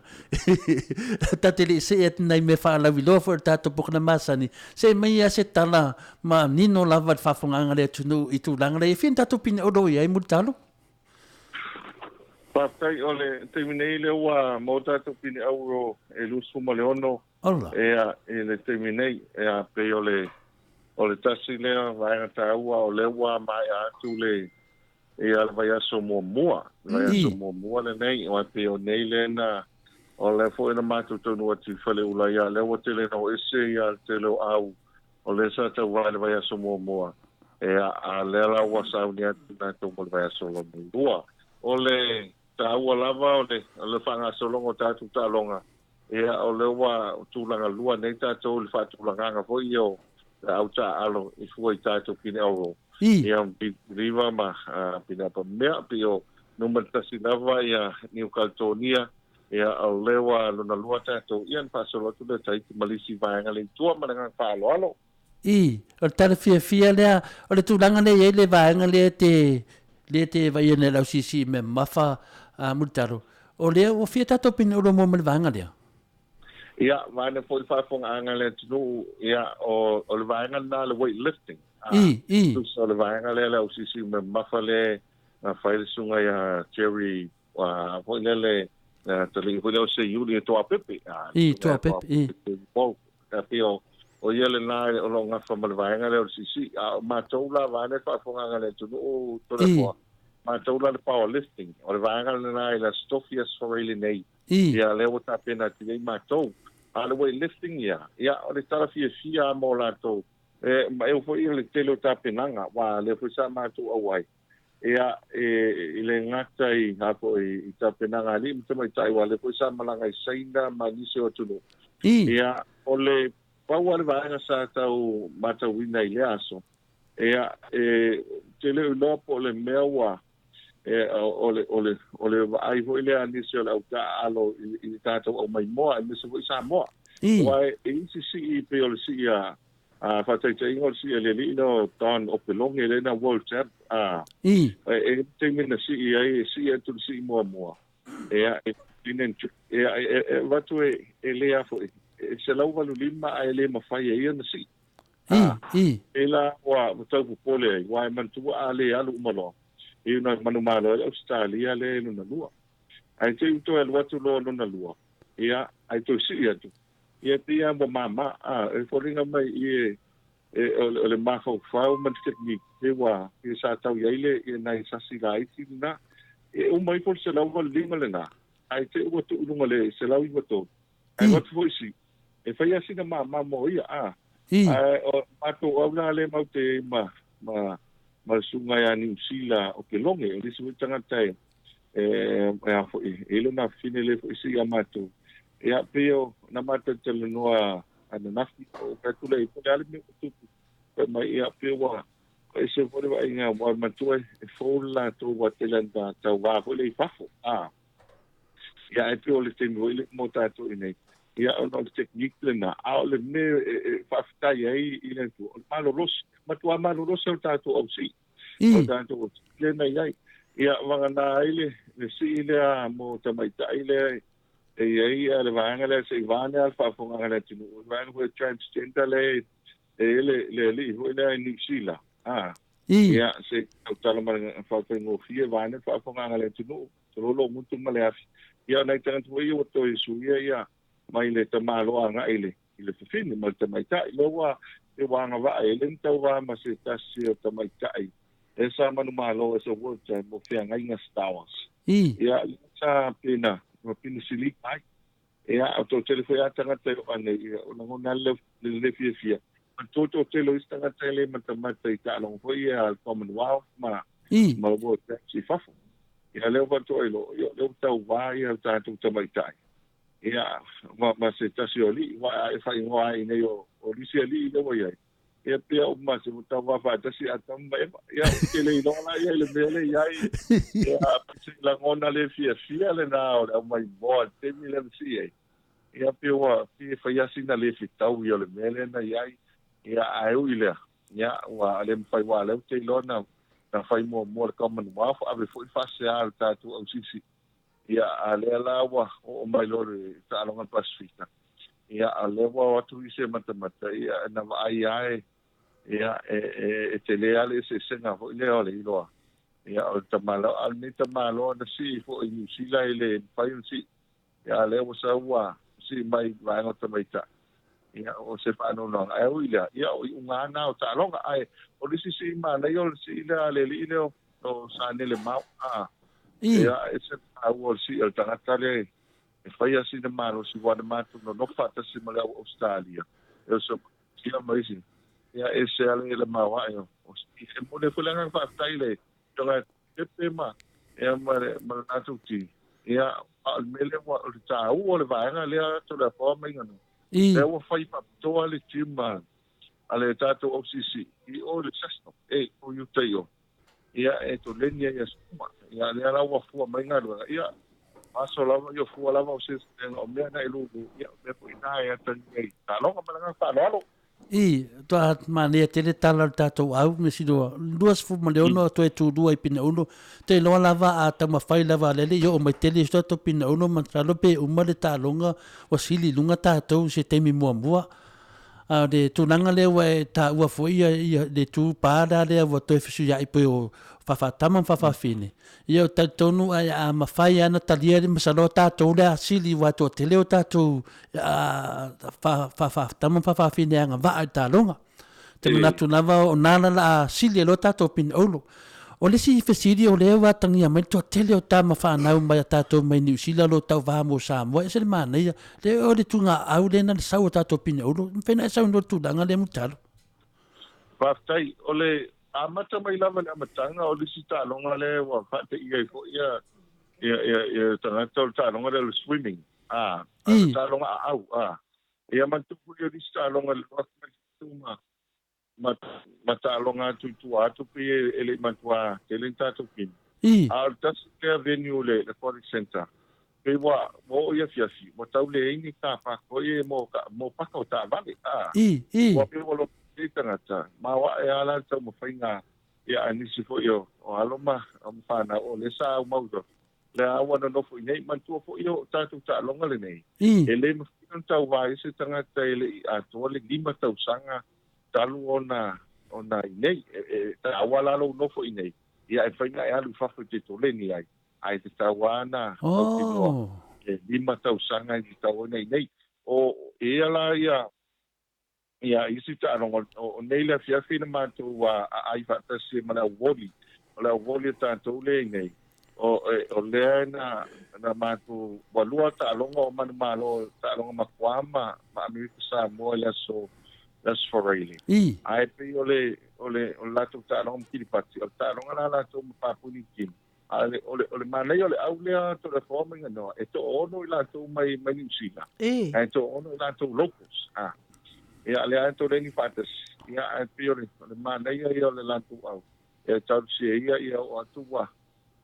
Ta te le i see atu nai mea faalauiloa foi o le tatou pokona masani, see mai lava se tala manino lava i le faafofogaaga a le atunuu i tulaga lea. E fia ni tatou pine auro i ai Mulitalo? Faafetai, o le taimi nei lea ua maua tatou pine auro e 26 ea i le taimi nei, ea pei o le o le tasi lea vaega taua o lea ua maea atu le ia le vaiaso muamua, le vaiaso muamua lenei, aua e pei o nei lea na o lea foi na matou taunuu atu i Faleula, ia lea ua tele ina o ese ia le tele o au o lea sa tauva i le vaiaso muamua, ea a lea la ua sauni atu tatou mo le vaiaso lona lua. O le taua lava o le o le faagasologa o tatou taaloga, Ia, o lea ua tulaga lua nei tatou i le faatulagaga foi ia o le au taaalo i fua i tatou pine auro. Ia, pine ma pine apamea, pei o numera tasi lava ia Niu Kaledonia, ia, o lea ua lona lua tatou, ia ona faasolo atu lea o Tahiti ma le isi vaega lea i tua ma le agaga faaaloalo. I, o le tala fiafia lea, o le tulaga lea e i ai le vaega lea e te, lea e te vaai nei i le ausiisii mea mamafa a Mulitalo, o lea ua fia tatou pine olo mua ma le vaega lea? Ia, vaeane foi le faafofogaaga a le atunuu, ia, o, o le vaega lena o le weight lifting. I, i. Tusa o le vaega lea le ausiisii mea mamafa lea na fai le susuga ia Jerry foi lea le atalii foi lea o Seiuli e Toapepe. I, Toapepe, i. E pei o, o ia lena o lo o gafa ma le vaega lea o le siisii. A o matou la vaega le faafofogaaga a le atunuu Toleafoa, matou la le power lifting. O le vaega lena i le Aso Tofi, Aso Faraile nei. Ia, lea ua tapena atu i ai matou. A o le weight lifting ia, ia, o le tala fiafia lava mo latou. E, ma e oo foi i le tele o tapenaga, aua o lea foi sa matou auai. Ia, e, e le gata i, a foi, i tapenaga a alii ma tamaitai, aua o lea foi sa malaga i Saina ma nisi o atunuu. Ia, o le pau lava le vaega sa tau matauina i lea aso, ia, e, te le o iloa po o le mea ua, e, o le, o le, o le vaai foi lea a nisi o le au taaalo i, i le tatou aumaimoa, aemaise foi Samoa. Aua e, e isi sii pei o le sii a, A faataitaiga o le sii a le alii lea o Don Opeloge lea na World Champ a e e taimi na sii ai e sii atu le sii muamua ea e ea e e avatu e e le a foi e 185 ae le mafai e ia ona sii. I i. E la ua tau popole ai aua e manatua a le alu uma loa i una manumalo ai le Ausetalia lea e lona lua. Ae te i ua toe alu atu loa lona lua ia ae toe sii atu Ia pei lava ua mama, a, e foliga mai i e, e, o, o le mafaufau ma le technique, e ua, ia sa tau i ai le, ia nai sasi laiti lena. E uma ifo le 185 lena, ae te i ua tuu i luga le 193. Ae avatu foi si, e fai lava sina mama mo ia, a. Ae o matou au la lea matou te i ai ma, ma, ma le susuga ia Niusila o Keloge, o le isi foi tagata e, e, e a foi, e i ai lona afafine lea foi e sii ia matou. Ia, pei o, na matou talanoa ananafi o fai atu lea po o le a le mea ua tupu. Fai mai, ia, pei ua ese foi le vaaiga aua manatua e fou le latou ua tele ina tauva foi lea i fafo. A, ia, ae pei o le taimi foi lea mo tatou i inei, ia, ona o le technique lena, a o le mea e faafetai ai i le Atua, o le malolosi, matuā malolosi o le tatou ausii, o le tatou ausii lea na i ai. Ia, vagana ai le sii lea mo tamaitai lea e i ai le vaega lea, se i vaeane lava le faafofogaaga a le atunuu, o le vaega foi transgender lea e i ai le alii foi lea i Niu Sila. A, ia, se i tautala ma le faafaigofie vaeane le faafofogaaga a le atunuu, tulou lou gutu ma le afi. Ia, o nai tagata foi ia ua toe suia ia mai le tamaloa agai i le fafine ma le tamaitai. Lea ua e ua agavaa ai le ni tauva ma se tasi o tamaitai e sa manumalo as a worker mo feagaiga Stowers. Ia, lea sa pena ma pina silika ai. Ia, o toatele foi a tagata e oo nei, ia, o lagona lava le le fiafia. Ma le toatele o isi tagata e le matamata i taaloga foi ia a le Commonwealth ma ma World Cups i fafo. Ia, lea ua faatoa iloa, ia, o lea ua tauva ia tatou tamaitai. Ia, ma se tasi o alii, aua a e faaigoa ai nei o nisi alii lea ua i ai, ia pei o ma se tauva faatasi Atamu ma Eva. Ia, ou te le iloa la ia i le mea lea i ai, ia, se lagona le fiafia lena o le aumai moa i le taimi lea na sii ai. Ia, pei ua pei e fai lava sina le fetaui o le mea lea na i ai. Ia, ae ui i lea, ia, ua le mafai, aua o lea ou te iloa na fai muamua le Commonwealth, ave foi le faasea a le tatou ausisi. Ia, a lea la ua oo mai loa le taaloga a le Pasefika, ia, a lea ua o atu isi e matamata, ia, na vaai lava e, ia, e, e, e tele lava le eseesega foi lea o le iloa, ia, o le tamaloa, a o lenei tamaloa na sii foi i Niu Sila e le mafai ona sii, ia, a lea ua sau ua sii mai i vaega o tamaitai. Ia, o se faanoanoaga. Ae ui i lea, ia, o iuga lava na o taaloga. Ae o le isi sii manaia o le sii lea a le alii lea o Sanele Mao, a, ia, e ese le taua o le sii a le tagata lea e faia sina malosi aua na matou nonofo faatasi ma le au Ausetalia, e oso ia ma isi, ia, e ese lava le maoae o sii. E momoli ai foi le agaga faafetai i le Afioga ia Pepe ma, ia, ma le, ma le latou team. Ia, a o le mea lea ua, o le taua o le vaega lea Toleafoa Maiganoa, lea ua fai faapitoa le gym a, a le tatou OCC i o i le Cessnock, e, o i uta i o. Ia, e toleni ai i aso uma. Ia, lea la ua fua mai galuega. Ia, o aso lava, ia, o fua lava o se, o mea na e lulu, ia, o mea foi na e atagia ai taaloga ma le agaga faaaloalo. I, toa manaia tele tala o le tatou au, me silo 26 toe tulua i Pinaulu, te iloa lava a taumafai lava lele i oo mai tele i tatou Pinaulu masalo pe uma le taaloga ua sili i luga tatou i se taimi muamua. A o le tulaga lea ua e taua foi ia, ia le tu pa la lea ua toe fesuiai pei o faafaatama ma faafafine, Ia, ou te talitonu ae a mafai lava ona talia le masalo o tatou le a sili aua e toatele o tatou faafaatama ma faafafine e agavaa i le taaloga. Ou te manatu lava o na la la a sili ai loa tatou pinaulu. O le isi fesili o lea ua atagia mai le toatele o tama fanau mai a tatou mai Niu Sila o lo o tauva mo Samoa, e ese le manaia. Le o le tugaau lea na le sau o tatou pinaulu, e mafai ona e saunoa i le tulaga lea Mulitalo? Faafetai. O le amata mai lava i le amataga o le isi taaloga lea ua faateia ai foi ia ia ia ia tagata o le taaloga lea o le swimming. A, o le taaloga aau. A. Ia manatua foi o le isi taaloga le 2007 ma ma ma taaloga atu i tua atu pei e le i matua tele ni tatou kini. A o le tasi lea venue le Aquatic Centre pei ua oo i afiafi ua tau leai ni car park foi e mo mo paka o taavale a ua pei ua loto i tagata maoae a la le taumafaiga ia a nisi foi o alo ma fanau o lea sa aumau i fafo lea ua nonofo i nei. Manatua foi o tatou taaloga lenei e le mafai ona tauva ai se tagata e le i atoa le 5 tausaga talu ona ona i nei. E taua la lou nofo i nei ia e mafai ona e alu i fafo e te toleni ai ae tatau lava ona mautinoa e 5 tausaga e tatau ai ona i nei. O ia la ia ia isi taaloga o nei le afiafi na matou aai faatasi ai ma le auoli. O le auoli a tatou lea i nei, o lea na na matou ua lua taaloga o manumalo, taaloga ma Guam ma Amerika Samoa i le aso le aso Faraile. Ae pei o le o le o le latou taaloga ma Kiripati, o le taaloga la latou ma Papua New Guinea. A o le, o le manaia o le au lea Toleafoa Maiganoa, e toaono i latou mai, mai Niu Sila, ae toaono i latou locals. A. Ia, lea lava e toleni faatasi, ia, ae pei o le, o le manaia ia o le latou au, e tausia ia ia oo atu ua,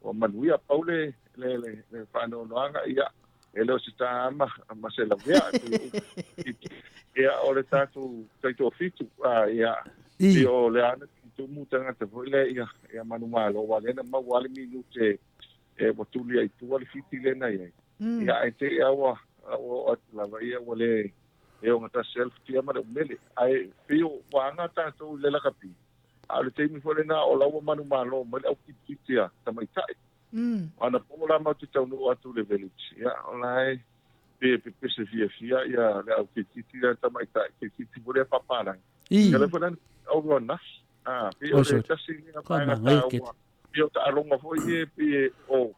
ua manuia. Pau le, le, le, le faanoanoaga, ia, e le o se taama ma se lavea, ia, o le tatou taitoafitu, a, ia, pei o le ana tumu tagata foi lea, ia, ia manumalo, aua lea na maua lava le minute e ua tuli ai i tua le fiti lea na i ai. Ia, ae te i lava ua, ua oo atu lava, ia, ua le, e ogatasi ai le futia ma le umele. Ae pei ua aga tatou i le lakapi, a o le taimi foi lena o la ua manumalo mai le au kitikiti a tamaitai. O ana po la matou te taunuu atu i le village, ia o la e pei e pepese fiafia ia le au kitikiti a tamaitai, kitikiti foi lea faapalagi. Ia lea foi la na aulu ananafi. A, pei o le tasi lea vaega taua, pei o taaloga foi ia pei o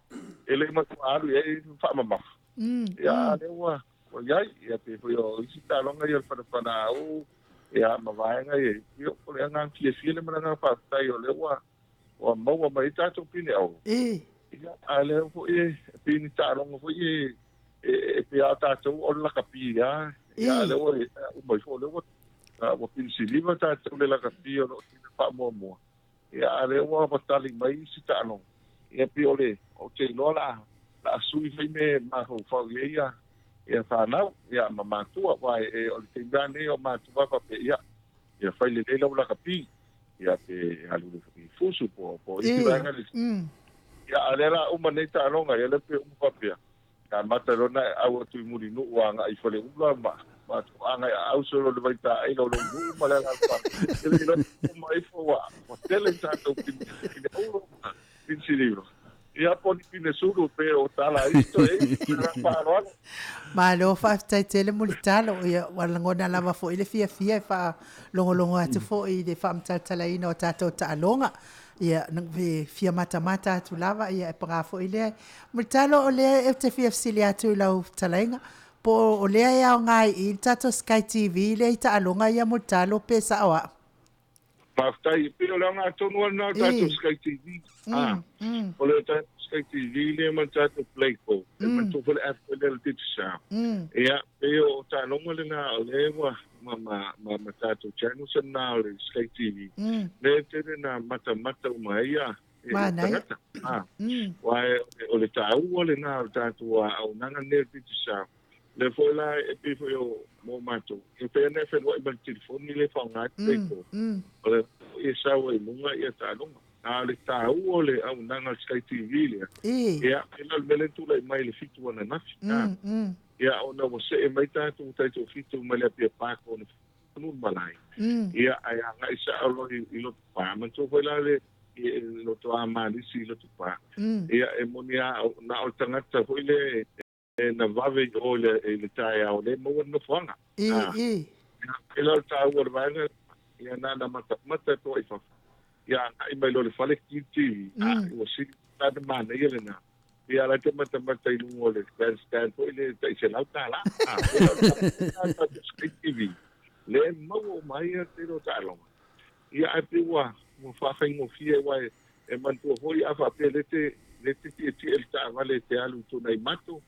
e le matua alu i ai faamamafa. Ia a lea ua ua i ai, ia pei foi o isi taaloga ia o le fanafanaau, ia ma vaega ia, ia o le agaga fiafia lea ma le agaga faafetai o lea ua ua maua mai ai tatou pine auro. Ia, a lea foi e pei ni taaloga foi ia e pei lava o tatou o le lakapi lava, ia a lea ua uma ifo o lea ua ua pine siliva tatou i le lakapi o lo o faamuamua. Ia, a lea ua tali mai isi taaloga, ia pei o le, ou te iloa la, la sui foi mea e mafaufau i ai ia, ia fanau, ia ma matua, aua e, o le taimi lava lenei o matua faapea, ia, ia fai lelei lau lakapi, ia pe alu i fusu po, po isi vaega le Ia, a lea la uma nei taaloga, ia lea pe uma faapea, Na amata loa ona au atu i Mulinuu agai i Faleula ma ma agai aau solo le vaitaai lo lou nuu ma le alaalafaga. E le iloa uma ifo ua ua tele ni tatou pine pine auro ma pine siliva. Ia po o ni pine sulu pe o tala ai isi toeaina. Ma le agaga faaaloalo. Malo faafetai tele Mulitalo, ia ua lagona lava foi le fiafia e faalogologo atu foi i le faamatalatalaina o tatou taaloga. Ia, e fia matamata atu lava, ia e paga foi lea. Mulitalo, o lea ou te fia fesili atu i lau fetalaiga, po o lea e aoga i i le tatou Sky TV lea i taaloga ia Mulitalo pe sao au? Faafetai. E pei o le aoga tonu lava lena o le tatou Sky TV. A, o le tatou Sky TV lea ma le tatou Play Go, e manatua foi le app foi lea o le Digicel. Ia, pei o taaloga lena o lea ua ma, ma, ma, ma tatou channels na o le Sky TV, lea e tele na matamata uma ai ia tagata. Ah, aua o le taua lena o le tatou auaunaga lenei o le Digicel. Lea foi la e pei foi o mo matou, e pei ona e feluai ma le telefoni lea e faaaoga ai le Paypal, o le e sau ai i luga ia taaloga. A o le taua o le auaunaga o le Sky TV lea, ia, e le o le mea lea na tulai mai i le 7 ananafi. Ia, ona ua see mai tatou taitoafitu mai le Apia Park o le malae. Ia, ae agai sao loa i Lotopa. Manatua foi la le Lotoa Malisi i Lotopa. Ia, e moni lava, na o le tagata foi lea e na vave i o i le taeao lea e maua le nofoaga. Ia, e le o le taua o le vaega, ia na ona matamata atu i fafo. Ia agai mai loa i le fale TV, a ua sili la ona manaia lena. Ia la te matamata i luga o le grandstand foi le tai $100. A, pei la o le Sky TV, lea e maua uma ai le tele o taaloga. Ia ae pei ua faafaigofie aua e manatua foi a faapea lea te lea te tietie le taavale e te alu i Tuanaimato,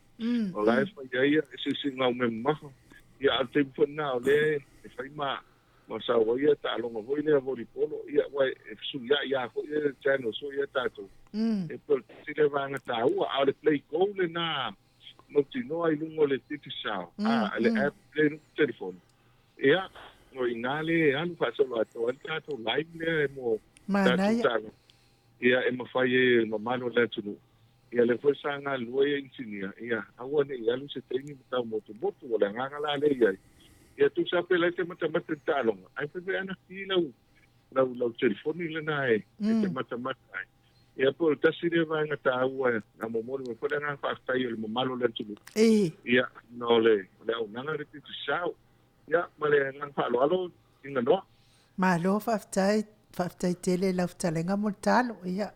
o la e fai ai eseesega o mea mamafa. Ia a o le taimi foi lena o lea e fai ma ma sau ai ia taaloga foi lea volleyball, ia aua e fesuiai lava foi ia channels foi ia tatou. E pei o le tasi lea vaega taua, a o le play go lena mautinoa i luga o le Digicel, a le app lea i luga o le telefoni. Ia, o i ina lea e alu faasolo atoa ai le tatou live lea mo tatou taaloga. Ia, e mafai ai e le mamalu o le atunuu. Ia, lea foi sa galulue ia inisinia, ia, aua ne i alu se taimi ma tau motumotu, o le agaga la lea e i ai. Ia, tusa pe laite matamata i le taaloga, ae fai fai ana ki lau, lau, lau telefoni lena e, e te matamata ai. Ia, po o le tasi lea vaega taua na momoli mai foi le agaga faafetai o le mamalu o le atunuu. Ia, ona o le, o le auaunaga lea Digicel. Ia, ma le agaga faaaloalo, Ina Noa. Malo faafetai, faafetai tele i lau fetalaiga Mulitalo. Ia,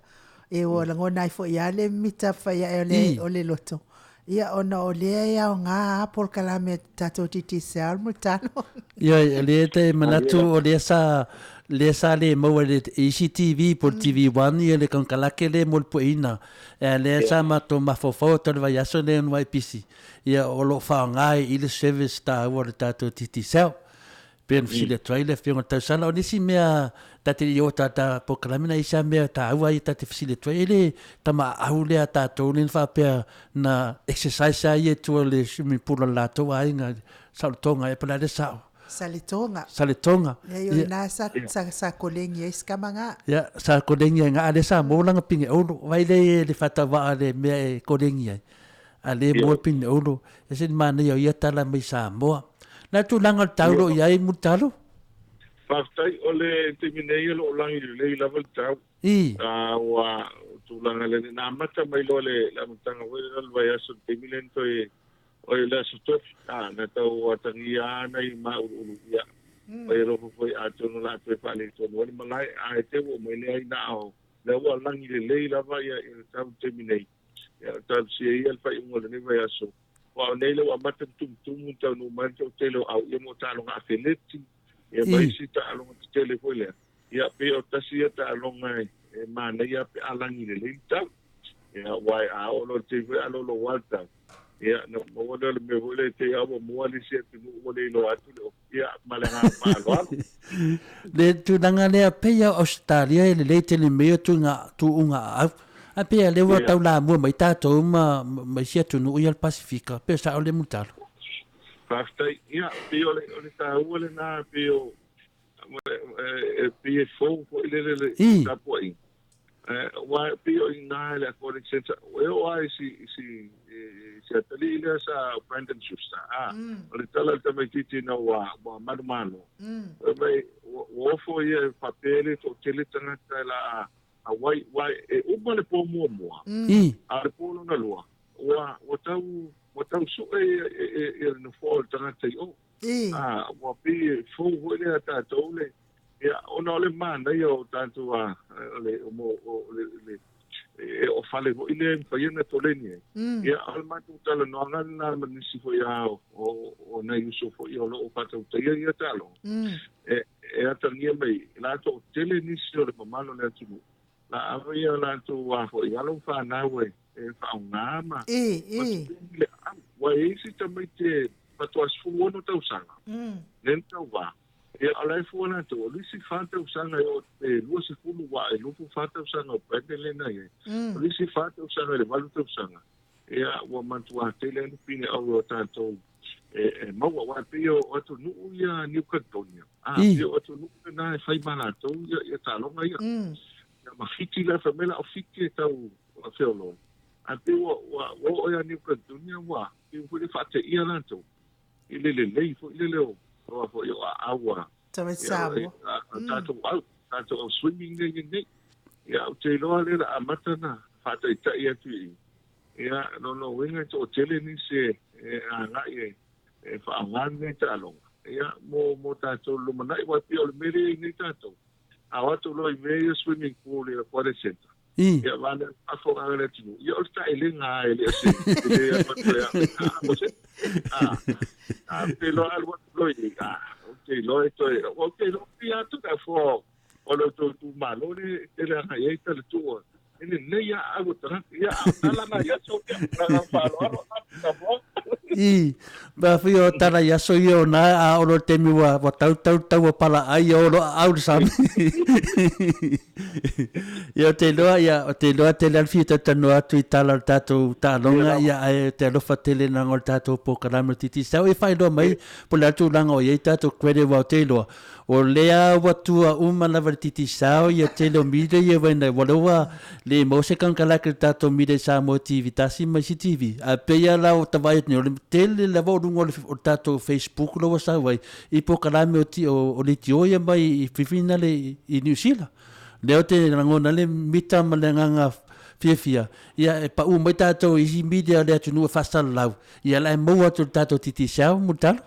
e ua lagona ai foi lava le mita fai ae o le, o le loto. Ia, ona o lea e aoga lava polokalame a tatou Digicel Mulitalo. Ia, o lea e manatu o lea sa, lea sa le maua e le isi TV po o le TV One ia le konekarate lea mo le pueina. Ae lea sa matou mafaufau atu i le vaiaso lea ona e pisi, ia o lo o faaaoga i le service taua o le tatou Digicel. Pei ona fesili atu ai le Afioga i le Tausala, o nisi mea ta te i o tata polokalame na i sa mea taua ia ta te fesili atu ai, e le tama aau lea a tatou lea na faapea na exercise a ia i tua o le swimming pool a le latou aiga, Saolotoga ea po o le a le sao? Saletoga. Saletoga. Leai o ina sa, sa, sa kolegi ai si tama ga. Ia, sa kolegi ai ga, a lea sa maua lana pine olo. Vai lea i le faatauvaa le mea e kolegi ai. A lea maua le pine olo. E se ni manaia o ia tala mai Samoa. Na tulaga o le tau lo i ai Mulitalo? Faafetai, o le taimi nei o lo o lagi lelei lava le tau. I. A ua tulaga lea na amata mai loa le amataga foi lea o le vaiaso i le taimi lea na toe oi le Aso Tofi, a na tau atagia lava nai māuluulu, ia oi alofa foi atonu o le a toe faaletonu ai le malae, ae te ua mai lea ina o lea ua lagi lelei lava ia le tau i le taimi nei. Ia talosia ia le faaiuga o lenei vaiaso. Aua o nei lea ua amata ona tumutumu ona taunuu mai le toatele o au ia mo taaloga afeleti, ia ma isi taaloga tetele foi lea. Ia pei o tasi ia taaloga e manaia pe a lagi lelei le tau. Ia aua a oo loa i le taimi foi a loloa le tau, ia ona maua lea o le mea foi lea e te i lava ua mua le isi atunuu ua le iloa atu le ofi, ia ma le agaga faaaloalo. Le tulaga lea, pei lava o Ausetalia e lelei tele mai o tuuga aau. Ae pei lava lea ua tau lamua mai tatou ma isi atunuu ia o le Pasefika, pei o sao lea Mulitalo. Faafetai. Ia, pei o le taua lena, pei o, e pei e fou foi lele le tapuaiga. Aua e pei o i ina i le Aquatic Centre, e oo lava i si, si, si atalii lea sa Brandon Schuster, a, o le tala a le tamaitiiti ina ua, ua manumalo, fai mai, ua ofo ia e faapea e le toatele tagata e la a Hawaii, aua e uma le po muamua, a o le po lona lua, ua, ua tau, ua tau sue ia le nofoa o le tagata i o. A, ua pei e fou foi lea tatou le, ia, ona o le manaia o tatou a, o le, o, o, le, le, e o fale foi lea e mafai ona toleni ai. Ia, o le matou talanoaga lena ma nisi foi a o, o nai uso foi o lo o faatautaia ia taaloga, e, e atagia mai, la toatele nisi o le mamalu o le atunuu, la ave ia latou a foi alo ma fanau e, e faaaoga ma, ma totogi le aau. Ua i ai isi tamaiti e faatoa 16 tausaga, lea na tauva. Ia, o la e fua latou, o le isi fa tausaga e oo e 20 aua e 24 tausaga o Brandon lea na i ai. O le isi fa tausaga i le 8 tausaga, ia, ua matua tele ai le pine auro a tatou e maua. Aua e pei o atunuu ia New Caledonia, a, pei o atunuu lena e fai ma latou ia taaloga ia. Ia ma Fiti la, fai mai la o Fiti e tau feoloolo. Ae pei ua oo ia New Caledonia ua pei foi lea faateia latou i le lelei foi lele o a foi o aau a Tamaiti Samoa. Tatou au, tatou au swimming lea e i ai nei. Ia ou te iloa lea o le a amata ona faataitai atu i i. Ia, lona uiga e toatele nisi e agai e faaaoga lenei taaloga. Ia, mo tatou i le lumanai, aua e pei o le mea lea e i ai nei tatou, a o atu loa i mea ia swimming pool i le Aquatic Centre, ia vane le faafofoga a le atunuu, ia o le taelega lava e le o se e le alu atu e a o se a a ou te iloa alu atu loa i i, a ou te iloa e toe ou te iloa pei atu le afoa o lo outou itumalo lea e tele agai ai talatua e lelei lava aau o tagata ia a o tala na i aso ia ma le agaga faaaloalo a I, ma fai o tala i aso ia o na a olo le taimi ua, ua tau tau tau ua pala ai ia olo aau le sami. Ia o te iloa, ia o te iloa tele a le fia talatalanoa atu i tala o le tatou taaloga, ia ae te alofa tele leaga o le tatou polokalame o le Digicel. E faailoa mai po o le a le tulaga o i ai tatou credit aua ou te iloa, O lea ua tua uma lava le Digicel ia tele o media ia waina ua lea ua le maua se konekarate i le tatou media i Samoa TV tasi ma isi TV ae pei lava la ua ta vaai atu nei o le tele lava o luga o le tatou Facebook la ua sau ai i polokalame o leitio ia mai i Fifina le i Niu Sila lea ou te lagona ai le mita ma le agaga fiafia ia e pau mai tatou i isi media o le atunuu e faasalalau ia la e maua atu e le tatou Digicel Mulitalo.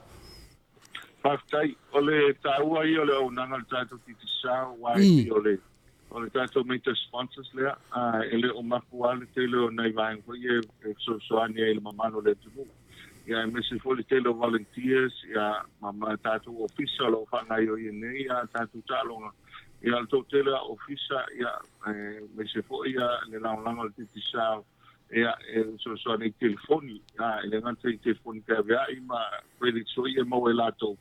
Faafetai. O le taua ia o le auaunaga o le tatou Digicel aua e pei o le o le tatou major sponsors lea, e le o mafua le tele o nai vaega foi ia e fesoasoani ai i le mamalu o le atunuu. Ia aemaise foi le tele o volunteers ia ma tatou ofisa o lo o faagaoioia nei a tatou taaloga. Ia o le toatele o ofisa ia aemaise foi ia le lagolago a le Digicel Ia, e fesoasoani i telefoni, e le gata i telefoni feaveai ma credits foi ia e maua e latou.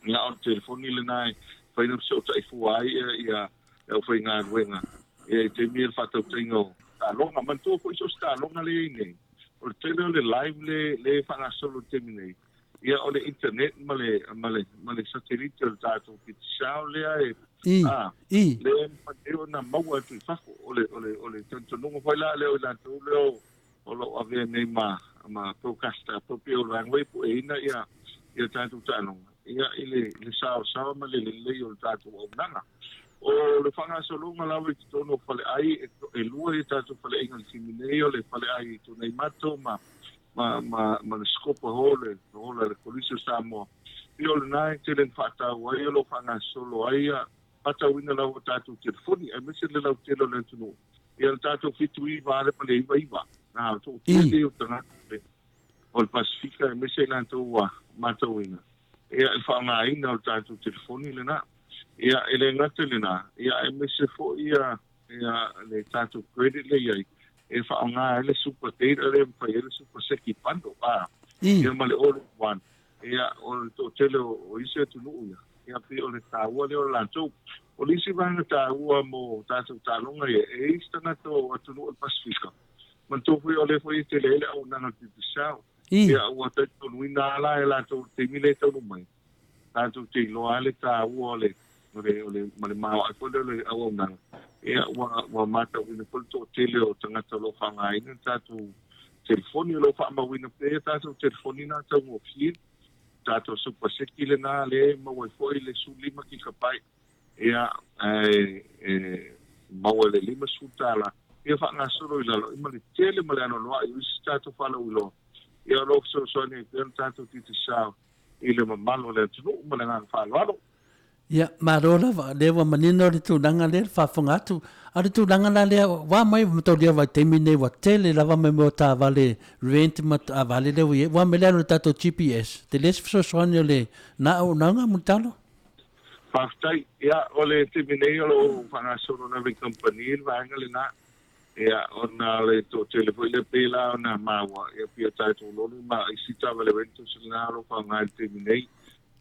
Ia, o le telefoni lena e mafai ona fesootai fua ai ia le aufaigaluega ia i taimi o le faatautaiga o taaloga. Manatua foi so o se taaloga lea e i ai nei, o le tele o le live le le e faagasolo i le taimi nei, ia o le internet ma le ma le ma le satelite o le tatou Digicel lea e I, a i. lea e mafai ai ona maua atu i fafo. O le o le o le talitonuga foi la lea o i latou lea o o lo o avea nei ma ma broadcaster po pei o le vaega foi e pueina ia ia tatou taaloga ia i le le saoasaoa ma le lelei o le tatou auaunaga. O le faagasologa lava i totonu o faleai e, e lua ia tatou faleaiga i le taimi nei, o le faleai i Tuanaimato ma ma ma ma le Scopa Hall le hall a le Kolisi o Samoa. Pei o lena e tele na faataua ai o lo o faagasolo ai ia faatauina lava o tatou telefoni aemaise le lautele o le atunuu. Ia le tatou 79 lea ma le 99, na toatele o tagata o le Pasefika aemaise i latou ua matauina ia le faaaogaina o le tatou telefoni lena. Ia e le gata i lena, ia aemaise foi ia ia le tatou credit lea e i ai e faaaoga ai le super data lea e mafai ai le super seki bundle a ia ma le all in one. Ia o le toatele o isi atunuu ia, ia pei o le taua lea o latou. O le isi vaega taua mo tatou taaloga ia, e i ai isi tagata o atunuu o le Pasefika, manatua foi o lea foi e tele ai le auaunaga a le Digicel. Ia ua talitonuina lava la e latou i le taimi lea e taunuu mai, tatou te iloa lava le taua o le o le o le ma le maoae foi lea o le auaunaga. Ia ua ua matauina foi le toatele o tagata o lo o faaaogaina le tatou telefoni, o lo o faamauina pea ia tatou telefoni na taugofie. Tatou super seki lena lea e maua ai foi le 15 kikapae ia ae e maua i le $50 ia faagasolo i lalo ma le tele ma le anoanoai o isi tatou faalauiloa ia o lo o fesoasoani ai pea le tatou Digicel i le mamalu o le atunuu ma le agaga faaaloalo. Ia, malo lava, o lea ua manino le tulaga lea, le faafofoga atu. A o le tulaga la lea, ua mai mataulia vaitaimi nei ua tele lava mea o taavale rent ma taavale lea ua i ai. Ua mai le alu i le tatou GPS, tele se fesoasoani o le na auaunaga Mulitalo? Faafetai. Ia, o le taimi nei o lo o faagasolo lava i kamupani le vaega lena. Ia, ona o le toatele foi lea pei la ona maua, ia pei o tatou loli ma isi taavale rentals lena o lo o faaaoga i le taimi nei.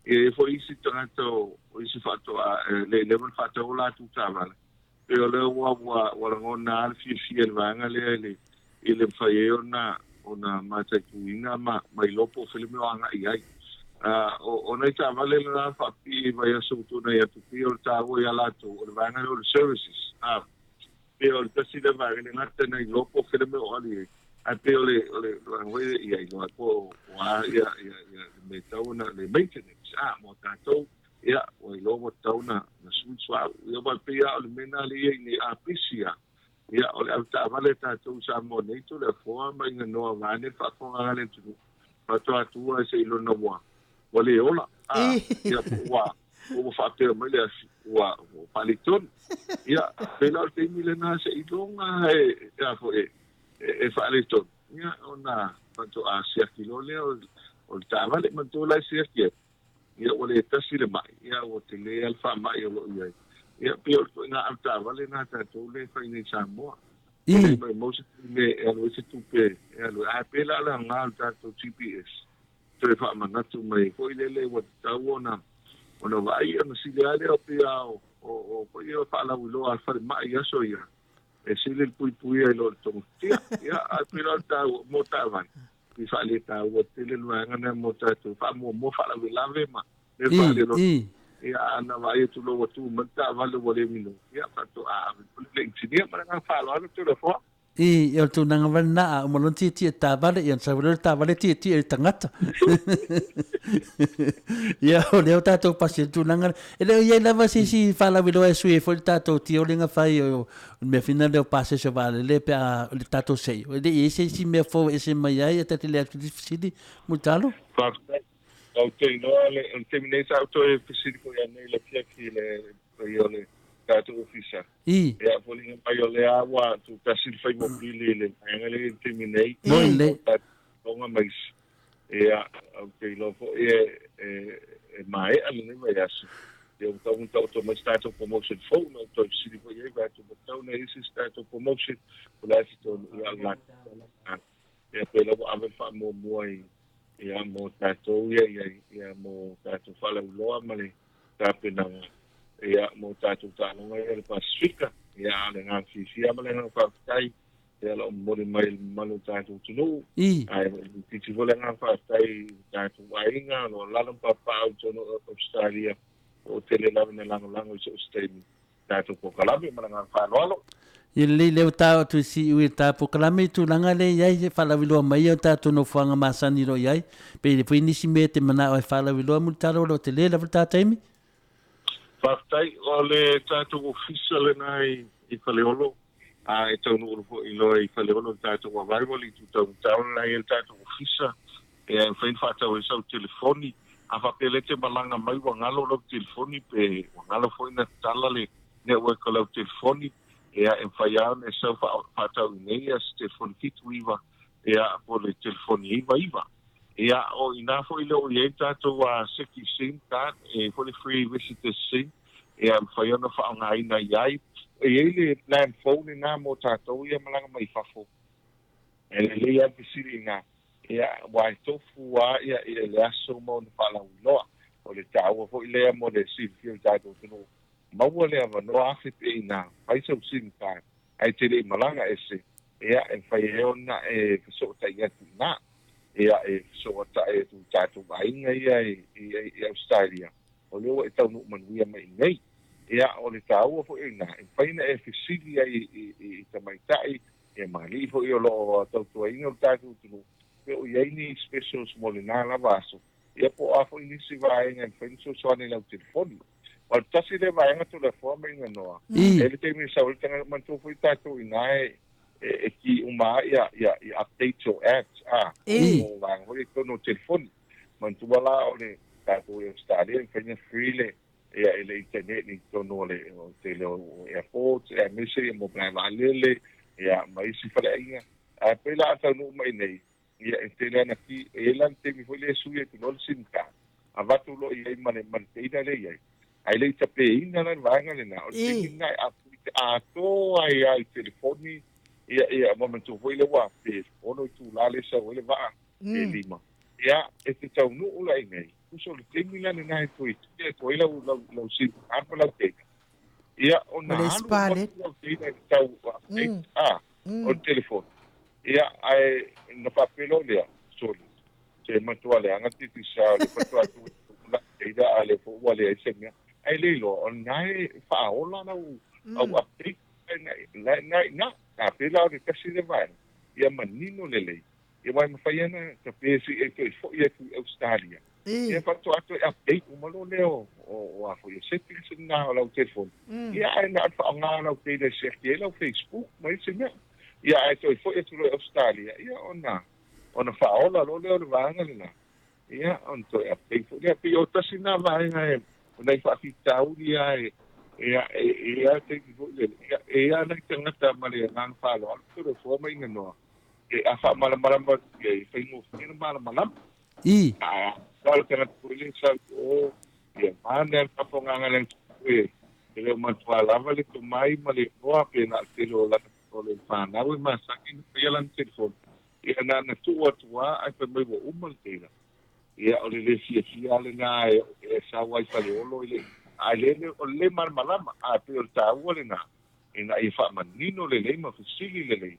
E i ai foi isi tagata o isi faatoa e le i leva ona faatau o latou taavale, pei o lea ua ua ua lagona lava le fiafia i le vaega lea i le i le mafai ai ona ona mataituina ma ma iloa po o fea le mea o agai i ai. O o nai taavale lena faapipii i vaiaso ua tuanai atu, pei o le taua ia latou o le vaega lea o le services. Pei o le tasi lea vaega e le gata ina iloa po o fea le mea o alu i ai, ae pei o le o le vaega foi lea ia iloa ai po o a ia ia ia le mea e tatau ona le maintenance a mo tatou ia ua iloa ua tatau ona ona sui le suauu. Ia aua e pei lava o le mea lena lea e i ai nei a pisi lava ia o le avetaavale a tatou i Samoa nei Toleafoa ma Iganoa vaeane le faafofogaaga a le atunuu faatoa atu ai seiloga ua ua le ola a ia po ua ua faapea mai le afi ua faaletonu. Ia, pei la o le taimi lena seiloga e a foi e faaletonu, ia ona faatoa siaki loa lea o le taavale. Manatua la e siaki ai, ia ua le tasi le mai, ia ua tele lava le faamai o lo o i ai. Ia pei o le ituaiga avetaavale lena a tatou lea e fai nei i Samoa. E le maumau se taimi e alu ai se tupe e alu ai. Ae pei la o le aoga o le tatou GPS toe faamanatu mai foi lele ua tatau ona ona vaai ona sili lava lea o pei lava o o foi ia faalauiloa a le falemai i aso ia e sili le puipuia i lo le togafitia. Ia ae pei la o le taua mo taavale i faaletaua tele le vaega lea mo tatou faamuamua faalavelave ma mea faalelotu. Ia ana vaai atu loa ua tu mai le taavale ua le mino, ia faatoa ave le inisinia ma le agaga faaaloalo Toleafoa. I, o le tulaga wale na, a uma loa tietie i taavale, ia ona sau lea o le taavale tietie i le tagata. Ia, o lea ua tatou pasi i le tulaga lea. E le o i ai lava se isi faalauiloa e sui ai foi le tatou tiole na fai o le mea foi lea o pasese o vaalele pe a o le tatou seio. E le i i ai se isi mea fou e ese mai ai, e ta te le atu i le fesili, Mulitalo? Faafetai. Ou te iloa o le taimi nei sa ou toe fesili foi anei i le afiafi i le paia o le tatou ofisa. I. Ia, foliga mai o lea ua tuutasi le fai mobili i le vaega lea i le taimi nei. Moi le. Tonga ma isi. Ia, ou te iloa foi e, e, e maea lenei vaiaso. Ia, ua tatau ona taoto mai se tatou promotion fou, na ou toe fesili foi i ai, vaai atu ua tatau ona i ai se isi tatou promotion, o le a se tonu, ia, o le la. Ia, pei la ua ave le faamuamua i. Ia, mo tatou ia i ai, ia, mo tatou faalauiloa ma le tapenaga, ia, mo tatou taaloga ia i le Pasefika. Ia, a o le agaga fiafia ma le agaga faafetai, ia, o lo o momoli mai i le mamalu o le tatou atunuu. Ae itiiti foi le agaga faafetai i tatou aiga o lo o alaala ma papaaao i totonu o Ausetalia, o lo o tele lava ina lagolago i so o se taimi tatou polokalame. Ma le agaga faaaloalo. Ia lelei lea ua ta atu i siui i le ta polokalame i tulaga lea i ai e faalauiloa mai ai o tatou nofoaga masani o lo o i ai. Pe i ai foi nisi mea e te manao e faalauiloa Mulitalo o lo o tele lava le ta taimi. Faafetai. O le tatou ofisa lena i Faleolo, a e taunuu foi loa i Faleolo le tatou arrival i Tutaugutau lena e i ai le tatou ofisa e mafai ona faatau ai sau telefoni. A faapea lea e te malaga mai ua galo lau telefoni pe ua galo foi ona tatala le network o lau telefoni, ia e mafai lava ona e sau faatau i inei se telefoni 79 ia po o le telefoni 99. Ia o i ina foi lea ua i ai le tatou Seki Sim card, e i ai foi le free visitor sim, ia e mafai ona faaaogaina i ai. E i ai le land phone lena mo tatou ia malaga mai fafo. E lelei lava le fesili i ina, ia, aua e tofu lava ia le aso ma ona faalauiloa. O le taua foi lea mo le silafia o le tatou atunuu, maua le avanoa afe pea ina fai sau sim card ae te le i malaga ese, ia, e mafai ai ona e fesootai atu i ina, ia, e fesootai atu i tatou aiga ia i Ausetalia, o lea ua e taunuu manuia mai i inei. Ia, o le taua foi o ina, e mafai ona e fesili ai i tamaitai Ia ma alii foi o lo o tautuaina lo tatou atunuu, pe o i ai ni specials mo lena lava aso, ia po o a foi nisi vaega e mafai ona fesoasoani i lau telefoni. O le tasi lea vaega Toleafoa ma Iganoa, e i ai le taimi e sau ai le tagata, manatua foi tatou i ina e e ki uma lava ia ia ia updates o apps a, o vaega foi ia i totonu o telefoni. Manatua la o le tatou i Ausetalia e mafai ona free le ia i le internet i totonu o le tele o airports aemaise ia mo malae vaalele ia ma isi faleaiga. Ae pei la a taunuu mai nei, ia e tele ana ki, e i ai la le taimi foi lea e sui atu loa le sim card, avatu loa i ai ma le ma le data lea e i ai, ae le i tapeina la le vaega lena, o le taimi lena e update atoa ai lava i telefoni ia ia ma manatua foi lea ua pe 6 itula lea e sau ai le vaa pe 5. Ia, e te taunuu la i nei, tusa o le taimi la lena e toe tia atu ai lau, lau, lau SIM card ma lau data. Ia, ona O le alu spale. atu lau data i le tau update, a, o le telefoni. Ia, ae na faapea loa lea, sole, se matua leaga Digicel, le faatoa atu lau data a lea foi ua leai se mea. Ae le iloa, o lena e faaola lau, au update la i ina. A pei la o le tasi lea vaega, ia manino lelei Ia aua e mafai lava ona tape se i e toe foi atu i Ausetalia, ia faatoa toe update uma loa lea o o a foi o settings na o lau telefoni. Ia ae na o le faaaoga o lau data e siaki ai lau Facebook ma isi mea. Ia ae toe foi atu loa i Ausetalia, ia ona ona faaola loa lea o le vaega lena, ia ona toe update foi lea. Pei o tasi lena vaega e o nai faafitauli lava e ia e i ai lava le taimi foi lele, ia e i ai lava nai tagata ma le agaga faaaloalo Toleafoa ma Iganoa E a faamalamalama atu i ai, e faigofie ona malamalama. A o le tagata foi lea e sau i o, ia mane lava le faafofogaaga a le atunuu e e le o matua lava le tomai ma le iloa pe na o le tele o lana o le fanau e masani ona faia lana telefoni. Ia na ona tuu atu lava ae fai mai ua uma le data. Ia o le le fiafia lava lena e e sau ai Faleolo i le ae le o le le malamalama ae pei o le taua lena ina ia faamanino lelei ma fesili lelei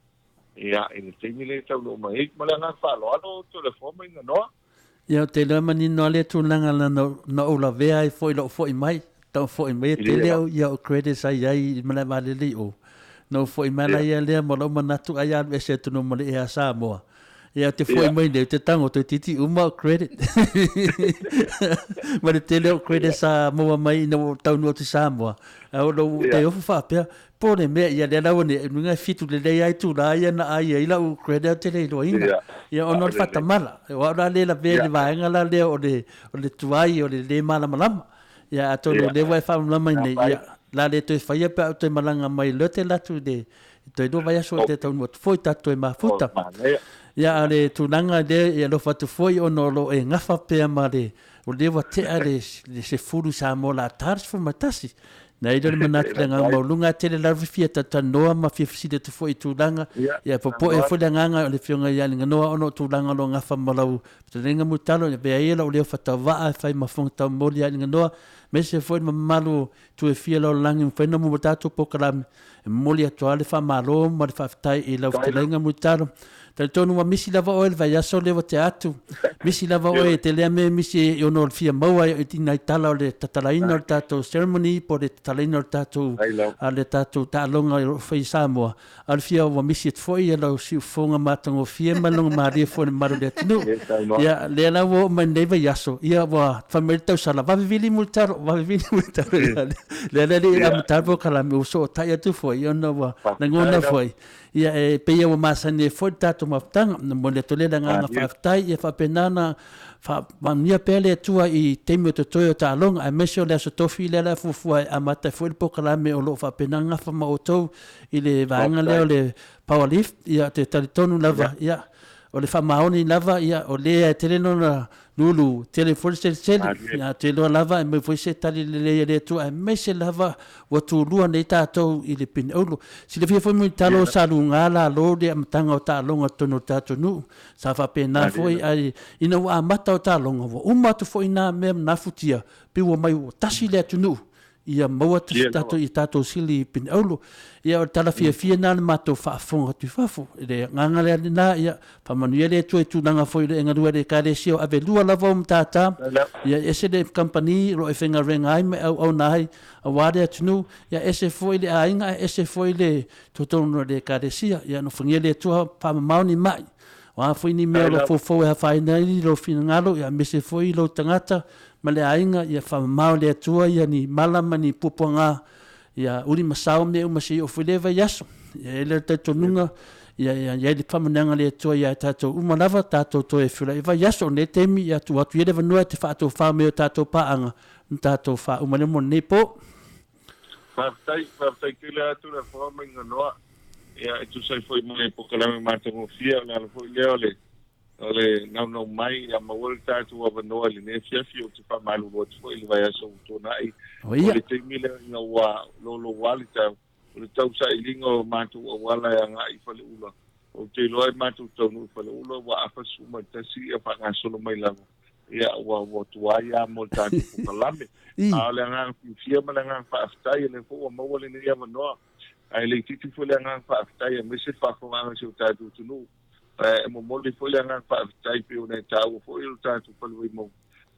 Ia, i le taimi lea e taunuu mai ai, ma le agaga faaaloalo, Toleafoa ma Iganoa. Ia, ou te iloa e manino lava lea tulaga na na ou lavea ai foi i lou foi mai, tau foi mai e tele au ia o credits sa i ai i le malae vaalele i o. Na ou foi mai la ia lea ma lou manatu ai alu ese atu nō ma le Air Samoa. Ia, ou te foi mai nei, ou te tago toeitiiti uma au credit. Ma le tele o credits sa maua mai ina ua ou taunuu atu i Samoa. Ae o lou te ofo faapea, Po o le mea ia lea lau nei luga e fitu lelei ai itula ia na ai ai lau credit ou te le iloaina. Ia ona o le faatamala. O au la le lavea i le vaega la lea o le o le tuai o le le malamalama. Ia atonu o lea ua e faamalamalama mai nei, ia la le toe faia pe a ou toe malaga mai loa te alu atu i le toe lua vaiaso ou te taunuu atu foi tatou toe mafuta. Ia a o le tulaga lea e alofa atu foi ona o lo o e gafa pea ma le O lea ua tea le 10 Samoa o le a ta le 11. Na i ai lea o le manatu i le agaga maualuga, e tele lava fia talatalanoa ma fia fesili atu foi i tulaga, ia popoe foi le agaga o le Afioga ia Alinganoa ona o tulaga o lo o gafa ma lau fetalaiga Mulitalo, ia avea ia lou leo faatauvaa e fai ma fofoga taumoli ia Alinganoa, aemaise foi le mamalu o itu e fia lalolagi ua mafai ona maua tatou polokalame. E momoli atu lava le faamalo ma le faafetai i lau fetalaiga Mulitalo. Talitonu ua misi lava oe i le vaiaso lea ua tea atu. Misi lava oe, e tele lava mea e misi ona o le fia maua i nai tala o le tatalaina o le tatou ceremony po o le tatalaina o le tatou, le tatou taaloga o lo o fai i Samoa. A o le fia ua misi atu foi lau siufofoga matagofie ma le logomalie foi i le mamalu o le atunuu. Ia, lea la ua oo mai lenei vaiaso, ia ua fai mai le tausala, vave vili Mulitalo, vave vili Mulitalo. Lea la e le i amata le polokalame, ua sootai atu foi ona ua lagona foi. Ia, e pei ua masani ai foi le tatou mafutaga. Na momoli atu lea le agaga faafetai, ia faapena ona faamanuia pea le Atua i taimi o totoe o taaloga, aemaise o le Aso Tofi lea la e fuafua e amata ai foi le polokalame o lo o faapena ona gafa ma outou i le vaega lea o le power lift. Ia, ou te talitonu lava, ia, o le faamaoni lava, ia, o lea e tele lona lulu, tele foi le selesele, ia, ou te iloa lava e maua foi se tali lelei a le Atua, aemaise lava ua tulua nei tatou i le pine auro. Silafia foi Mulitalo sa luga lalo le amataga o taaloga i totonu o le tatou nuu, sa faapena foi, ae ina ua amata o taaloga, ua uma atu foi na mea ma na futia, pei ua mai ua tasi le atunuu, ia maua atu se tatou i tatou sili pine auro. Ia o le tala fiafia lena o le matou faafofoga atu i fafo. I le agaga lea lena, ia faamanuia le Atua i tulaga foi o le e galue ai i le Ekalesia o avelua lava ou matata, ia ese le kamupani o lo o e faigaluega ai ma e auauna ai aua le atunuu, ia ese foi le aiga ae ese foi le totonu o le Ekalesia. Ia alofagia le Atua faamamao ni mai, o a foi ni mea o lo o foufou e afaina ai lou finagalo, ia aemaise foi lou tagata ma le aiga, ia faamamao e le Atua ia ni mala ma ni puapuaga, ia uli ma sao mea uma se i oo foi lea vaiaso. Ia i ai le talitonuga, ia i ai le faamanuiaga a le Atua ia tatou uma lava, tatou toe feulai i vaiaso. O lenei taimi, ia tuu atu ia le avanoa e te faatofā mai i o tatou paaga, ma tatou faauma lea mo lenei po. Faafetai, faafetai tele atu le afoga mai Ganoa. Ia, e tusa ai foi ma le polokalame matagofie, o le ala foi lea o le O le naunau mai ia maua le tatou avanoa i lenei afiafi, ou te faamalulu atu foi i le vaiaso ua tuanai. O le taimi lea ina ua louloua le tau, o le tausailiga o matou auala e agai i Faleula. Ou te iloa e matou taunuu i Faleula ua 41 ia faagasolo mai lava, ia ua ua tuai lava mo le tatou polokalame. A o le agaga fiafia ma le agaga faafetai, o lea foi ua maua lenei avanoa, ae le itiiti foi le agaga faafetai aemaise le faafofogaaga a si o tatou atunuu. E momoli foi le agaga faafetai e pei ona e taua foi lo tatou Fale Vaimauga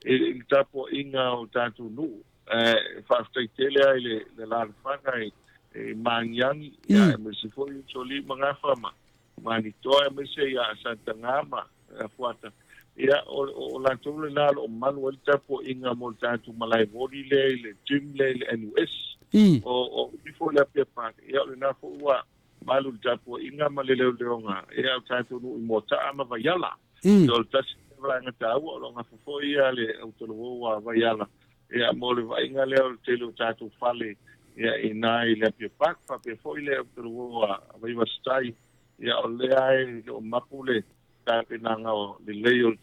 i le tapuaiga o tatou nuu. E faafetai tele lava i le alaalafaga i Magiagi, aemaise foi Usoalii ma Gafa ma Manitoa, aemaise ia Sataga ma Fuata. Ia, o latou lena o lo o malu ai le tapuaiga mo le tatou malae voli lea i le gym lea i le NUS. O ifo i le Apia Park, ia o lena foi ua malu le tapuaiga ma le leoleoga ea o tatou nuu i Moataa ma Vaiala. O le tasi lea vaega taua o lo o gafa foi ia le autalavou a Vaiala ia mo le vaaiga lea o le tele o tatou fale ia i ina i le Apia Park, faapea foi le autalavou a Vaivase-tai, ia o lea e le o mapu le tapenaga o lelei o le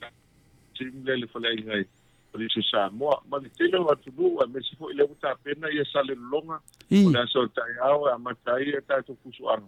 team lea i le faleaiga i Kolisi o Samoa ma le tele o atunuu, aemaise foi lea ua tapena ia Salelologa o le aso taeao e amata ai a tatou fusuaga.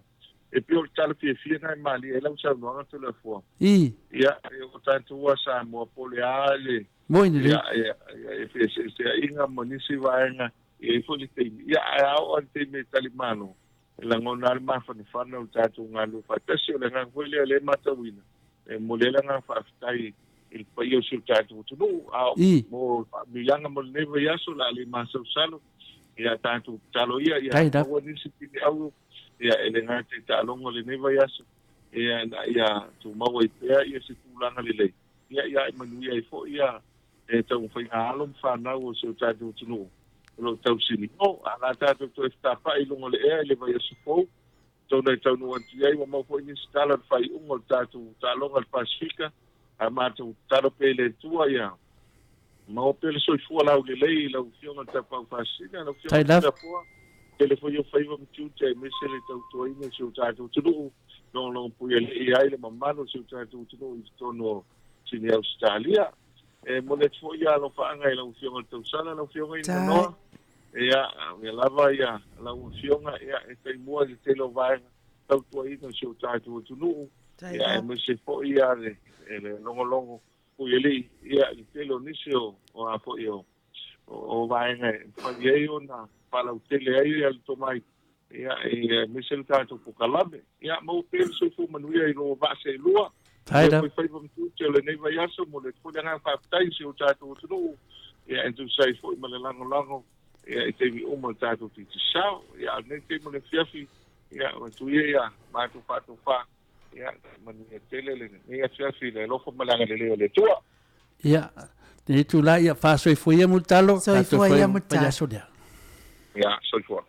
E pei o le tala fiafia lena e malie ai lau saunoaga Toleafoa. Ia, o tatou a Samoa po o le a le Moi ia e feeseeseaiga ma nisi vaega e i ai foi le taimi. Ia, ae a oo lava i le taimi e talimalo, e lagona lava le mafanafana o le tatou galulue faatasi. O le agaga foi lea o lea e matauina, e momoli ai le agaga faafetai i le paia o si o tatou atunuu. A mo faamanuiaga mo lenei vaiaso, o le a le masalosalo, ia tatou tatalo ia, ia maua nisi pine auro, ia e le gata i taaloga o lenei vaiaso, ia ina ia tumau ai pea ia se tulaga lelei, ia ia e manuia ai foi ia e taumafaiga alo ma fanau o si o tatou atunuu o lo o tausili. O, a la tatou toe fetapa'i i luga o le ea i le vaiaso fou, tonu e taunuu atu i ai, ua maua foi nisi tala o le faaiuga o le tatou taaloga i le Pasefika, a matou tatalo pea i le Atua ia maua pea le soifua laulelei i lau Afioga i le Tapaau Faasisina, lau Afioga i le Tuilafoa, tele foi ou faiva ma tiute aemaise le tautuaina o si o tatou atunuu, logologo puialii ai le mamalu o si o tatou atunuu i totonu o Sini Ausetalia. E momoli atu foi ia alofaaga i lau Afioga i le tausala, lau Afioga i Manoa. Ia, ia lava ia lau Afioga, ia, e taimua i le tele o vaega tautuaina o si o tatou atunuu, ia, aemaise foi ia le, le logologo puialii, ia, i le tele o nisi o, o a foi o, o vaega e mafai ai ona faalautele ai ia le tomai, ia, aemaise le tatou polokalame. Ia, maua pea le soifua manuia i lou vaa seelua. Ia faifaiva ma tiute o lenei vaiaso, momoli atu foi le agaga faafetai i si o tatou atunuu, ia, e tusa ai foi ma le lagolago, ia, i taimi uma o le tatou Digicel. Ia, a o lenei taimi o le afiafi, ia, ua atu ia ia matou faatofa, ia, manuia tele lenei afiafi i le alofa ma le agalelei o le Atua. Ia, lenei itula, ia faasoifua ia Mulitalo, tatou Soifua foi ia Mulitalo. vaiaso lea. Ia, soifua.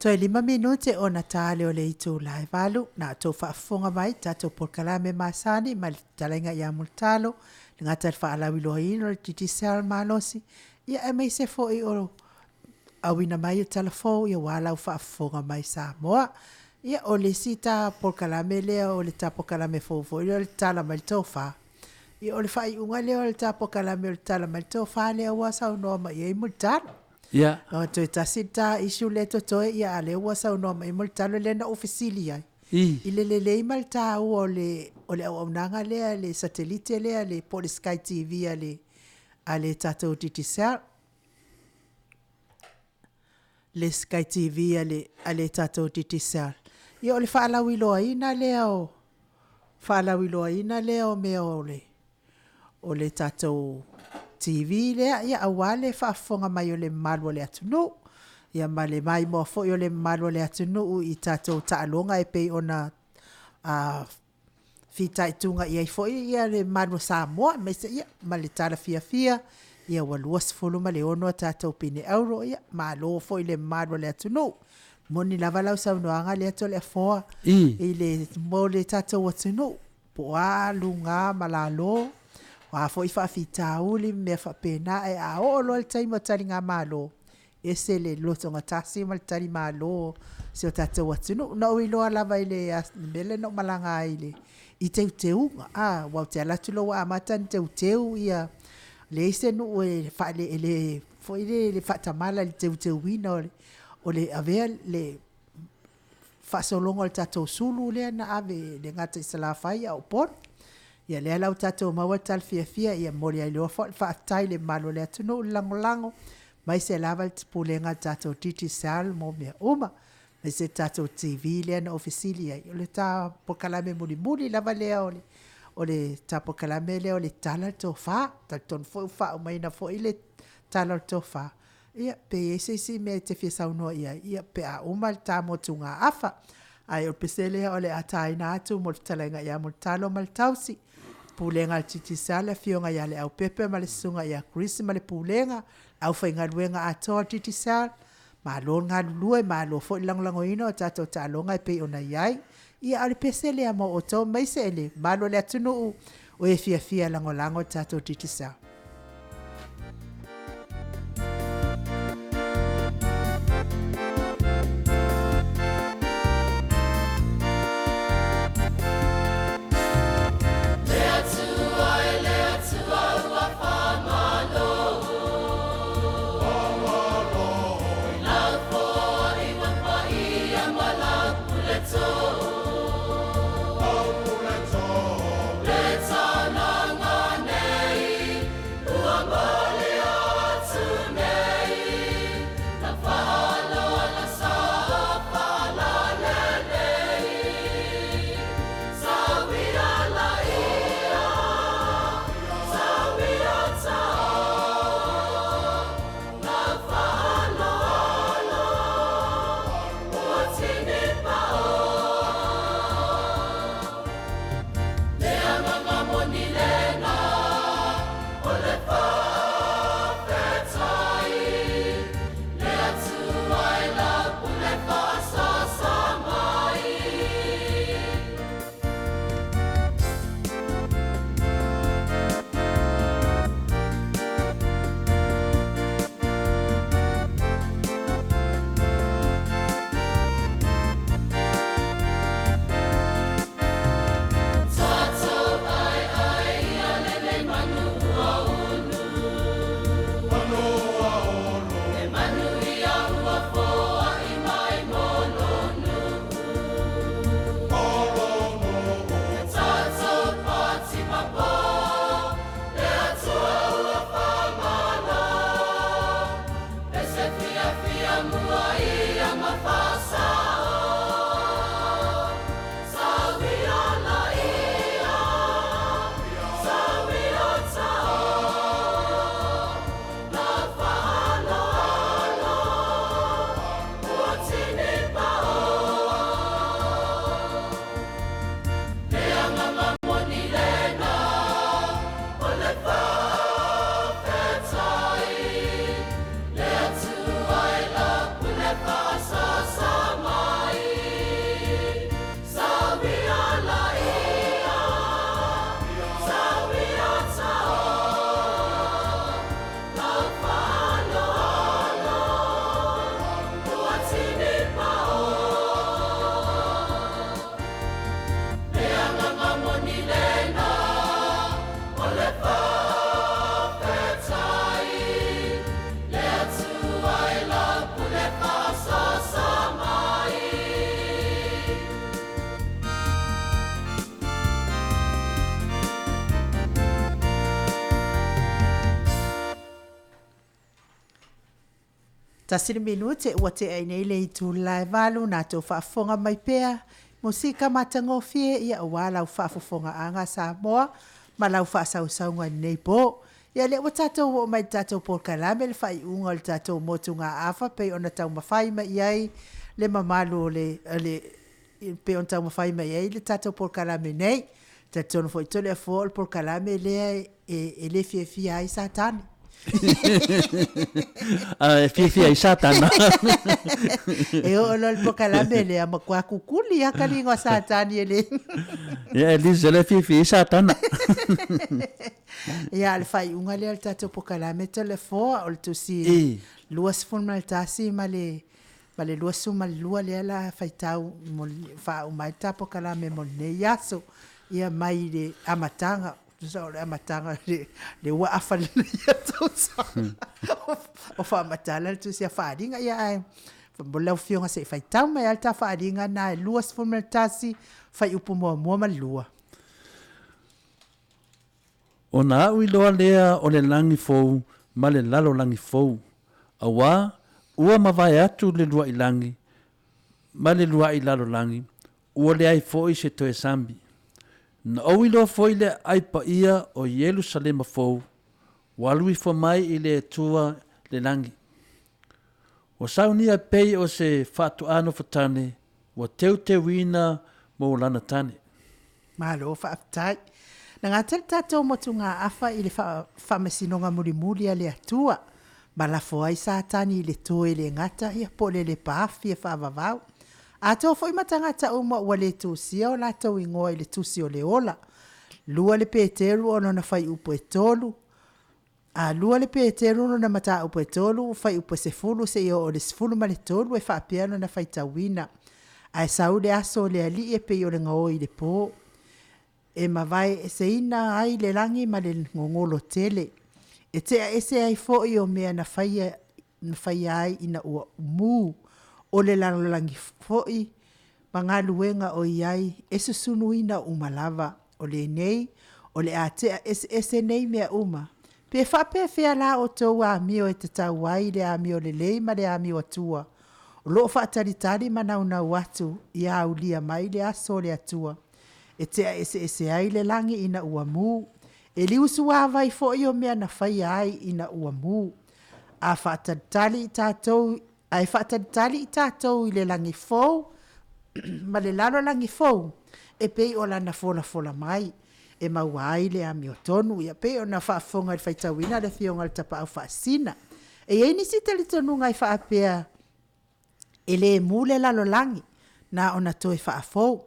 Toe 5 minute ona ta lea o le itula e 8, na outou faafofoga mai tatou polokalame masani mai le fetalaiga ia Mulitalo, le gata i le faalauiloaina o le Digicel malosi, ia aemaise foi o auina mai o tala fou ia aua lau faafofoga mai Samoa. Ia o le isi ta polokalame lea o le ta polokalame fou foi lea o le Tala Mai le Tofa. Ia o le faaiuga lea o le ta polokalame o le Tala Mai le Tofa lea ua saunoa mai i ai Mulitalo. Ia. O toe tasi le ta issue lea e totoe, ia a lea ua saunoa mai Mulitalo lea na ou fesili ai. I. I le lelei ma le taua o le o le auaunaga lea le satelite lea le po o le Sky TV a le a le tatou Digicel. Le Sky TV a le a le tatou Digicel. Ia o le faalauiloaina lea o faalauiloaina lea o mea o le o le tatou TV lea, ia aua le faafofoga mai o le mamalu o le atunuu, ia ma le maimoa foi o le mamalu o le atunuu i tatou taaloga e pei ona fitaituga i ai foi ia le mamalu o Samoa, aemaise ia ma le tala fiafia, ia ua 26 a tatou pine auro, ia malo foi i le mamalu o le atunuu. Moni lava lau saunoaga lea Toleafoa I. i le mo le tatou atunuu, po o a luga ma lalo, o a foi faafitauli ma mea faapena, ae a oo loa i le taimi o taligamalo, ese le lotogatasi ma le talimalo o si o tatou atunuu. Na ou iloa lava i le mea lea na ou malaga ai i le i teuteuga, a, aua ou te alu atu loa ua amata ona teuteu ia, leai se nuu e faale, e le foi lele faatamala i le teuteuina o le o le avea le faasologa o le tatou sulu lea na ave e le gata i Salafai a o Upolu. Ia lea la ua tatou maua le tala fiafia, ia momoli ai loa foi le faafetai i le mamalu o le atunuu le lagolago, aemaise lava le Pulega a le tatou Digicel mo mea uma, aemaise le tatou TV lea na ou fesili ai, o le ta polokalame mulimuli lava lea o le o le ta polokalame lea o le Tala le Tofa. Talitonu foi ua faaumaina foi le Tala o le Tofa. Ia, pe i ai se isi mea e te fia saunoa i ai, ia, pe a uma le ta motugaafa. Ae o le pese lea o le a taina atu mo le fetalaiga ia Mulitalo ma le tausi, Pulega a le Digicel, le Afioga ia Leaupepe ma le Susuga ia Chris ma le Pulega, le aufaigaluega atoa a le Digicel, malo le galulue, malo foi le lagolagoina o tatou taaloga e pei ona i ai. Ia, a o le pese lea mo outou aemaise le mamalu o le atunuu o e fiafia e lagolago le tatou Digicel. Tasi le minute ua tea ai nei le itula e valu na tou faafofoga mai pea musika matagofie ia aua lau faafofogaaga Samoa ma lau faasausauga i lenei po. Ia lea ua tatou oo mai i le tatou polokalame le faaiuga o le tatou motugaafa pei ona taumafai mai i ai le mamalu o le le pei ona taumafai mai ai le tatou polokalame nei. Talitonu foi Toleafoa o le polokalame lea e le fiafia ai Satani. E fiafia ai Satana. E oo loa le polokalame lea, matua kukuli lava taliga o Satani e le... Ia, at least o lea e fiafia ai Satana. Ia, a o le faaiuga lea o le tatou polokalame Toleafoa, o le tusi 21 ma le ma le 22 lea la faitau faauma ai le ta polokalame mo lenei aso. Ia mai le amataga, tusa o le amataga le ua afa lelei ia tausaga o faamatala le tusi a Faaaliga. Ia ae mo lau Afioga se i faitau mai lava le ta Faaaliga lena e 21 fuaiupu muamua ma le lua. Ona aʻu iloa lea o le lagi fou ma le lalolagi fou, auā ua mavae atu le luaʻi lagi ma le luaʻi lalolagi, ua leai foi se toe sami. Na ou iloa foi le aai paia o Ierusalema fou, ua alu ifo mai i le Atua le lagi. Ua saunia e pei o se faatoa nofotane ua teuteuina mo lana tane. Malo faafetai. Na gata le tatou motugaafa i le faamasinoga mulimuli a le Atua, ma lafo ai Satani i le toe le gata ia po o le lepaafi e faavavau. Atoa foi ma tagata uma ua le tusia o latou igoa i le tusi o le ola. Lua le Peteru o lona fuaiupu e tolu, A lua le Peteru lona mataupu e tolu, fuaiupu e 10 seia oo i le 13 e faapea lona faitauina. Ae sau le aso o le Alii e pei o le gaoi i le po, e mavae eseina ai le lagi ma le gogolo tele, e tea ese ai foi o mea na faia, na faia ai ina ua mu, o le lalolagi foi ma galuega o i ai e susunuina uma lava. O lenei, o le a tea eseese nei mea uma. Pe faapefea la outou amio e tatau ai le amio lelei ma le amio atua, o lo o faatalitali ma naunau atu ia aulia mai le aso o le Atua, e tea eseese ai le lagi ina ua mu, e liusuavai foi o mea na faia ai ina ua mu. A faatalitali i tatou, ae faatalitali i tatou i le lagi fou ma le lalolagi fou e pei o lana folafola mai e maua ai le amiotonu. Ia pei ona faafofoga i le faitauina a le Afioga i le Tapaau Faasisina. E i ai nisi talitonuga e faapea e le mu le lalolagi, na ona toe faafou.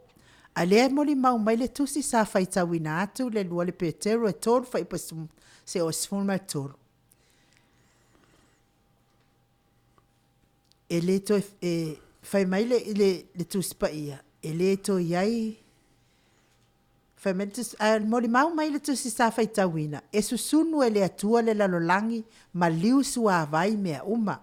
A lea e molimau mai le tusi sa faitauina atu le lua le Peteru e 3 fuaiupu e 13. E le toe, e, fai mai le, le, le Tusi Paia, e le toe i ai, fai mai le Tusi, ae molimau mai le Tusi sa faitauina, e susunu e le Atua le lalolagi ma liu suavai mea uma,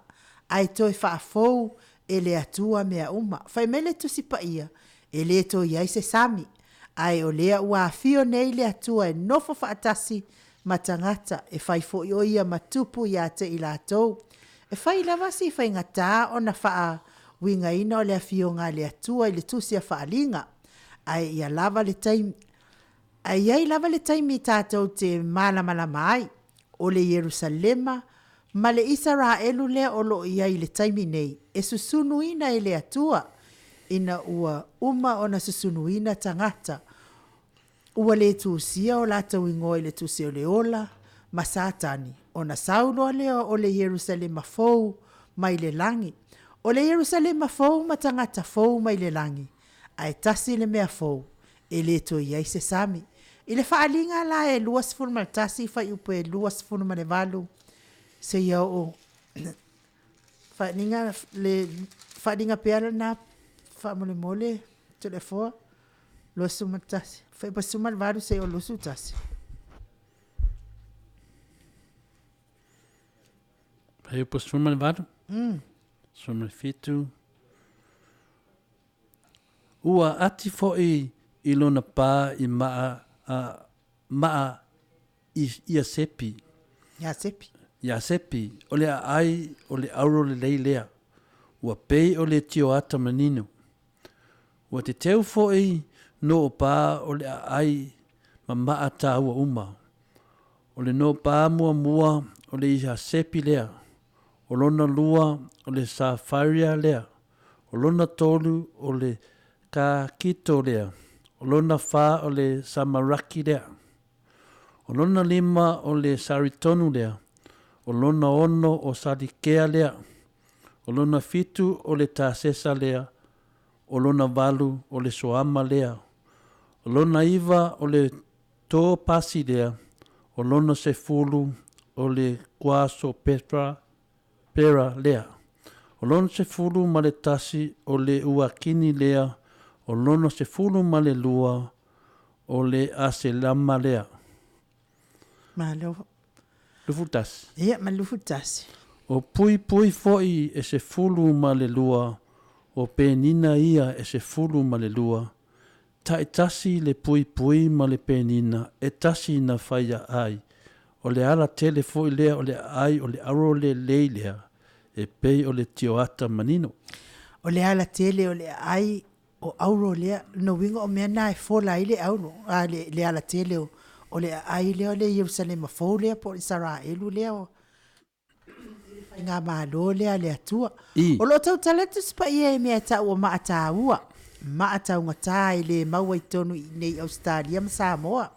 ae toe faafou e le Atua mea uma. Fai mai le Tusi Paia, e le toe i ai se sami, ae o lea ua afio nei le Atua e nofo faatasi ma tagata, e fai foi o ia ma tupu ia te i latou. E fai lava si faigata ona faauigaina o le Afioga a le Atua i le Tusi a Faaaliga, ae ia lava le taimi, ae i ai lava le taimi tatou te malamalama ai, o le Ierusalema ma le Isaraelu lea o lo o i ai i le taimi nei, e susunuina e le Atua, ina ua uma ona susunuina tagata Ua le tusia o latou igoa i le Tusi o le Ola ma Satani, ona sau loa lea o le Ierusalema fou mai le lagi. O le Ierusalema fou ma tagata fou mai le lagi, ae tasi le mea fou, e le toe i ai se sami. I le faaaliga la e 21 fuaiupu e 28 seia oo faaaliga le faaaliga pea lena faamolemole Toleafoa. 21, 18 seia oo i le 21. Fuaiupu 18? 17. Ua ati foi i lona pā i maa, maa i, Iasepi. Iasepi. Iasepi, o le aai o le auro lelei lea, ua pei o le tioata manino. Ua teteu foi noopā o le aai ma maa taua uma. O le noopā muamua o le iasepi lea, o lona lua o le safaira lea, o lona tolu o le kakito lea, o lona fā o le samaraki lea. O lona lima o le saritonu lea, o lona ono o salikea lea, o lona fitu o le tasesa lea, o lona valu o le soama lea, o lona iva o le topasi lea, o lona sefulu o le kuasopetra pera lea, o lona sefulu ma le tasi o le uakini lea, o lona sefulu ma le lua o le aselama lea. Malo. 21. Ia, ma le 21. O puipui foi e sefulu ma le lua, o penina ia e sefulu ma le lua, taitasi le puipui ma le penina, e tasi na faia ai. O le ala tele foi lea o le aai o le auro lelei lea, e pei o le tioata manino. O le ala tele o le aai o auro lea, lona uiga o mea na e fola ai le auro, a le, le alatele o, o le aai lea o le Ierusalema fou lea po o le Isaraelu lea o i le faigamalo lea a le Atua. I. O lo o tautala le Tusi Paia i mea e tau o maa taua, maa taugata e le maua i totonu i inei i Ausetalia ma Samoa.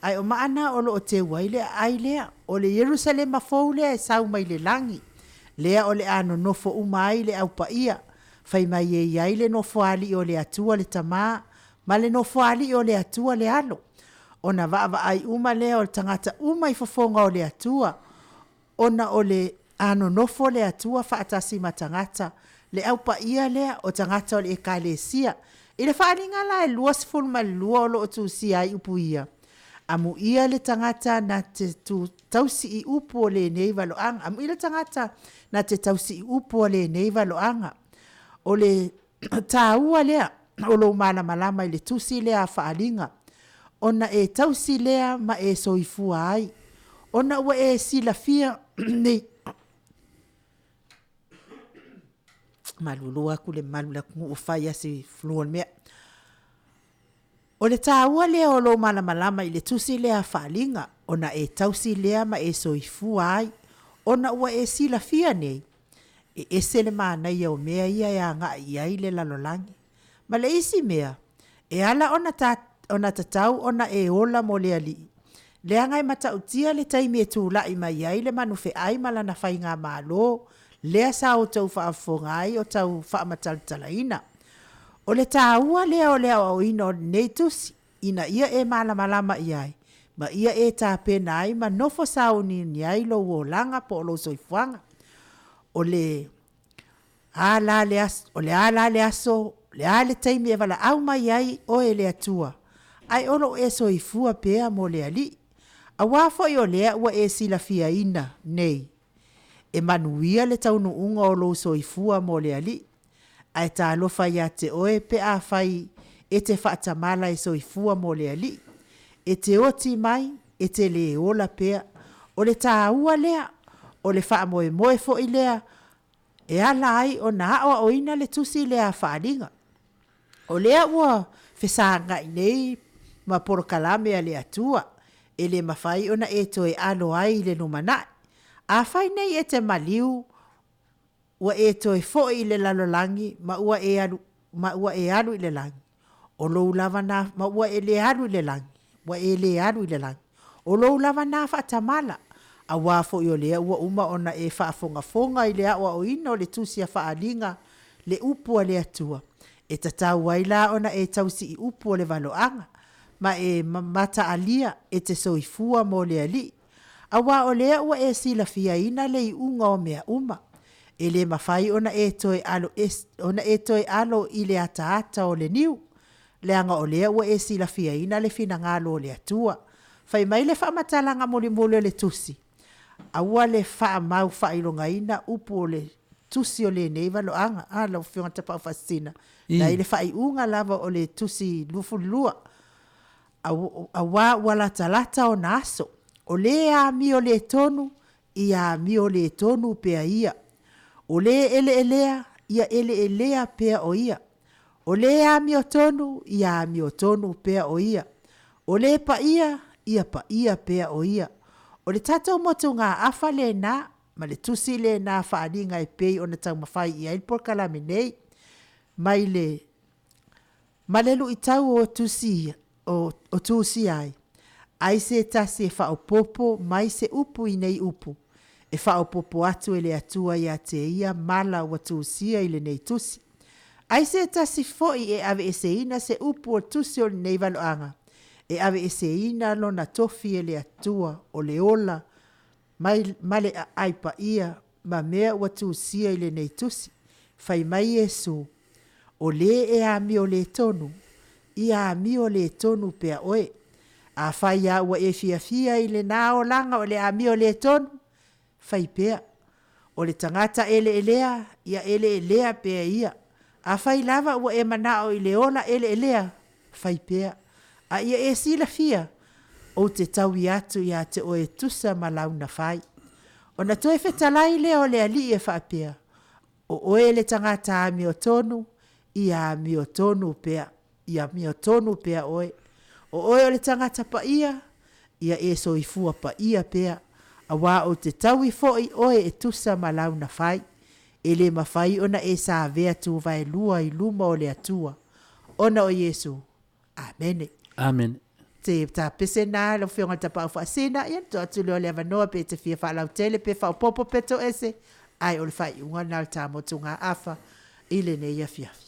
Ae o maa na o lo o teu ai le aai lea, o le Ierusalema fou lea e sau mai le lagi, lea o le a nonofo uma ai le Au Paia, Fai mai e i ai le Nofoalii o le Atua le Tama, ma le Nofoalii o le Atua le Alo. Ona vaavaai uma lea o le tagata uma i fofoga o le Atua, ona o le a nonofo le Atua faatasi ma tagata, le Au Paia lea o tagata o le Ekalesia. I le faaaliga la e 22 o lo o tusia ai upu ia, Amuia le tagata na te tu tausi i upu o lenei valoaga. Amuia le tagata na te tausi i upu o lenei valoaga. O le taua lea o lou malamalama i le tusi lea a Faaaliga, ona e tausi lea ma e soifua ai, ona ua e silafia nei malulu atu le mamalu o le atunuu ua fai lava si flu o le mea. O le taua lea o lou malamalama i le tusi lea a Faaaliga, ona e tausi lea ma e soifua ai, ona ua e silafia nei, e ese le manaia o mea ia e agai i ai le lalolagi. Ma le isi mea, e ala ona ta, ona tatau ona e ola mo le Alii, leaga e matautia le taimi e tulai mai ai le manufeai ma lana faigamalo, lea sa outou faafofoga ai o tau faamatalatalaina. O le taua lea o le aoaoina o lenei tusi, ina ia e malamalama i ai, ma ia e tapena ai ma nofo sauniuni ai lou olaga po o lou soifuaga. O le a la le aso, o le a la le aso, o le a le taimi e valaau mai ai oe e le Atua, ae o lo o e soifua pea mo le Alii. Aua foi o lea ua e silafiaina nei, e manuia le taunuuga o lou soifua mo le Alii. Ae talofa ia te oe pe afai e te faatamala e soifua mo le Alii. E te oti mai, e te lē ola pea. O le taua lea, o le faamoemoe foi lea e ala ai ona aoaoina le tusi lea a Faaaliga. O lea ua fesagai nei ma polokalame a le Atua, e le mafai ona e toe alo ai i le lumanai. Afai nei e te maliu, ua e toe foi i le lalolagi ma ua e alu, ma ua e alu i le lagi, o lou lava na, ma ua e le alu i le lagi, ua e le alu i le lagi. O lou lava na faatamala, auā foi o lea ua uma ona e faafogafoga i le aoaoina o le Tusi a Faaaliga, le Upu a le Atua, e tatau ai la ona e tausi i upu o le valoaga, ma e mataalia e te soifua mo le Alii. Auā o lea ua e silafiaina le iuga o mea uma, e le mafai ona e toe alo ese, ona e toe alo i le ataata o le niu, leaga o lea ua e silafiaina le finagalo o le Atua. Fai mai le faamatalaga mulimuli o le tusi, Aua le faamau faailogaina upu o le tusi o lenei valoaga. A, lau Afioga Tapaau Faasisina, na i le faaiuga lava o le tusi 22, auā ua latalata ona aso, o lē amio le tonu. Ia amio lē tonu pea ia. O lē eleelea, ia eleelea pea o ia. O lē amiotonu, ia amiotonu pea o ia. O lē paia, ia paia pea o ia. O le tatou motugaafa lena ma le tusi lena faaaliga e pei ona taumafai i ai le polokalame nei. Mai le ma le luitau o tusi o tusia ai, ai se tasi e faaopoopo mai se upu i nei upu, e faaopoopo atu e le Atua ia te ia mala ua tusia i lenei tusi. Ai se tasi foi e aveeseina se upu o le tusi o lenei valoaga, e aveeseina lona tofi e le Atua o le ola mai, ma le aai paia ma mea ua tusia i lenei tusi. Fai mai Iesu, O lē e amio lē tonu, ia amio lē tonu pea oe. Afai lava ua e fiafia i lena olaga o le amio lē tonu, fai pea. O le tagata eleelea, ia eleelea pea ia. Afai lava ua e manao i le ola eleelea, fai pea. A ia e silafia, ou te taui atu ia te oe e tusa ma lau na fai. Ona toe fetalai lea o le Alii e faapea, O oe le tagata amiotonu, ia amiotonu pea, ia amiotonu pea oe. O oe o le tagata paia, ia e soifua paia pea, auā ou te taui foi oe e tusa ma lau na fai. E le mafai ona e savea tuvaelua i luma o le Atua, ona o Iesu. Amene. Amene. Se tapese na lau Afioga i le Tapaau Faasina, ia ona tuu atu lea o le avanoa pe e te fia faalautele pe faaopoopo pe toese, ae o le faaiuga lena o le ta motugaafa i lenei afiafi.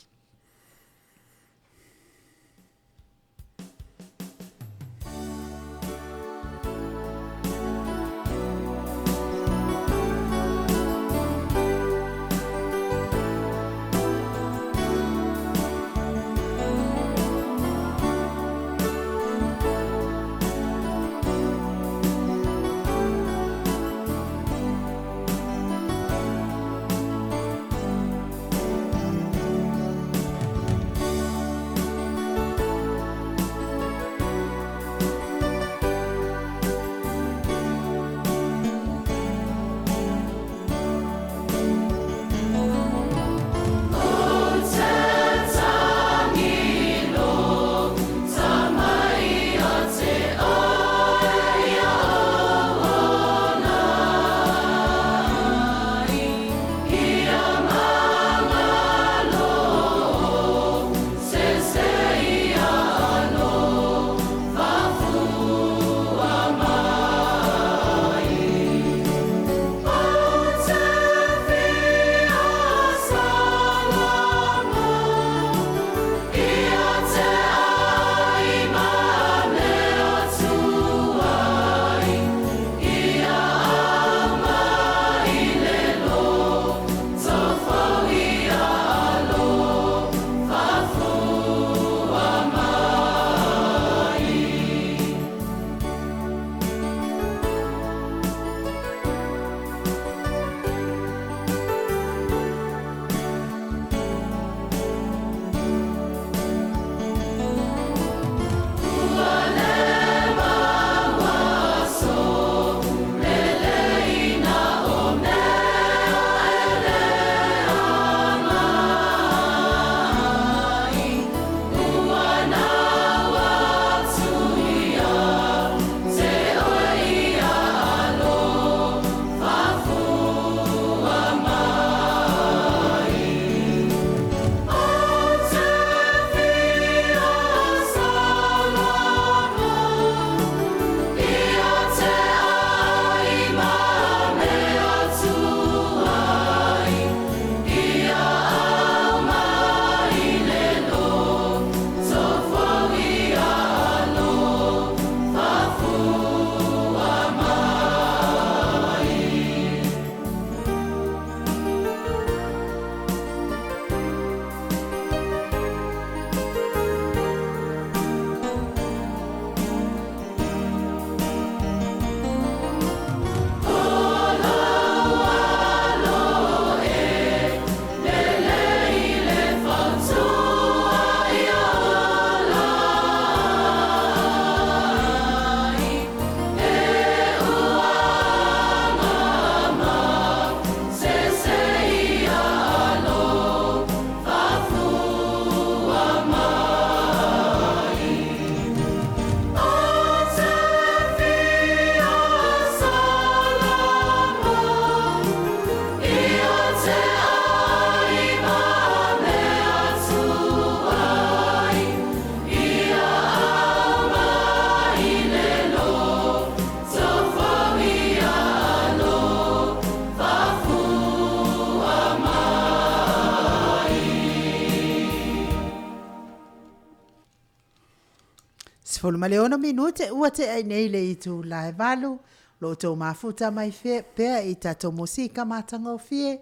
16 minute ua tea i nei le itula e 8, lo outou mafuta mai pea i tatou musika matagofie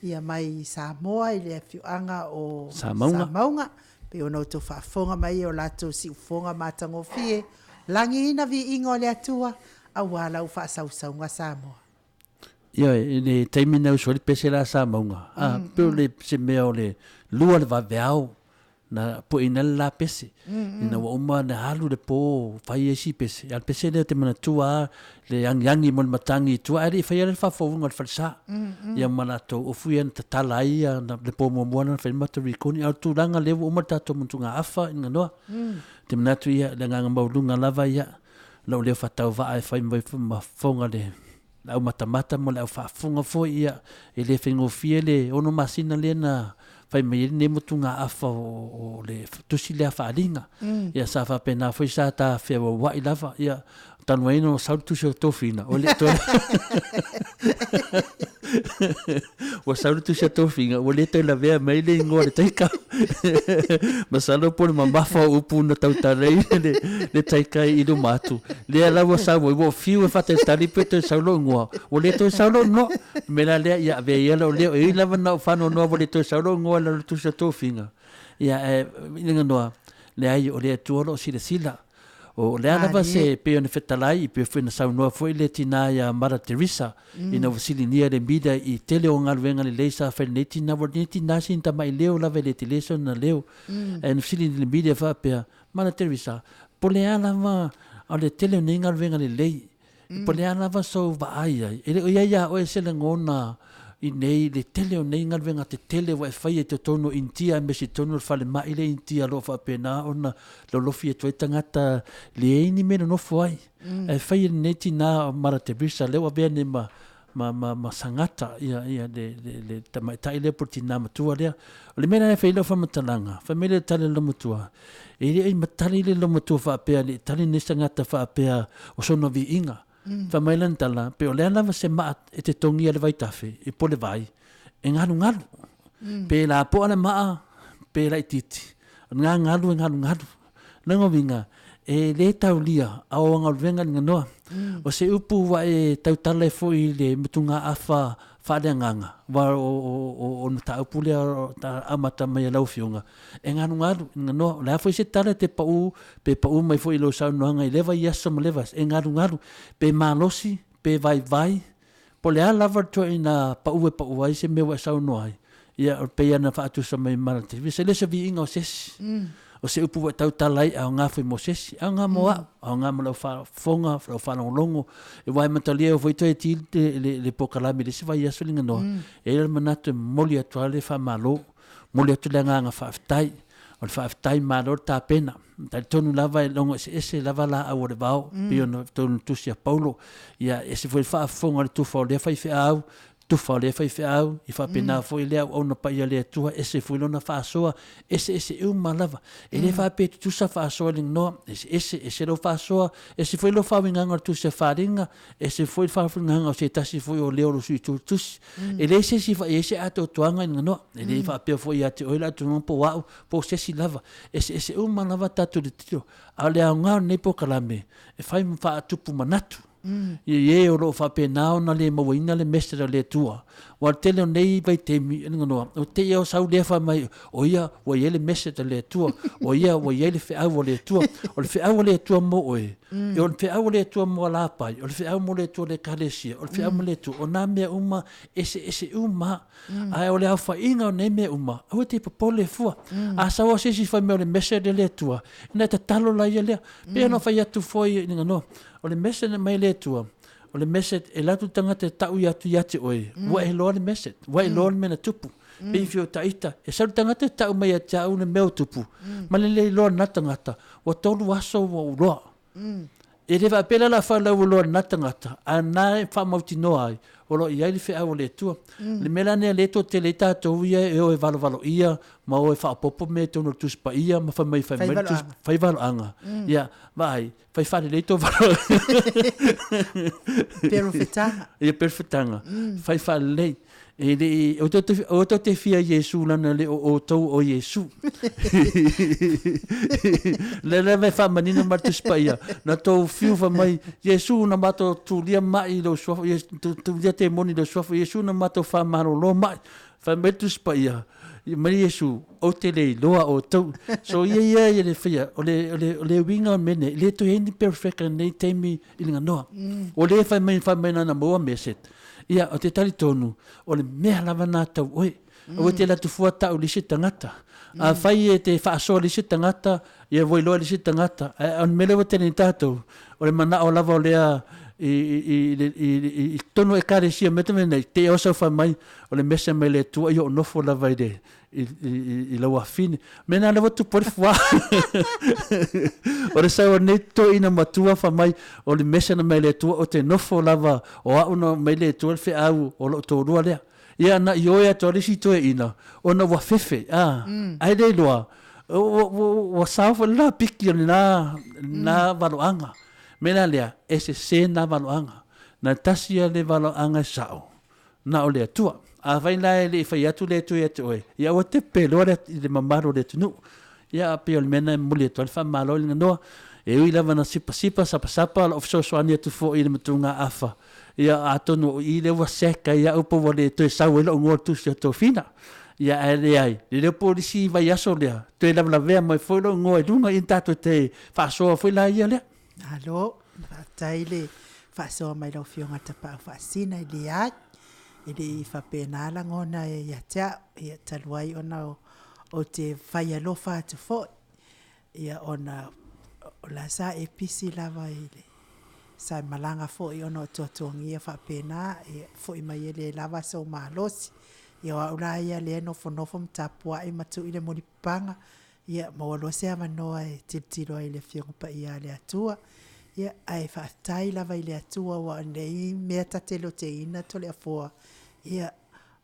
ia mai Samoa i le afioaga o Samauga. Samauga, pei ona outou faafofoga mai i o latou siufofoga matagofie, lagiina viiga o le Atua, aua lau faasausauga Samoa. Ioe, i le taimi na usu ai le pese la a Samauga, a, pei o le, se mea o le lua le vaveao na pueina ai le la pese. Ina ua uma ona alu le po fai ai isi pese, a o le pese lea ou te manatua lava le agiagi mai o le matagi i tua ae le i faia le faafouina o le falesa. Ia ma latou ofu ia na tatala ai ia le po muamua lena na fai ai le matou recording. A o le tulaga lea ua uma le tatou motugaafa i Ganoa. Ou te manatu ia, le agaga maualuga lava ia, lou leo faatauvaa e fai mai ma fofoga le le aumatamata ma le aufaafofoga foi, ia, e le faigofie le 6 masina lea na fai mai ai lenei motugaafa o le tusi lea faaaliga. Ia sa faapena foi sa ta feauauai lava, ia, talu ai ona sau le tusi o tofiga, ua le toe ua sau le tusi a tofiga, ua le toe lavea mai le igoa o le taika. Masalo po o le mamafa o upu na tautala ai le taika i luma atu, lea la ua sau ai, ua ou fiu e faatalitali pe toe sau lou igoa, ua le toe sau lou igoa. O le mea la lea, ia avea ia lou leo, e ui lava ina ou faanoanoa ua le toe sau lou igoa i lalo o le tusi a tofiga, ia ae i le ganoa, leai o le Atua o lo o silasila. O le a lava se, pei ona fetalai, pei foi ona saunoa foi le tina ia Mother Teresa, ina ua fesiligia e le media i tele o galuega lelei sa fai e lenei tina, ua lenei tina sina tamai leo lava e le tele sona leo. Ae na fesiligia e le media faapea, Mother Teresa, po o le a lava o le tele o nei galuega lelei, Po o le a lava sou vaai ai, e le o i ai ia oe se lagona i nei le tele o nei galuega tetele ua e faia i totonu o Initia aemaise i totonu o le falemai lea i Initia o lo o faapena ona lolofi atu ai tagata leai ni mea e nonofo ai. Ae fai e lenei tina o Mother Teresa lea ua avea nei ma ma, ma, ma sagata ia, ia le, le, le tamaitai lea po o le tina matua lea. O le mea la e fai ai lau faamatalaga, fai mai le tali a le loomatua, E le i matali le loomatua faapea, le i tali nei sagata faapea o sona viiga. Fai mai lana tala, pe o le a lava se maa e te togia i le vaitafe, i po le vai, e galugalu. Pe lapoa le maa, pe laitiiti, o le gagalu e galugalu. Lona uiga, e le taulia a o galuega i le ganoa. O se upu ua e tautala ai foi i le motugaafa faaleagaga, aua o le mataupu lea na amata mai e lau Afioga, e galugalu i le ganoa. O le a foi se tala e te pau, pe pau mai foi i lau saunoaga i lea vaiaso ma lea vaiaso, e galugalu, pe malosi, pe vaivai, Po o le a lava le ituaiga pau e pau ai se mea ua e saunoa ai, ia e pei lava ona faatusa mai ma le TV, e le o se viiga o se isi. O se upu ua e tautala ai e aoga foi mo se isi, e aoga mo au, aoga mo lau faafofoga, lau faalogologo, aua e matalia e oo foi toe ti le polokalame i le isi vaiaso Liganoa, e i ai le manatu e momoli atu lava le faamalo, momoli atu le agaga faafetai. O le faafetai malo le tapena. E talitonu lava e logo eseese lava laau o le vao, pei ona tonu tusi a Paulo. Ia, ese foi le faafofoga a le tufa o lea faifeau, tufa o lea faifeau, ia faapena foi lea auauna paia a le Atua, ese foi lona faasoa, eseese uma lava. E le faapea e tutusa faasoa i le gnoa, eseese, ese lou faasoa, ese foi lou faauigaga o le tusi a Faliga, ese foi le faauigaga o se tasi foi o leo o le sui tusi. E leai se isi e fai ai se atoatoaga i le gnoa. E le faapea foi ia te oe le atoatoaga po o au, po o se isi lava. Eseese uma lava tatou tilotilo, a o le aoga o lenei polokalame, e fai ma faatupu manatu i e o lo o faapena ona le mauaina le message a le Atua. Aua o le tele o nei vaitaimi, Liganoa, ua te i lava o sau lea fai mai, o ia ua i ai le message a le Atua, o ia ua i ai le feau a le Atua. O le feau a le Atua mo oe, o le feau a le Atua mo Alapai, o le feau mo le Atua o le Ekalesia, o le feau mo le Atua, o nā mea uma, eseese uma Ae o le aofaiga o nei mea uma, aua e te popole fua. A sau lava se isi fai mai o le message a le Atua, ona e tatalo laia lea. Pei ona fai atu foi i Liganoa, o le message na aumai e le Atua, o le message e alu atu le tagata e tau atu ia te oe, ua e iloa le message, ua e iloa le mea na tupu. Pei e fia o ita, e sau le tagata e tau mai ia te au le mea ua tupu, ma le le iloa o lena tagata, ua tolu aso ua ou iloa. E le faapea la o le a faalauloloa i lena tagata, a o lena e faamautinoa ai, O lo o i ai le feau a le Atua. Le mea la lenei o lea e toatele ai tatou ia e o e valovaloia ma o e faaopoopo mea i totonu o le Tusi Paia ma fai mai fai mai le Tusi, fai valoaga. Ia, vaai, fai faalelei tō valoaga. Perofetaga. Ia, perofetaga. Fai faalelei. E le i, aua tou te, aua tou te fia Iesu leaga e le o outou o Iesu. Lea lava e faamanino mai le Tusi Paia, na tou fiu fai mai, Iesu na matou tulia mai i lou suafa, tulia temoni i lou suafa, Iesu na matou faamalolo mai. Fai mai le Tusi Paia, mai Iesu, ou te le iloa outou. So ia ia ia le faia, o le, o le, o le uiga o le mea nei, e le toe i ai ni perfect i lenei taimi i le ganoa. O lea e fai mai, fai mai na ona maua mea set. Ia, ou te talitonu, o le mea lava lena tau oe. Aua e te alu atu fua tau i le isi tagata. Afai e te faasoa i le isi tagata, ia ua iloa e le isi tagata. Ae o le mea lea ua tele nei tatou, o le manao lava o lea i totonu o Ekalesia ma mea nei, te i lava sau fai mai, o le mese mai le Atua, ia ou nofo lava i le, i lau afafine. Mea na lea ua tupu ai le fuā. O le sau a lenei toeaina matua fai mai, o le mese na mai le Atua, ou te nofo lava, o au na aumai le Atua le feau o lou toalua lea. Ia na ioe atu lava le isi toeaina, ona ua fefe, a, ae le iloa, ua sao foi le la piki o lena, lena valoaga. Mea la lea, e sese na valoaga. Na tasi ia le valoaga e sao, na o le Atua. Afai la e le i fai atu le Atua ia te oe, ia aua te peloa le, i le mamalu o le atunuu. Ia, a pei o le mea lena e momoli atu ai le faamalo i le ganoa. E ui lava ina sipasipa, sapasapa lou fesoasoani atu foi i le matugaafa, ia, atonu o i lea ua sek ai au po ua le toe sau ai lou igoa i le tusi o Tofina. Ia, ae leai, le iloa po o le isi vaiaso lea, toe lavelavea mai foi lou igoa i luga, ia tatou te faasoa foi la ia lea. Malo, faafetai le faasoa mai lau Afioga i le Tapaau Faasina i leai, e le i faapena lagona ia te au, ia talu ai ona ou te fai alofa atu foi, ia ona o la sa e pisi lava i le, sa e malaga foi ona o tuatuagia faapena, ia foi mai e le lava sou malosi. Ia o au la ia lea e nofonofo ma tapuai ma tui le mulipapaga, Ia maua loa se avanoa e tilotilo ai i le Afioga Paia a le Atua. Ia, ae faafetai lava i le Atua aua o lenei mea ta te loteina Toleafoa, ia,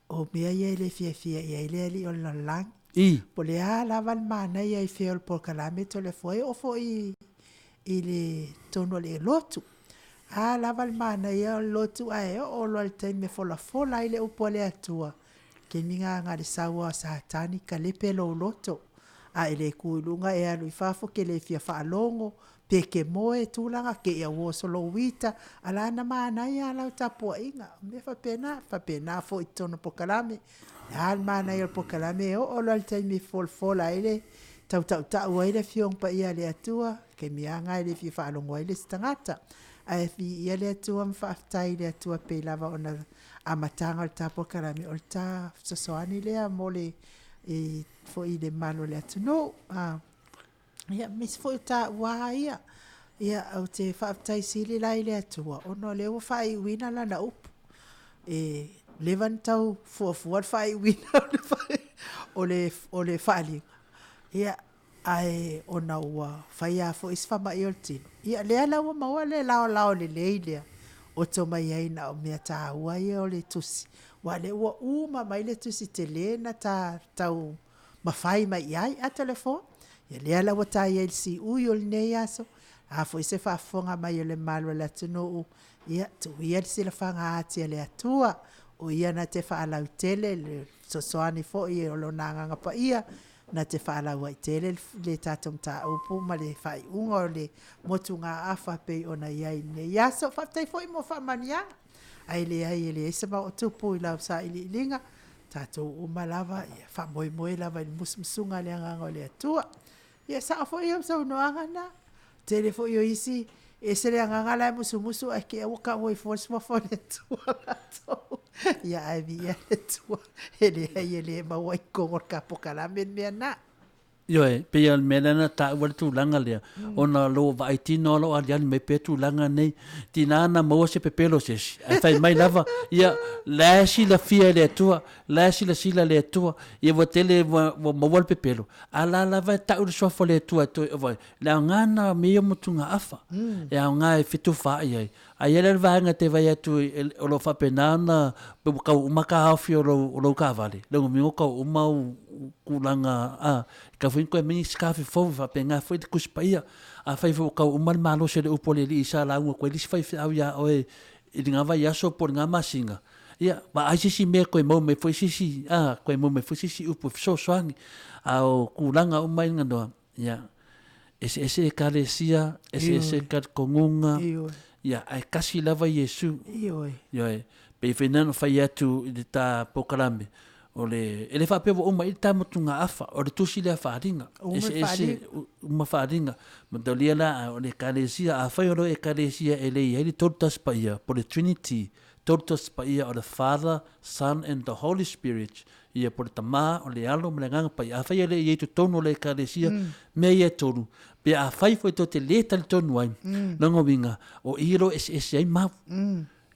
o mea ia e le fiafia i ai le Alii o le lalolagi. I. Po o le a lava le manaia i fea o le polokalame Toleafoa, e oo foi i le totonu o le lotu. A lava le manaia o le lotu ae oo loa i le taimi e folafola ai le upu a le Atua, Taimi na na o le sau lava o Satani kalepe lou loto, a e le tu i luga e alu i fafo e te le fia faalogo, pe te moe tulaga te i a ua oso lou ita, a la na manaia lava lau tapuaiga. O mea faapena, faapena foi i totonu o polokalame. O le a le manaia o le polokalame, e oo loa i le taimi e folafola ai le, tau tautau ai le Afioga Paia a le Atua, taimi lava lena e le fia faalogo ai le isi tagata. Ae viia le Atua ma faafetai i le Atua e pei lava ona amataga o le ta polokalame, o le ta fesoasoani lea mo le foi i le mamalu o le atunuu. Ia, aemaise foi o taua ia. Ia, ou te faafetai sili la i le Atua, ona o lea ua faaiuina lana upu. E leva ona tau fuafua le faaiuina o le faaaliga, ia, ae ona ua fai lava foi si faamai o le tino, ia lea la ua maua le laolao lelei lea, oto mai ai na o mea taua ia o le tusi, aua o lea ua uma mai le tusi tele na ta tau mafai mai i ai. A Toleafoa, ia lea la ua ta i ai i le siui o lenei aso, a foi se faafofoga mai a le mamalu o le atunuu, ia tuu ia le silafaga ati a le Atua, o Ia na te faalautele le fesoasoani foi o Lona Agaga Paia, na te faalauaitele le tatou mataupu ma le faaiuga o le motugaafa e pei ona i ai i lenei aso. Faafetai foi mo faamanuiaga, ae leai e leai se maotupu i lau sailiiliga, tatou uma lava ia faamoemoe lava i le musumusuga a le Agaga o le Atua. Ia e sao foi au saunoaga na, tele foi o isi e ese le agaga la e musumusu ae te i ua tau ai fua le suafa o le Atua latou. Ia ae viia le Atua, e leai e le maua i totonu o le ta polokalame le mea lena. Ioe, pei o le mea lea na taua le tulaga lea, ona o lou vaai tino o lo o aliali mai pea tulaga nei. Tiga na maua se pepelo se isi, ae fai mai lava, ia, la e silafia e le Atua, la e silasila le Atua, ia ua tele ua, ua maua le pepelo, a la lava e tau le suafa o le Atua e toe, oi, le aoga lena o mea ia o motugaafa, e aoga e fetufaai ai. A i ai la le vaega e te vaai atu o lo o faapena ona pe ua tau uma taofi o lou, o lou taavale, lona uiga ua tau uma au tulaga, a, e tatau foi ona toe aumai nisi taofi fou, e faapena foi le Tusi Paia. Afai foi ua tau uma le malosi o le upu a le Alii sa lauga atu ai le isi faifeau ia oe i lena vaiaso po o lena masina, ia, vaai se isi mea e toe maua mai foi se isi, a, toe maua mai foi se isi upu e fesoasoani. A o tulaga uma ia Noa, Ia, eseese ekalesia, eseese talitonuga, ia, ae tasi lava Iesu. Ioe. Ioe. Pei foi na fai atu i le ta polokalame, o le, e le faapea ua uma i le ta motugaafa, o le tusi lea faaaliga. Eseese uma faaaliga. Mataulia la, o le ekalesia, afai o lou ekalesia e le i ai le Tolu Tasi Paia, po o le Trinity, Tolu Tasi Paia o le Father, Son and the Holy Spirit, ia po o le Tama, o le Alo ma le Agaga Paia. Afai e le i ai i totonu o le Ekalesia mea ia e tolu, pe afai foi tou te le talitonu ai, lona uiga, o i lo eseese ai mau.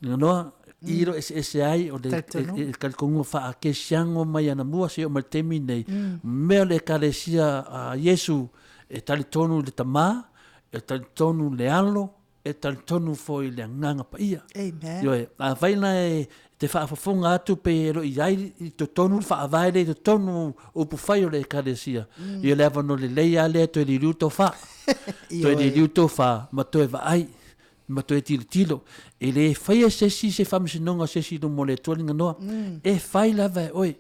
Lona noa, i lo eseese ai o le talitonuga faa-kerisiano mai anamua seia oo mai le taimi lenei, mea o le Ekalesia a Iesu e talitonu i le Tama, e talitonu i le Alo, e talitonu foi i le Agaga Paia. Amen. Ioe, afai la e te faafofoga atu pe e lo i ai i totonu le faavae lea i totonu o upufai o le Ekalesia, ia le avanoa lelei lava lea toe liliu tofa. Toe liliu tofa ma toe vaai ma toe tilotilo. E le faia se isi se faamasinoga o se isi i luma o le Atua Liganoa. E fai lava e oe.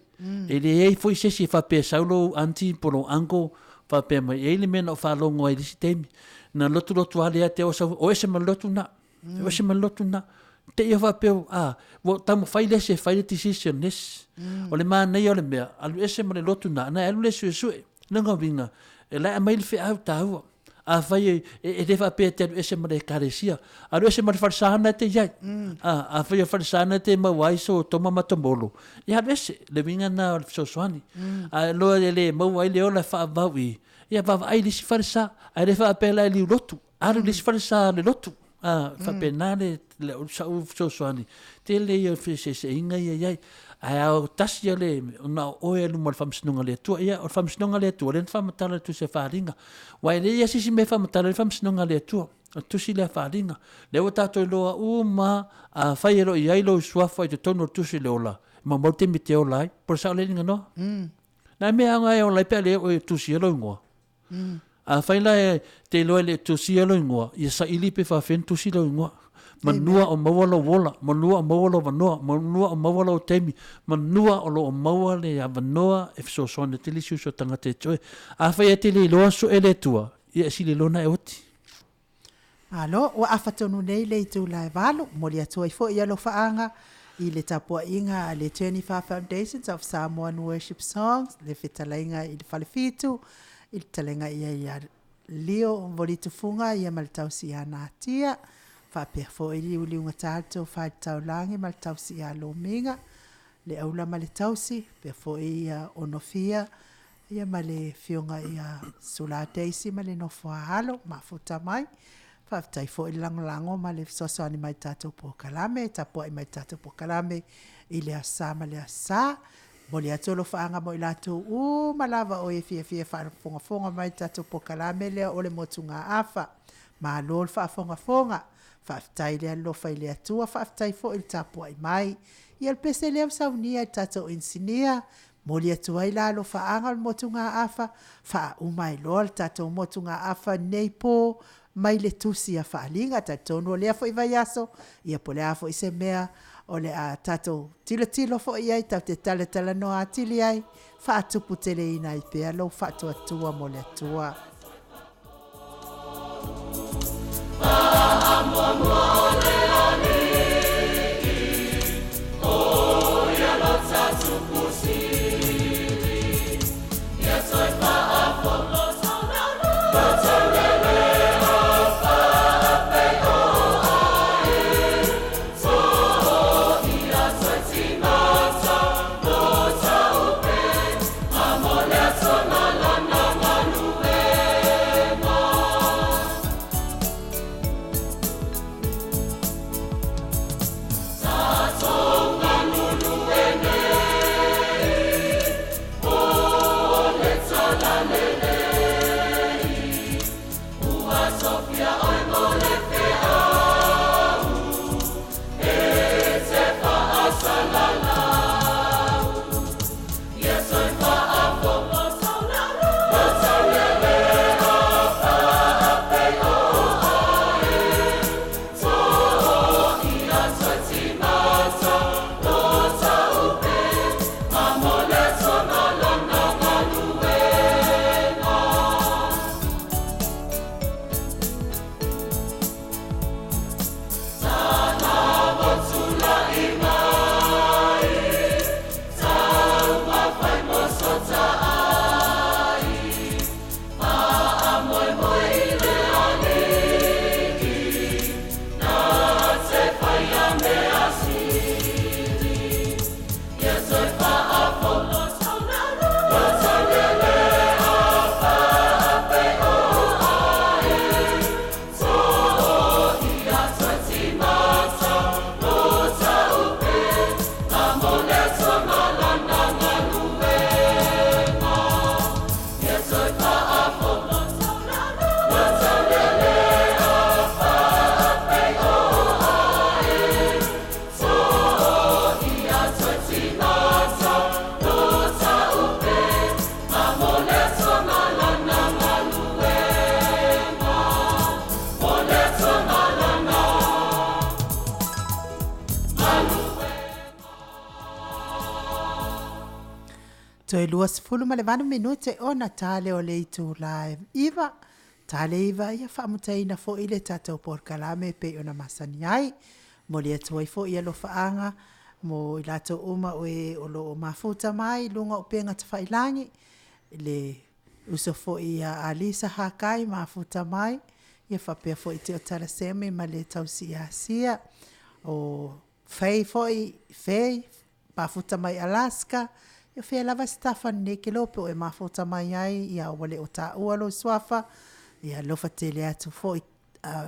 E leai foi se isi e faapea e sau lou aunty po o lou uncle faapea mai, e i ai le mea na ou faalogo ai i le isi taimi, na lotulotu lava lea te o sau, o ese ma le lotu lena, o ese ma le lotu lena. Te i o faapea, a, ua taumafai le isi e fai le decision le isi. O le manaia o le mea, alu ese ma le lotu lena, ona e alu lea e suesue. Lona uiga, o la e aumai le feau taua. Afai e, e le faapea e te alu ese ma le ekalesia, alu ese ma le falesa na e te i ai. A, afai o falesa na e te maua ai so toma ma tomolo, ia alu ese, le uiga na o le fesoasoani. A loa e le maua ai le ola e faavau i, ia vaavaai i le isi falesa, ae le faapea la e liu lotu, alu i le isi falesa o le lotu. A, faapena le, le sa'u fesoasoani, tele ia o feeseeseaiga ia i ai. Ae aotasi ia le, na o oe e luma o le Faamasinoga a le Atua. Ia, o le Faamasinoga a le Atua, lea na faamatala i le Tusi a Faaaliga. Aua e leai lava se isi mea e faamatala ai le Faamasinoga a le Atua, o le Tusi lea a Faaaliga. Lea ua tatou iloa uma lava, afai e le o i ai lou suafa i totonu o le Tusi o le Ola, e maumau le taimi e te ola ai. Po o le sao lea Alii Na mea aoga e ola ai pe a le oo e tusia lou igoa. Afai la e te iloa e le tusia lou igoa, ia saili pe faafefea ona tusi lou igoa. Manua o maua lou ola, manua o maua lou avanoa, manua o maua lou taimi, manua o lo o maua le avanoa e fesoasoani atu ai le isi uso tagata ia te oe. Afai e te le iloa sue le Atua, ia e sili loa ona e oti. Malo, ua afa tonu nei le itula e valu, momoli atu ai foi alofaaga i le tapuaiga a le 25 Foundations of Samoan Worship Songs, le fetalaiga i le Falefitu, i le fetalaiga ia ia Leo Volitufuga ia ma le tausi ia Natia, faapea foi liuliugata le tofa i le Taulagi ma le tausi ia Lomiga, le Aula ma le tausi, faapea foi ia Onofia Ia ma le Afioga ia Sula Daisy ma le nofo a alo, mafuta mai. Faafetai foi le lagolago ma le fesoasoani mai i le tatou polokalame, tapuai mai i le tatou polokalame i le Aso Sa ma le Aso Sa. Momoli atu alofaaga mo i latou uma lava o e fiafia e faafogafoga mai i le tatou polokalame lea o le Motugaafa. Malo le faafogafoga. Faafetai le alolofa i le Atua, faafetai foi le tapuai mai. Ia le pese lea ua saunia e le tatou inisinia, Momoli atu ai la alofaaga o le motugaafa, faauma ai loa le tatou motugaafa nei po mai le tusi a Faaliga. Talitonu o lea foi vaiaso, ia po o le a foi se mea o le a tatou tilotilo foi i ai, tatou te talatalanoa atili ai, faatuputeleina ai pea lou faatuatua mo le Atua. Toe 28 minute ona ta lea o le itula e 9, ta le 9 ia faamutaina foi le tatou polokalame e pei ona masani ai. Momoli atu ai foi alofaaga mo i latou uma o e o lo o mafuta mai i luga o upega tafailagi, i le uso foi ia Alisa Hakai mafuta mai, ia faapea foi Tiautala Semi ma le tausi ia Sia, o Faye foi, Faye mafuta mai Alaska, ia o fea lava se tafa o lenei kelope o e mafuta mai ai, ia ua le o taua lou suafa, ia alofa tele atu foi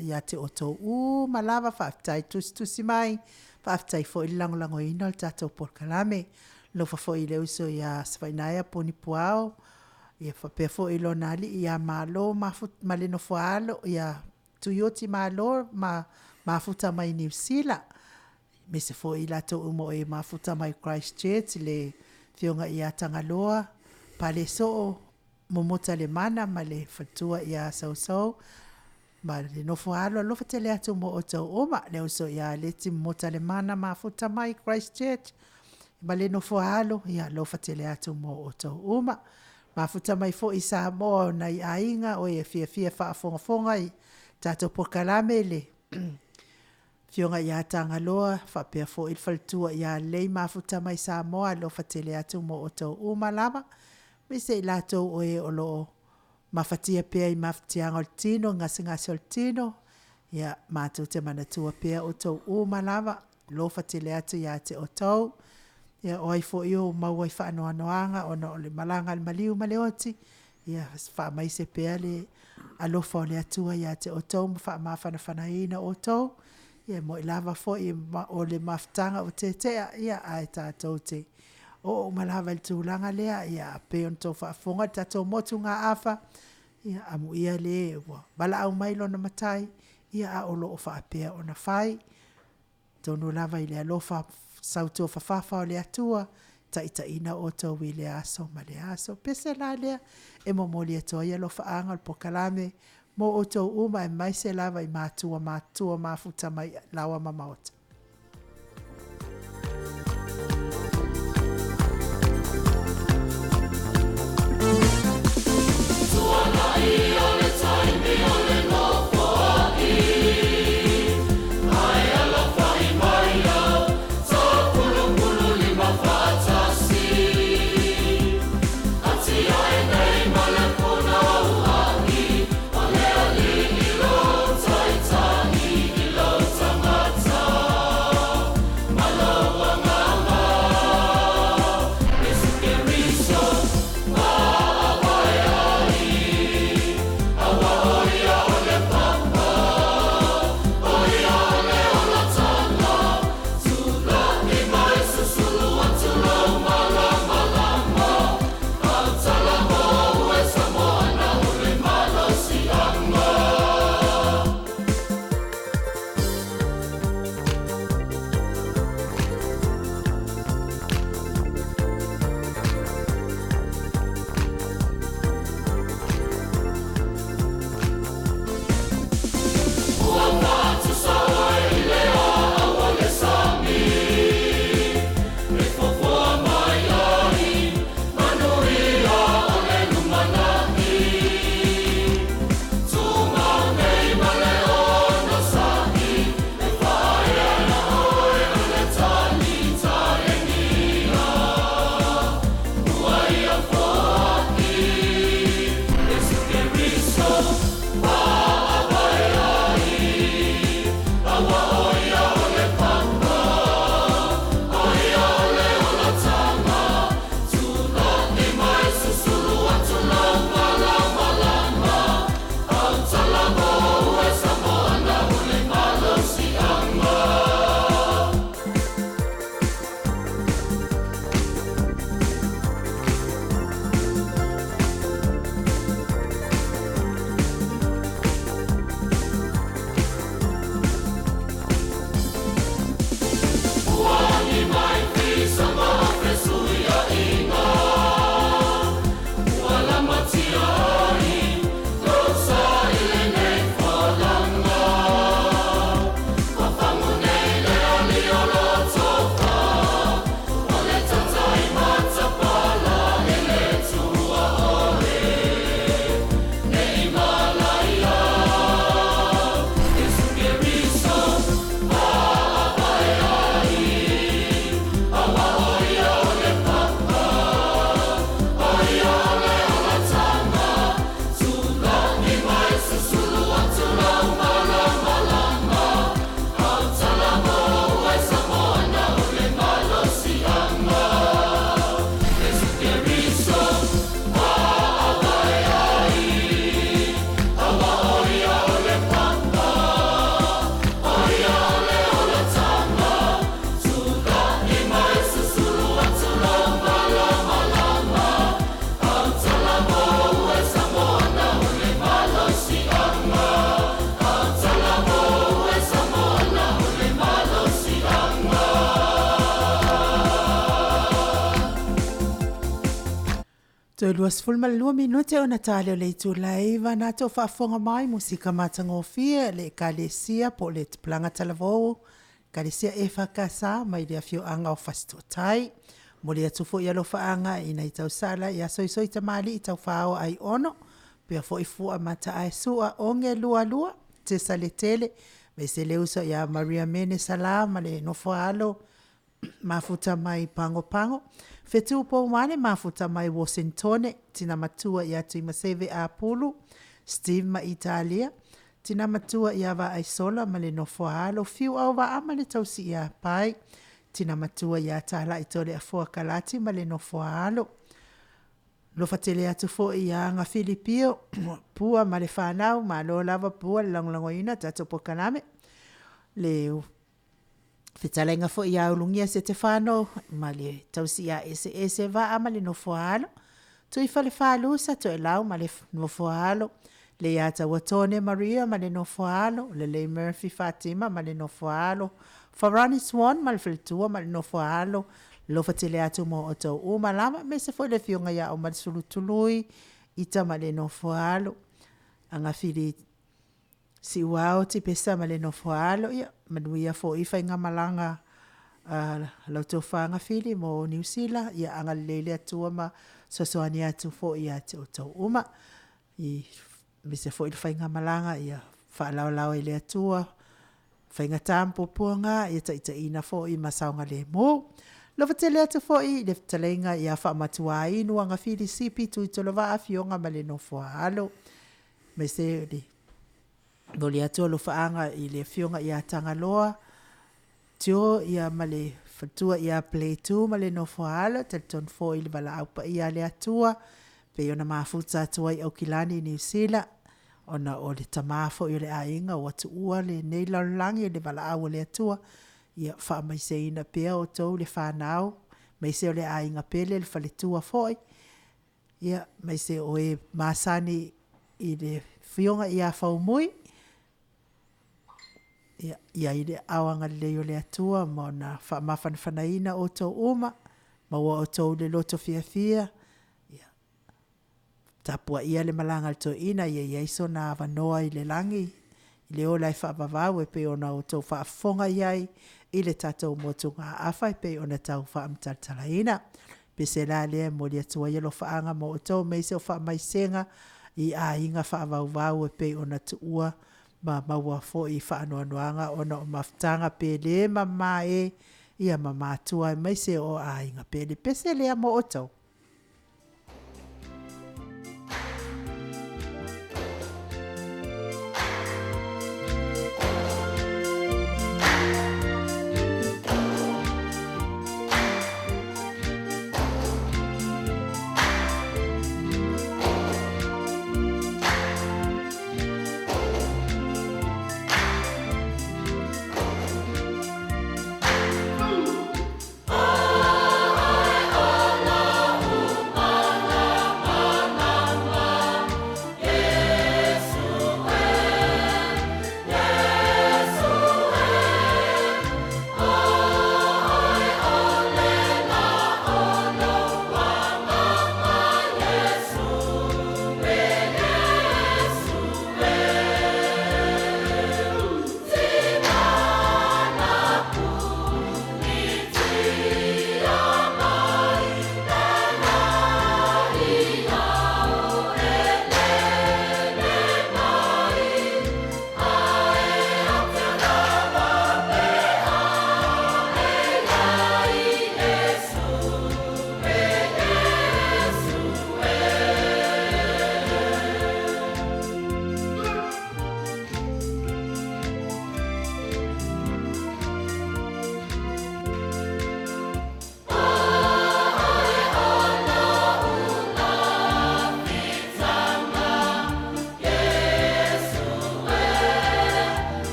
ia te outou uma lava, faafetai tusitusi mai, faafetai foi le lagolagoina o le tatou polokalame. Alofa foi i le uso ia Savaiinaea Puni Puao, ia faapea foi lona alii ia Malo ma le nofo a alo ia Tuioti Malo ma mafuta mai Niu Sila, aemaise foi i latou uma o mafuta mai Christchurch, le afioga ia Tagaloa Palesoo Momotalemana ma le faletua ia Sousou ma le nofo a alo. Alofa tele atu mo outou uma. Le uso ia Leti Momotalemana mafuta mai Christchurch ma le nofo a alo, ia alofa tele atu mo outou uma. Mafuta mai foi i Samoa o nai aiga o e fiafia faafogafoga i tatou polokalame le Afioga ia Tagaloa faapea foi le faletua ia Lelei mafuta mai Samoa, alofa tele atu mo outou uma lava. Aemaise i latou o e o lo o mafatia pea i mafatiaga o le tino, gasegase o le tino, ia matou te manatua pea outou uma lava, alofa tele atu ia te outou. Ia o ai foi o maua i faanoanoaga ona o le malaga a le maliu ma le oti, ia faamaise pea le alofa o le Atua ia te outou ma faamafanafanaina outou. Ia e moni lava foi o le mafutaga ua tetea, ia ae tatou te oo uma lava i le tulaga lea. Ia e pei ona outou faafofoga i le tatou motugaafa, ia amuia le ua valaau mai lona Matai, ia a o lo o faapea ona fai. Atonu lava i le alofa sautuafafafa o le Atua, taitaiina outou i lea aso ma lea aso. O le pese la lea e momoli atu ai alofaaga o le polokalame mo outou uma aemaise lava i matua matutua mafuta mai laoa ma maota. Toe 22 minute ona tali o le itula e 9 na tou faafofoga mai musika matagofie le Ekalesia po o le Tupulaga Talavou, Ekalesia EFKS mai le afioaga o Fasitootai. Momoli atu foi alofaaga i nai tausala ia Soisoi Tamalii Taufao Aiono, faapea foi Fua Mataaesua Oge Lualua Tesaletele, aemaise le uso ia Maria Mene Sala ma le nofo a alo mafuta mai Pago Pago, Fetu Poumane mafuta mai Uasinitone, Tina Matua ia Tuimaseve Apulu, Steve ma Italia, Tina Matua ia Vaaisola ma le nofo a alo, Fiu Auvaa ma le tausi ia Pai, Tina Matua ia Talai Toleafoa Kalati ma le nofo a alo. Alofa tele atu foi ia Aga Filipio, Pua ma le fanau, malo lava Pua le lagolagoina o tatou polokalame. Le fetalaiga foi ia Ulugia Setefano ma le tausi ia Eseese Vaa ma le nofo a alo, Tuifalefalusa Toelau ma le nofo a alo, Leiatauatone Maria ma le nofo a alo, Lelei Murphy Fatima ma le nofo a alo, Farani Swan ma le faletua ma le nofo a alo, alofa tele atu mo outou uma lava, aemaise foi le afioga ia Aumale Tului, Ita ma le nofo a alo, Agafili Siuao Tipesa ma le nofo a alo, ia manuia foi faigamalaga a lau tofa Agafili mo Niu Sila, ia agalelei le Atua ma fesoasoani atu foi ia te outou uma. Aemaise foi le faigamalaga ia faalaolao e le Atua faigata ma puapuaga, ia taitaiina foi ma saogalemu. Alofa tele atu foi i le fetalaiga ia Faamatuainu Agafili Sipi Tuitolovaa Afioga ma le nofo a alo, aemaise le momoli atu o alofaaga i le afioga ia Tagaloa Tio ma le faletua ia Pleitu ma le nofo a alo. E talitonu foi i le valaau paia a le Atua pei ona mafuta atu ai Aukilani Niu Sila, ona o le tama foi o le aiga ua tuua lenei lalolagi i le valaau a le Atua. Ia faamaiseina pea outou le fanau, aemaise o le aiga pele, le faletua foi, aemaise o e masani i le afioga ia Faumui. Ia i ai le aao agalelei o le Atua ma ona faamafanafanaina outou uma, maua outou i le loto fiafia. Ia tapuaia le malaga a le toeaina ia i ai sona avanoa i le lagi, i le ola e faavavau e pei ona outou faafofoga i ai i le tatou motugaafa e pei ona tau faamatalatalaina. Pese la lea e momoli atu ai alofaaga mo outou aemaise o faamaisega i aiga faavauvau e pei ona tuua ma maua foi faanoanoaga ona o mafutaga pe le mamae ma matua aemaise o aiga pele. Pese lea mo outou.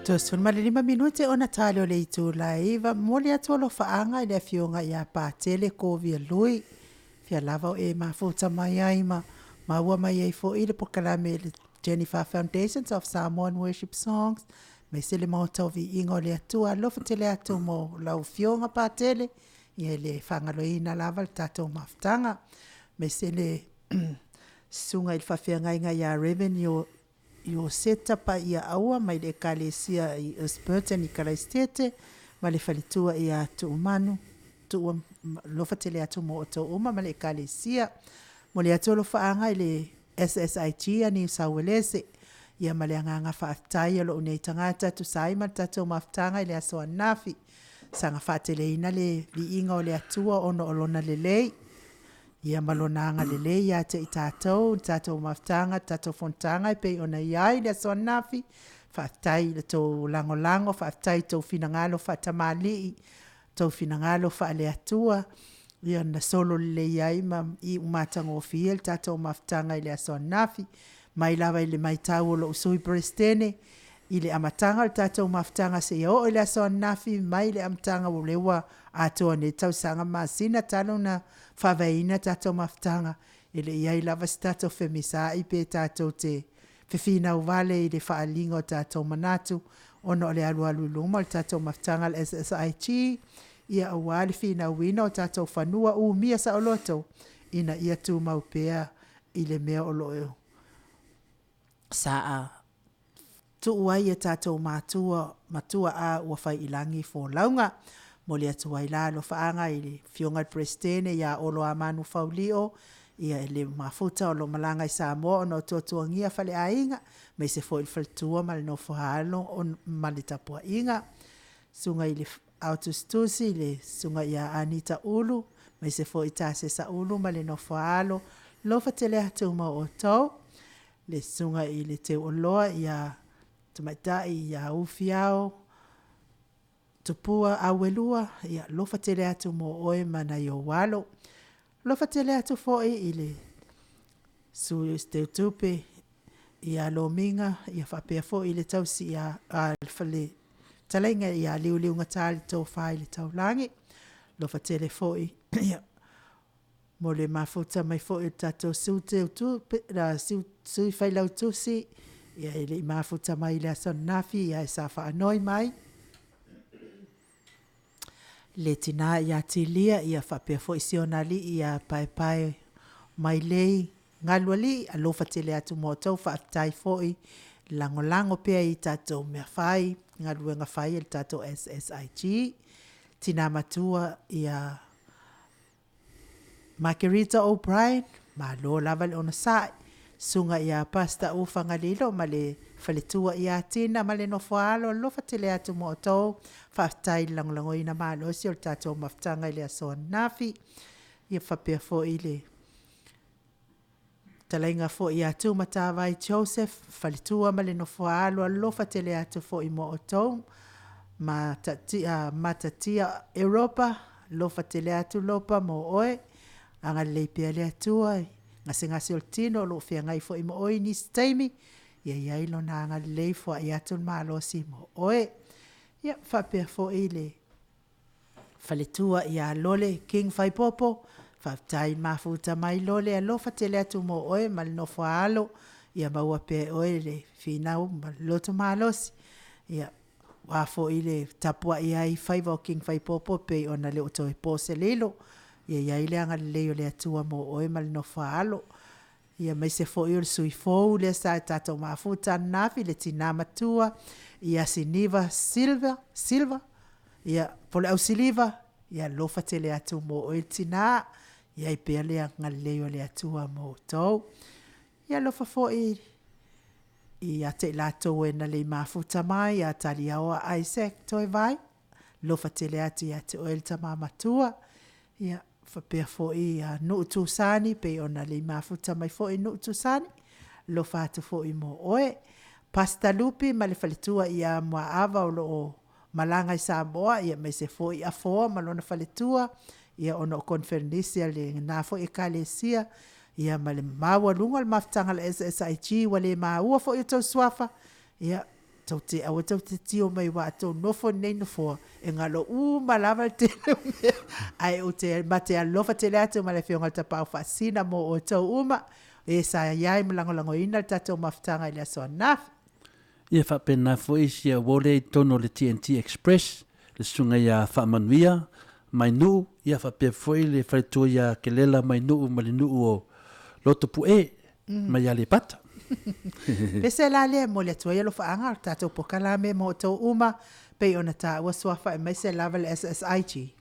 35 minute ona tali o le itula e 9. Momoli atu alofaaga i le afioga ia Patele Kovia Lui, fia lava o e mafuta mai ai ma maua mai ai foi le polokalame le Jennifer Foundations of Samoan Worship Songs, aemaise le Maota o Viiga o le Atua. Alofa tele atu mo lau afioga Patele, ia e le faagaloina lava le tatou mafutaga. Aemaise le susuga i le faafeagaiga ia Reverend Ioseta Paia Aua mai le Ekalesia i Osberton i Karaisitete ma le faletua ia Tuumanu Tuua, alofa tele atu mo outou uma ma le Ekalesia. Momoli atu alofaaga i le SSIG a Niu Sauelese, ia ma le agaga faafetai o lou nei tagata tusa ai ma le tatou mafutaga i le aso ananafi. Saga faateleina le viiga o le Atua ona o lona lelei, ia ma lona agalelei ia te i tatou, le tatou mafutaga, le tatou fonotaga e pei ona i ai le aso ananafi. Faafetai i le tou lagolago, faafetai i tou finagalo faatamalii, tou finagalo faale-Atua, ia na solo lelei ai ma iu matagofie le tatou mafutaga i le aso ananafi. Mai lava i le matau a lou Sui Peresetene i le amataga o le tatou mafutaga seia oo i le aso ananafi, mai le amataga o lea ua atoa nei tausaga ma masina talu ona faavaeina tatou mafutaga, e le i i ai lava se tatou femisaai pe tatou te fefinau vale i le faaaliga o tatou manatu ona o le alualu i luma o le tatou mafutaga a le SSIG, ia aua le finauina o tatou fanua umia saoloto ina ia tumau pea i le mea o lo o saa tuu ai e tatou matua ma tuaa ua fai i lagi folauga. Momoli atu ai la alofaaga i le Afioga i le Peresetene ia Olo Amanu Faulio, ia e le mafuta o lo o malaga i Samoa ona o tuatuagia faaleaiga, aemaise foi le faletua ma le nofo a alo ma le tapuaiga. Susuga i le Aotusitusi le Susuga ia Anita Ulu, aemaise foi Tasesa Ulu ma le nofo a alo, alofa tele atu ma outou. Le Susuga i le Teuoloa ia Tamaitai ia Ufiao Tupua Auelua, ia alofa tele atu mo oe ma nai ou alo. Alofa tele atu foi i le Sui Teutupe ia Lomiga ia faapea foi le tausi ia le fetalaiga ia Liuliugata le Tofa i le Taulagi. Alofa tele foi mo le mafuta mai foi o le tatou Sui Failautusi, ia e le i mafuta mai i le aso ananafi ae sa faanoi mai le tina ia Tilia ia faapea foi si ona alii ia Paepae Mailei Galualii, alofa tele atu mo outou, faafetai foi lagolago pea i tatou mea fai, galuega fai a le tatou SSIG. Tina matua ia Makerita O'Brien, malo lava le onosai, susuga ia Pastor Ufa Galilo ma le faletua ia Tina ma le nofo a alo, alofa tele atu mo outou, faafetai i le lagolagoina malosi o le tatou mafutaga i le aso ananafi. Ia faapea foi le fetalaiga foi ia Tumatavai Joseph, faletua ma le nofo a alo, alofa tele atu foi mo outou. Matatia Europa, alofa tele atu Lopa mo oe, agalelei pea le Atua i gasegase o le tino o lo o feagai foi ma oe i nisi taimi, ia i ai lona agalelei, foai atu le malosi mo oe. Ia faapea foi le faletua ia Lole King Faipopo, faafetai mafuta mai Lole, alofa tele atu mo oe ma le nofo a alo, ia maua pea e oe le finau ma le loto malosi, ia aua foi le tapuai ai faiva o King Faipopo pei ona le o toe po se lilo, ia i ai le agalelei o le Atua mo oe ma le nofo a alo. Ia aemaise foi o le sui fou lea sa tatou mafuta ananafi, le tina matua ia Siniva Silva, ia po o le Ausiliva, ia alofa tele atu mo oe le tina, ia i ai pea le agalelei o le Atua mo outou. Ia alofa foi ia te i latou e na le i mafuta mai, ia Taliaoa Isaac Toevai, alofa tele atu ia te oe le tama matua. Ia faapea foi ia Nuu Tusani pei ona le i mafuta mai foi Nuu Tusani, alofa atu foi mo oe. Pastor Lupi ma le faletua ia Muaava o lo o malaga i Samoa, ia aemaise foi Afoa ma lona faletua, ia ona o koneferenisi a lena foi Ekalesia, ia ma le maualuga o le mafutaga a le SSIG ua le maua foi outou suafa, ia. Tou te, aua tou te tio mai aua a tou nofo i lenei nofoa, e galo uma lava le tele o mea. Ae ou te, ma te alofa tele atu ma le Afioga i le Tapaau Faasisina mo outou uma, e sa i ai ma lagolagoina le tatou mafutaga i le aso ananafi. Ia faapena foi si au uo lea i totonu o le TNT Express, le susuga ia Faamanuia mai Nuu, ia faapea foi le faletua ia Kelela mai Nuu ma le nuu o Lotopue mai Aleipata. Pese la lea e momoli atu ai alofaaga o le tatou polokalame mo outou uma, pei ona taua suafa aemaise lava le SSIG.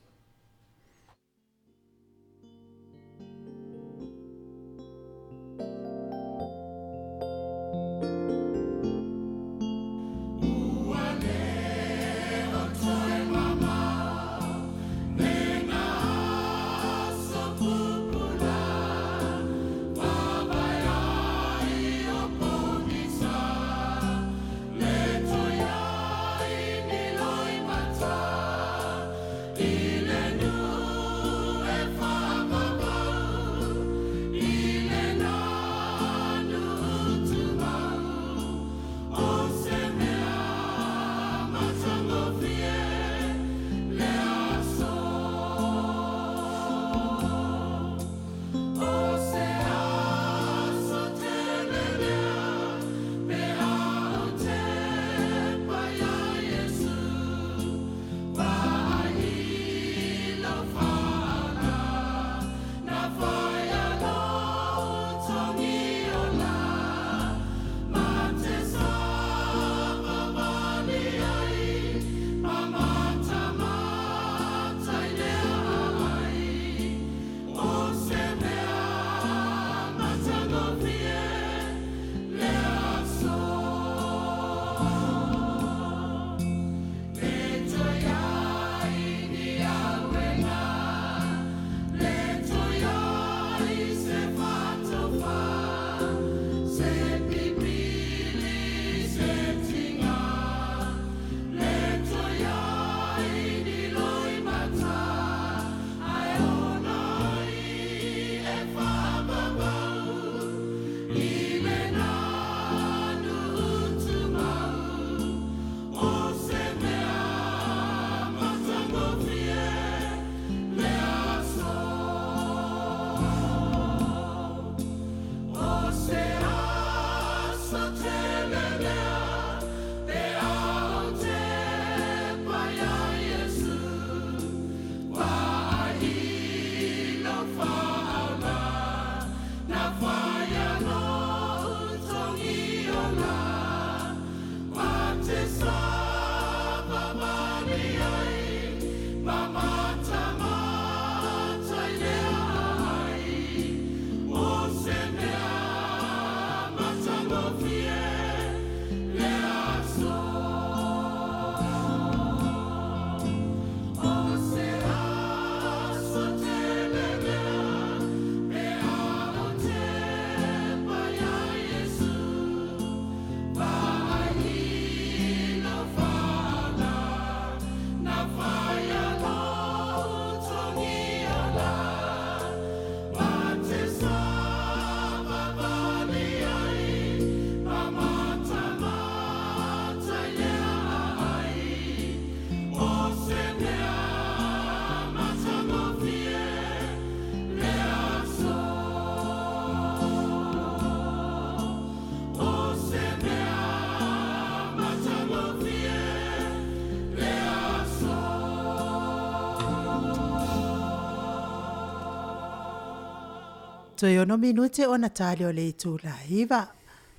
Toe ono minute ona tali o le itula e 9.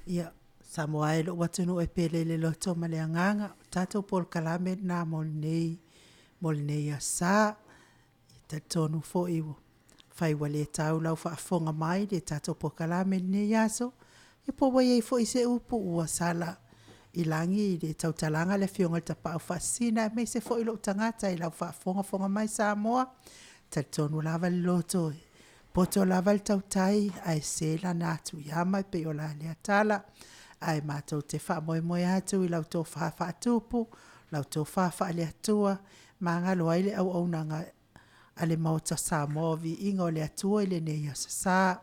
Ia, Samoa e lou atunuu e pele i le loto ma le agaga, o tatou polokalame lena mo lenei, mo lenei aso Sa. E talitonu foi ua fai ua le tau lau faafofoga mai i le tatou polokalame i lenei aso, ia po ua i ai foi se upu ua sala i lagi i le tautalaga a le Afioga i le Tapaau Faasisina aemaise foi lou tagata i lau faafogafoga mai Samoa, e talitonu lava le loto e poto lava le tautai ae sese lana atu i ama e pei o la lea tala. Ae matou te faamoemoe atu i lau tofa faatupu, lau tofa faale-Atua, magalo ai le auaunaga a le Maota Samoa o Viiga o le Atua i lenei Aso Sa.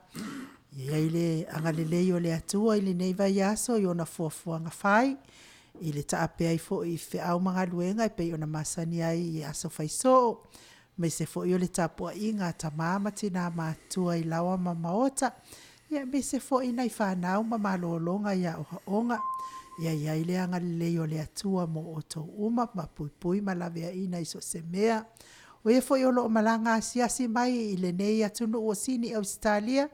Ia i ai le agalelei o le Atua i lenei vaiaso i ona fuafuaga fai. i le taape ai foi i feau ma galuega e pei ona masani ai i aso faisoo, aemaise foi o le tapuaiga a tama ma tina matutua i laoa ma maota, aemaise foi nai fanau ma malologa i aoaoga. Ia i ai le agalelei o le Atua mo outou uma ma puipui ma laveaiina i so o se mea. O e foi o lo o malaga asiasi mai i lenei atunuu o Sini Ausetalia,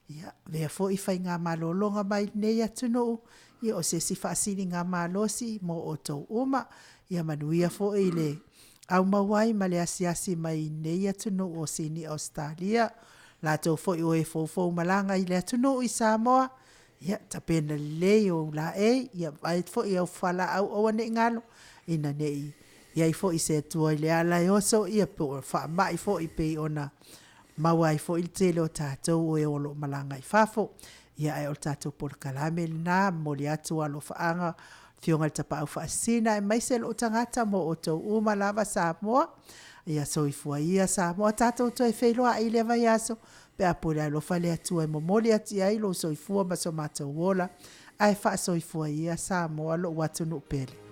ia avea foi faigamalologa mai lenei atunuu, ia o se isi faasiligamalosi mo outou uma. Ia manuia foi le aumau ai ma le asiasi mai i lenei atunuu o Sini Ausetalia. O latou foi o e foufou malaga i le atunuu i Samoa, ia tapena lelei ou laei, ia vaai foi i au fualaau aua ne i galo, ina ne i i ai foi se atua i le ala e oso ia po o faamai foi e pei ona maua ai foi le tele o tatou e o lo o malaga i fafo. Ia ae o le tatou polokalame lena, e momoli atu alofaaga i le Afioga i le Tapaau Faasisina aemaise lou tagata mo outou uma lava Samoa. Ia soifua ia Samoa. Tatou toe feiloai i lea vaiaso pe a pule alofa le Atua e momoli atu i ai lou soifua ma so matou ola, ae faasoifua ia Samoa lou atunuu pele.